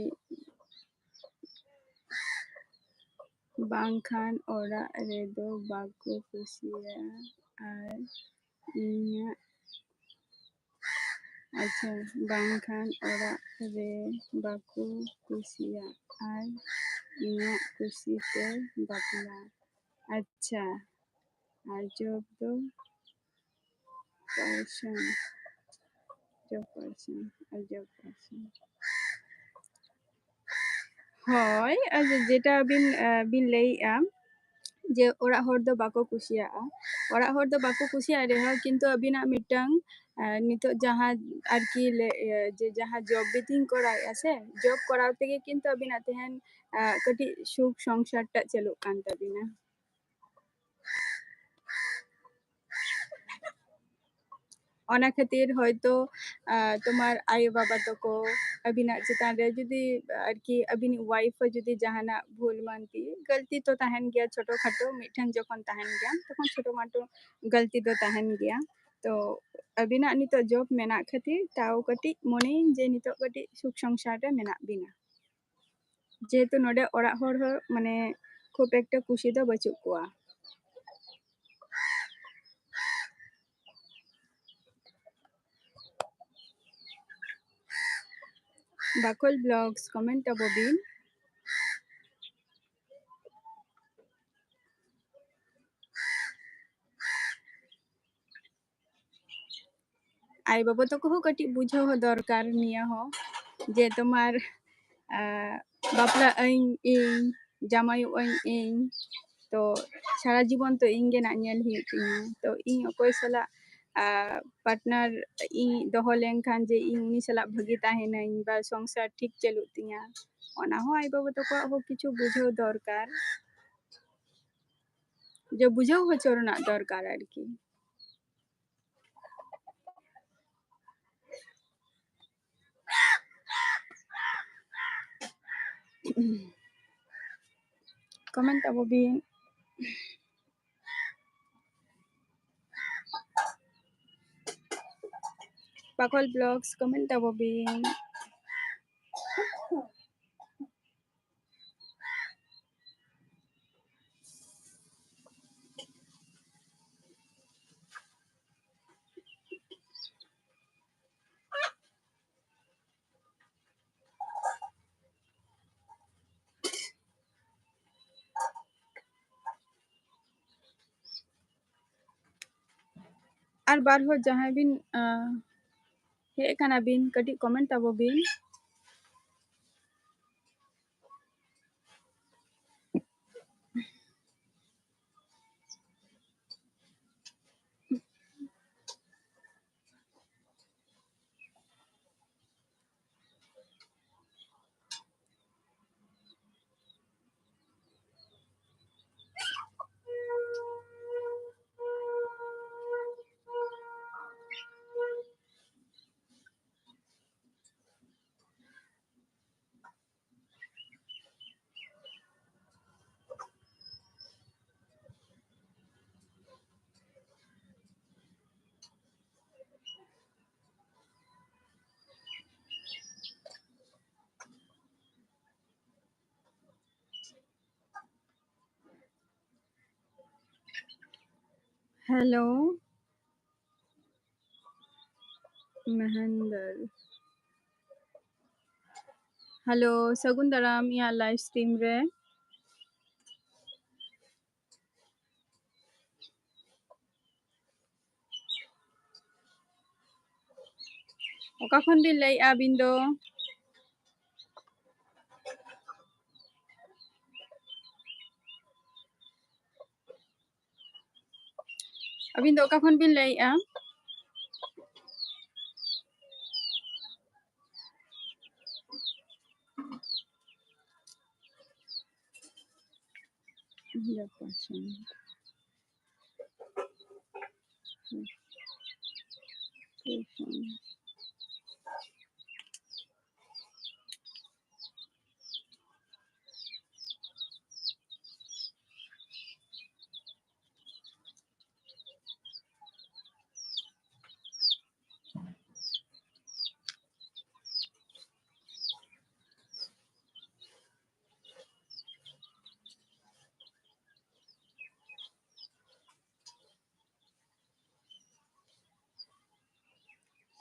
ᱵᱟᱝᱠᱷᱟᱱ ᱚᱲᱟᱜ ᱨᱮᱫᱚ ᱵᱟᱠᱚ ᱠᱩᱥᱤᱭᱟᱜᱼᱟ᱾ ᱟᱨ ᱤᱧᱟᱹᱜ ᱟᱪᱪᱷᱟ, ᱵᱟᱝᱠᱷᱟᱱ ᱚᱲᱟᱜ ᱨᱮ ᱵᱟᱠᱚ ᱠᱩᱥᱤᱭᱟᱜ ᱟᱨ ᱤᱧᱟᱹᱜ ᱠᱩᱥᱤᱛᱮ ᱵᱟᱯᱞᱟ᱾ ᱟᱪᱪᱷᱟ, ᱟᱨ ᱡᱚᱵ ᱫᱚ ᱯᱟᱨᱥᱚᱱ, ᱡᱚᱵ ᱯᱟᱨᱥᱚᱱ, ᱟᱨ ᱡᱚᱵ ᱯᱟᱨᱥᱚᱱ᱾ ᱦᱳᱭ, ᱟᱨ ᱡᱮᱴᱟ ᱟᱹᱵᱤᱱ, ᱟᱹᱵᱤᱱ ᱞᱟᱹᱭᱮᱜᱼᱟ ᱡᱮ ᱚᱲᱟᱜ ᱦᱚᱲ ᱫᱚ ᱵᱟᱠᱚ ᱠᱩᱥᱤᱭᱟᱜᱼᱟ, ᱚᱲᱟᱜ ᱦᱚᱲ ᱫᱚ ᱵᱟᱠᱚ ᱠᱩᱥᱤᱭᱟᱜ ᱨᱮᱦᱚᱸ ᱠᱤᱱᱛᱩ ᱟᱹᱵᱤᱱᱟᱜ ᱢᱤᱫᱴᱟᱝ, ᱟᱨ ᱱᱤᱛᱚᱜ ᱡᱟᱦᱟᱸ ᱟᱨᱠᱤ ᱞᱮ-, ᱤᱭᱟᱹ, ᱡᱮ ᱡᱟᱦᱟᱸ ᱡᱚᱵ ᱵᱤᱛᱤᱧ ᱠᱚᱨᱟᱣᱮᱫᱼᱟ ᱥᱮ, ᱡᱚᱵ ᱠᱚᱨᱟᱣ ᱛᱮᱜᱮ ᱠᱤᱱᱛᱩ ᱟᱹᱵᱤᱱᱟᱜ ᱛᱮᱦᱮᱧ, ᱟᱨ, ᱠᱟᱹᱴᱤᱡ ᱥᱩᱠ ᱥᱚᱝᱥᱟᱨ ᱴᱟᱜ ᱪᱟᱹᱞᱩᱜ ᱠᱟᱱ ᱛᱟᱹᱵᱤᱱᱟ᱾ ᱚᱱᱟ ᱠᱷᱟᱹᱛᱤᱨ ᱦᱚᱭᱛᱳ, ᱟᱨ, ᱛᱳᱢᱟᱨ ᱟᱭᱳ ᱵᱟᱵᱟ ᱛᱟᱠᱚ ᱟᱹᱵᱤᱱᱟᱜ ᱪᱮᱛᱟᱱ ᱨᱮ ᱡᱩᱫᱤ ᱟᱨᱠᱤ ᱟᱹᱵᱤᱱᱤᱡ ᱣᱟᱭᱤᱯᱷ ᱦᱚᱸ ᱡᱩᱫᱤ ᱡᱟᱦᱟᱱᱟᱜ ᱵᱷᱩᱞ ᱢᱟᱱᱛᱤ ᱜᱟᱹᱞᱛᱤ ᱛᱚ ᱛᱟᱦᱮᱱ ᱜᱮᱭᱟ, ᱪᱷᱳᱴᱳ ᱠᱷᱟᱴᱳ ᱢᱤᱫᱴᱷᱮᱱ ᱡᱚᱠᱷᱚᱱ ᱛᱟᱦᱮᱱ ᱜᱮᱭᱟ ᱛᱚᱠᱷᱚᱱ ᱪᱷᱳᱴᱳ ᱢᱟᱴᱳ ᱜᱟᱹᱞᱛᱤ ᱫᱚ ᱛᱟᱦᱮᱱ ᱜᱮᱭᱟ᱾ ᱛᱚ ᱟᱹᱵᱤᱱᱟᱜ ᱱᱤᱛᱚᱜ ᱡᱚᱵ ᱢᱮᱱᱟᱜ ᱠᱷᱟᱹᱛᱤᱨ ᱛᱟᱣ ᱠᱟᱹᱴᱤᱡ ᱢᱚᱱᱮᱭᱟᱹᱧ ᱡᱮ ᱱᱤᱛᱚᱜ ᱠᱟᱹᱴᱤᱡ ᱥᱩᱠ ᱥᱚᱝᱥᱟᱨ ᱨᱮ ᱢᱮᱱᱟᱜ ᱵᱤᱱᱟ, ᱡᱮᱦᱮᱛᱩ ᱱᱚᱰᱮ ᱚᱲᱟᱜ ᱦᱚᱲ ᱦᱚᱸ ᱢᱟᱱᱮ ᱠᱷᱩᱵ ᱮᱠᱴᱟ ᱠᱩᱥᱤ ᱫᱚ ᱵᱟᱹᱪᱩᱜ ᱠᱚᱣᱟ᱾ ᱵᱟᱠᱚᱞ ᱵᱞᱚᱜᱥ ᱠᱚᱢᱮᱱᱴ ᱟᱵᱚ ᱵᱤᱱ᱾ ᱟᱭᱳ ᱵᱟᱵᱟ ᱛᱟᱠᱚ ᱦᱚᱸ ᱠᱟᱹᱴᱤᱡ ᱵᱩᱡᱷᱟᱹᱣ ᱦᱚᱸ ᱫᱚᱨᱠᱟᱨ ᱱᱤᱭᱟᱹ ᱦᱚᱸ, ᱡᱮ ᱛᱳᱢᱟᱨ, ᱟᱸ, ᱵᱟᱯᱞᱟᱜ ᱟᱹᱧ ᱤᱧ, ᱡᱟᱶᱟᱭᱚᱜ ᱟᱹᱧ ᱤᱧ, ᱛᱚ ᱥᱟᱨᱟ ᱡᱤᱵᱚᱱ ᱛᱚ ᱤᱧ ᱜᱮ ᱱᱟᱜ ᱧᱮᱞ ᱦᱩᱭᱩᱜ ᱛᱤᱧᱟᱹ, ᱛᱚ ᱤᱧ ᱚᱠᱚᱭ ᱥᱟᱞᱟᱜ, ᱟᱸ, ᱯᱟᱨᱴᱱᱟᱨ ᱤᱧ ᱫᱚᱦᱚ ᱞᱮᱱᱠᱷᱟᱱ ᱡᱮ ᱤᱧ ᱩᱱᱤ ᱥᱟᱞᱟᱜ ᱵᱷᱟᱹᱜᱤ ᱛᱟᱦᱮᱱᱟᱹᱧ ᱵᱟ ᱥᱚᱝᱥᱟᱨ ᱴᱷᱤᱠ ᱪᱟᱹᱞᱩᱜ ᱛᱤᱧᱟᱹ, ᱚᱱᱟ ᱦᱚᱸ ᱟᱭᱳ ᱵᱟᱵᱟ ᱛᱟᱠᱚᱣᱟᱜ ᱦᱚᱸ ᱠᱤᱪᱷᱩ ᱵᱩᱡᱷᱟᱹᱣ ᱫᱚᱨᱠᱟᱨ, ᱡᱮ ᱵᱩᱡᱷᱟᱹᱣ ᱦᱚᱪᱚ ᱨᱮᱱᱟᱜ ᱫᱚᱨᱠᱟᱨ ᱟᱨᱠᱤ᱾ ᱠᱚᱢᱮᱱᱴ ᱟᱵᱚ ᱵᱤᱱ᱾ ᱵᱟᱠᱚᱞ ᱵᱞᱚᱜᱥ ᱠᱚᱢᱮᱱᱴ ᱟᱵᱚ ᱵᱤᱱ᱾ ᱟᱨ ᱵᱟᱨ ᱦᱚᱲ ᱡᱟᱦᱟᱸᱭ ᱵᱤᱱ, ᱟ, ᱦᱮᱡ ᱟᱠᱟᱱᱟ ᱵᱤᱱ, ᱠᱟᱹᱴᱤᱡ comment ᱛᱟᱵᱚ ᱵᱤᱱ᱾ Hello, ᱢᱮᱦᱮᱱᱫᱚᱨ᱾ Hello, ᱥᱟᱹᱜᱩᱱ ᱫᱟᱨᱟᱢ ᱤᱧᱟᱹᱜ live stream ᱨᱮ᱾ ᱚᱠᱟ ᱠᱷᱚᱱ ᱵᱤᱱ ᱞᱟᱹᱭᱮᱫᱼᱟ ᱟᱹᱵᱤᱱ ᱫᱚ? ᱟᱹᱵᱤᱱ ᱫᱚ ᱚᱠᱟ ᱠᱷᱚᱱ ᱵᱤᱱ ᱞᱟᱹᱭᱮᱫᱼᱟ?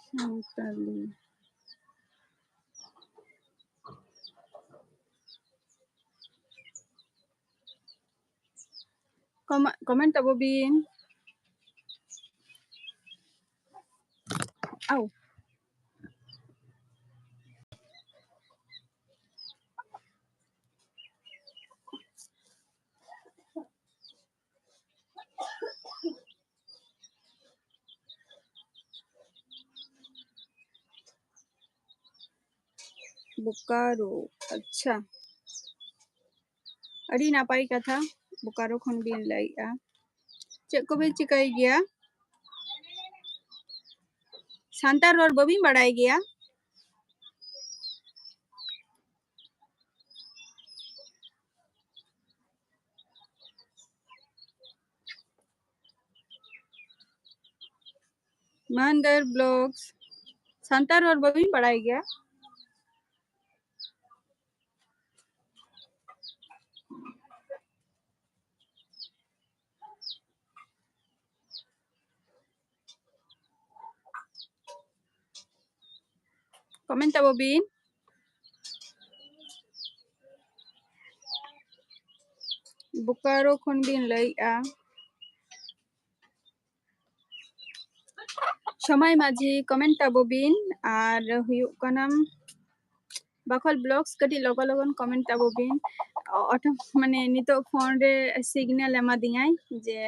ᱥᱟᱱᱛᱟᱞᱤ᱾ ᱠᱚᱢᱟ-, comment ᱛᱟᱵᱚ ᱵᱤᱱ᱾ ᱟᱣ᱾ ᱵᱳᱠᱟᱨᱳ, ᱟᱪᱪᱷᱟ, ᱟᱹᱰᱤ ᱱᱟᱯᱟᱭ ᱠᱟᱛᱷᱟ, ᱵᱳᱠᱟᱨᱳ ᱠᱷᱚᱱ ᱵᱤᱱ ᱞᱟᱹᱭᱮᱜᱼᱟ᱾ ᱪᱮᱫ ᱠᱚᱵᱤᱱ ᱪᱤᱠᱟᱹᱭ ᱜᱮᱭᱟ? ᱥᱟᱱᱛᱟᱲ ᱨᱚᱲ ᱵᱟᱹᱵᱤᱱ ᱵᱟᱲᱟᱭ ᱜᱮᱭᱟ? ᱢᱟᱱᱫᱟᱨ ᱵᱞᱚᱜᱥ, ᱥᱟᱱᱛᱟᱲ ᱨᱚᱲ ᱵᱟᱹᱵᱤᱱ ᱵᱟᱲᱟᱭ ᱜᱮᱭᱟ? ᱠᱚᱢᱮᱱᱴ ᱛᱟᱵᱚ ᱵᱤᱱ᱾ ᱵᱳᱠᱟᱨᱳ ᱠᱷᱚᱱ ᱵᱤᱱ ᱞᱟᱹᱭᱮᱜᱼᱟ᱾ ᱥᱚᱢᱟᱭ ᱢᱟᱹᱡᱷᱤ, ᱠᱚᱢᱮᱱᱴ ᱛᱟᱵᱚ ᱵᱤᱱ᱾ ᱟᱨ ᱦᱩᱭᱩᱜ ᱠᱟᱱᱟ ᱵᱟᱠᱷᱳᱞ ᱵᱞᱚᱜᱥ, ᱠᱟᱹᱴᱤᱡ ᱞᱚᱜᱚᱱ ᱞᱚᱜᱚᱱ ᱠᱚᱢᱮᱱᱴ ᱛᱟᱵᱚ ᱵᱤᱱ᱾ ᱚᱴᱳ, ᱢᱟᱱᱮ ᱱᱤᱛᱚᱜ ᱯᱷᱳᱱ ᱨᱮ ᱥᱤᱜᱽᱱᱮᱞ ᱮᱢᱟᱫᱤᱧᱟᱭ ᱡᱮ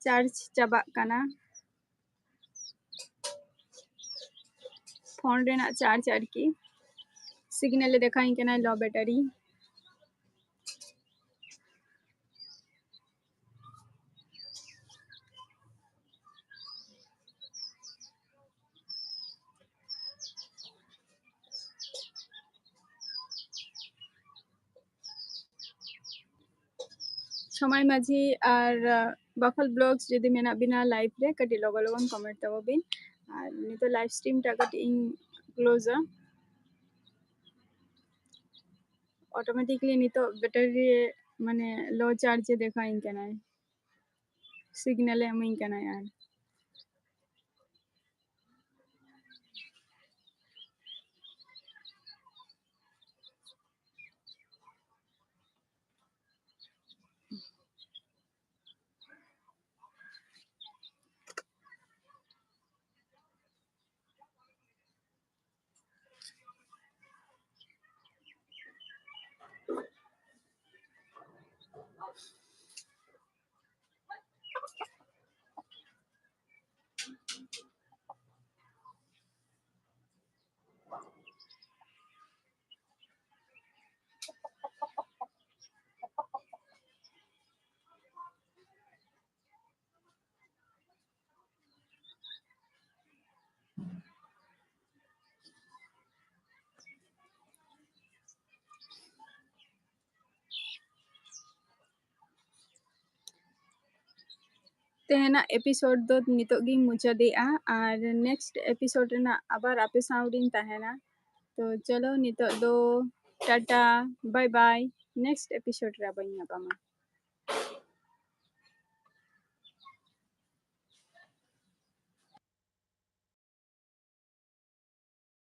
ᱪᱟᱨᱡᱽ ᱪᱟᱵᱟᱜ ᱠᱟᱱᱟ᱾ ᱯᱷᱳᱱ ᱨᱮᱱᱟᱜ ᱪᱟᱨᱡᱽ ᱟᱨᱠᱤ, ᱥᱤᱜᱽᱱᱮᱞ ᱮ ᱫᱮᱠᱷᱟᱣᱤᱧ ᱠᱟᱱᱟ, ᱞᱳ ᱵᱮᱴᱟᱨᱤ᱾ ᱥᱚᱢᱟᱭ ᱢᱟᱹᱡᱷᱤ ᱟᱨ, ᱟᱸ, ᱵᱟᱠᱷᱳᱞ ᱵᱞᱚᱜᱥ ᱡᱩᱫᱤ ᱢᱮᱱᱟᱜ ᱵᱤᱱᱟ ᱞᱟᱭᱤᱵᱷ ᱨᱮ, ᱠᱟᱹᱴᱤᱡ ᱞᱚᱜᱚᱱ ᱞᱚᱜᱚᱱ ᱠᱚᱢᱮᱱᱴ ᱛᱟᱵᱚ ᱵᱤᱱ᱾ ᱟᱨ ᱱᱤᱛᱚᱜ ᱞᱟᱭᱤᱵᱷ ᱥᱴᱨᱤᱢ ᱴᱟᱜ ᱠᱟᱹᱴᱤᱡ ᱤᱧ ᱠᱞᱳᱡᱟ᱾ ᱚᱴᱳᱢᱮᱴᱤᱠᱞᱤ ᱱᱤᱛᱚᱜ ᱵᱮᱴᱟᱨᱤ ᱢᱟᱱᱮ ᱞᱳ ᱪᱟᱨᱡᱽ ᱮ ᱫᱮᱠᱷᱟᱣᱤᱧ ᱠᱟᱱᱟᱭ, ᱥᱤᱜᱽᱱᱮᱞ ᱮ ᱮᱢᱟᱹᱧ ᱠᱟᱱᱟᱭ᱾ ᱟᱨ ᱛᱮᱦᱮᱧᱟᱜ ᱮᱯᱤᱥᱳᱰ ᱫᱚ ᱱᱤᱛᱚᱜ ᱜᱤᱧ ᱢᱩᱪᱟᱹᱫᱮᱜᱼᱟ, ᱟᱨ ᱱᱮᱠᱥᱴ ᱮᱯᱤᱥᱳᱰ ᱨᱮᱱᱟᱜ ᱟᱵᱟᱨ ᱟᱯᱮ ᱥᱟᱶ ᱨᱤᱧ ᱛᱟᱦᱮᱱᱟ᱾ ᱛᱚ ᱪᱚᱞᱚ, ᱱᱤᱛᱚᱜ ᱫᱚ ᱴᱟᱴᱟ, ᱵᱟᱭ ᱵᱟᱭ᱾ ᱱᱮᱠᱥᱴ ᱮᱯᱤᱥᱳᱰ ᱨᱮ ᱟᱵᱟᱨ ᱧᱟᱯᱟᱢᱟ᱾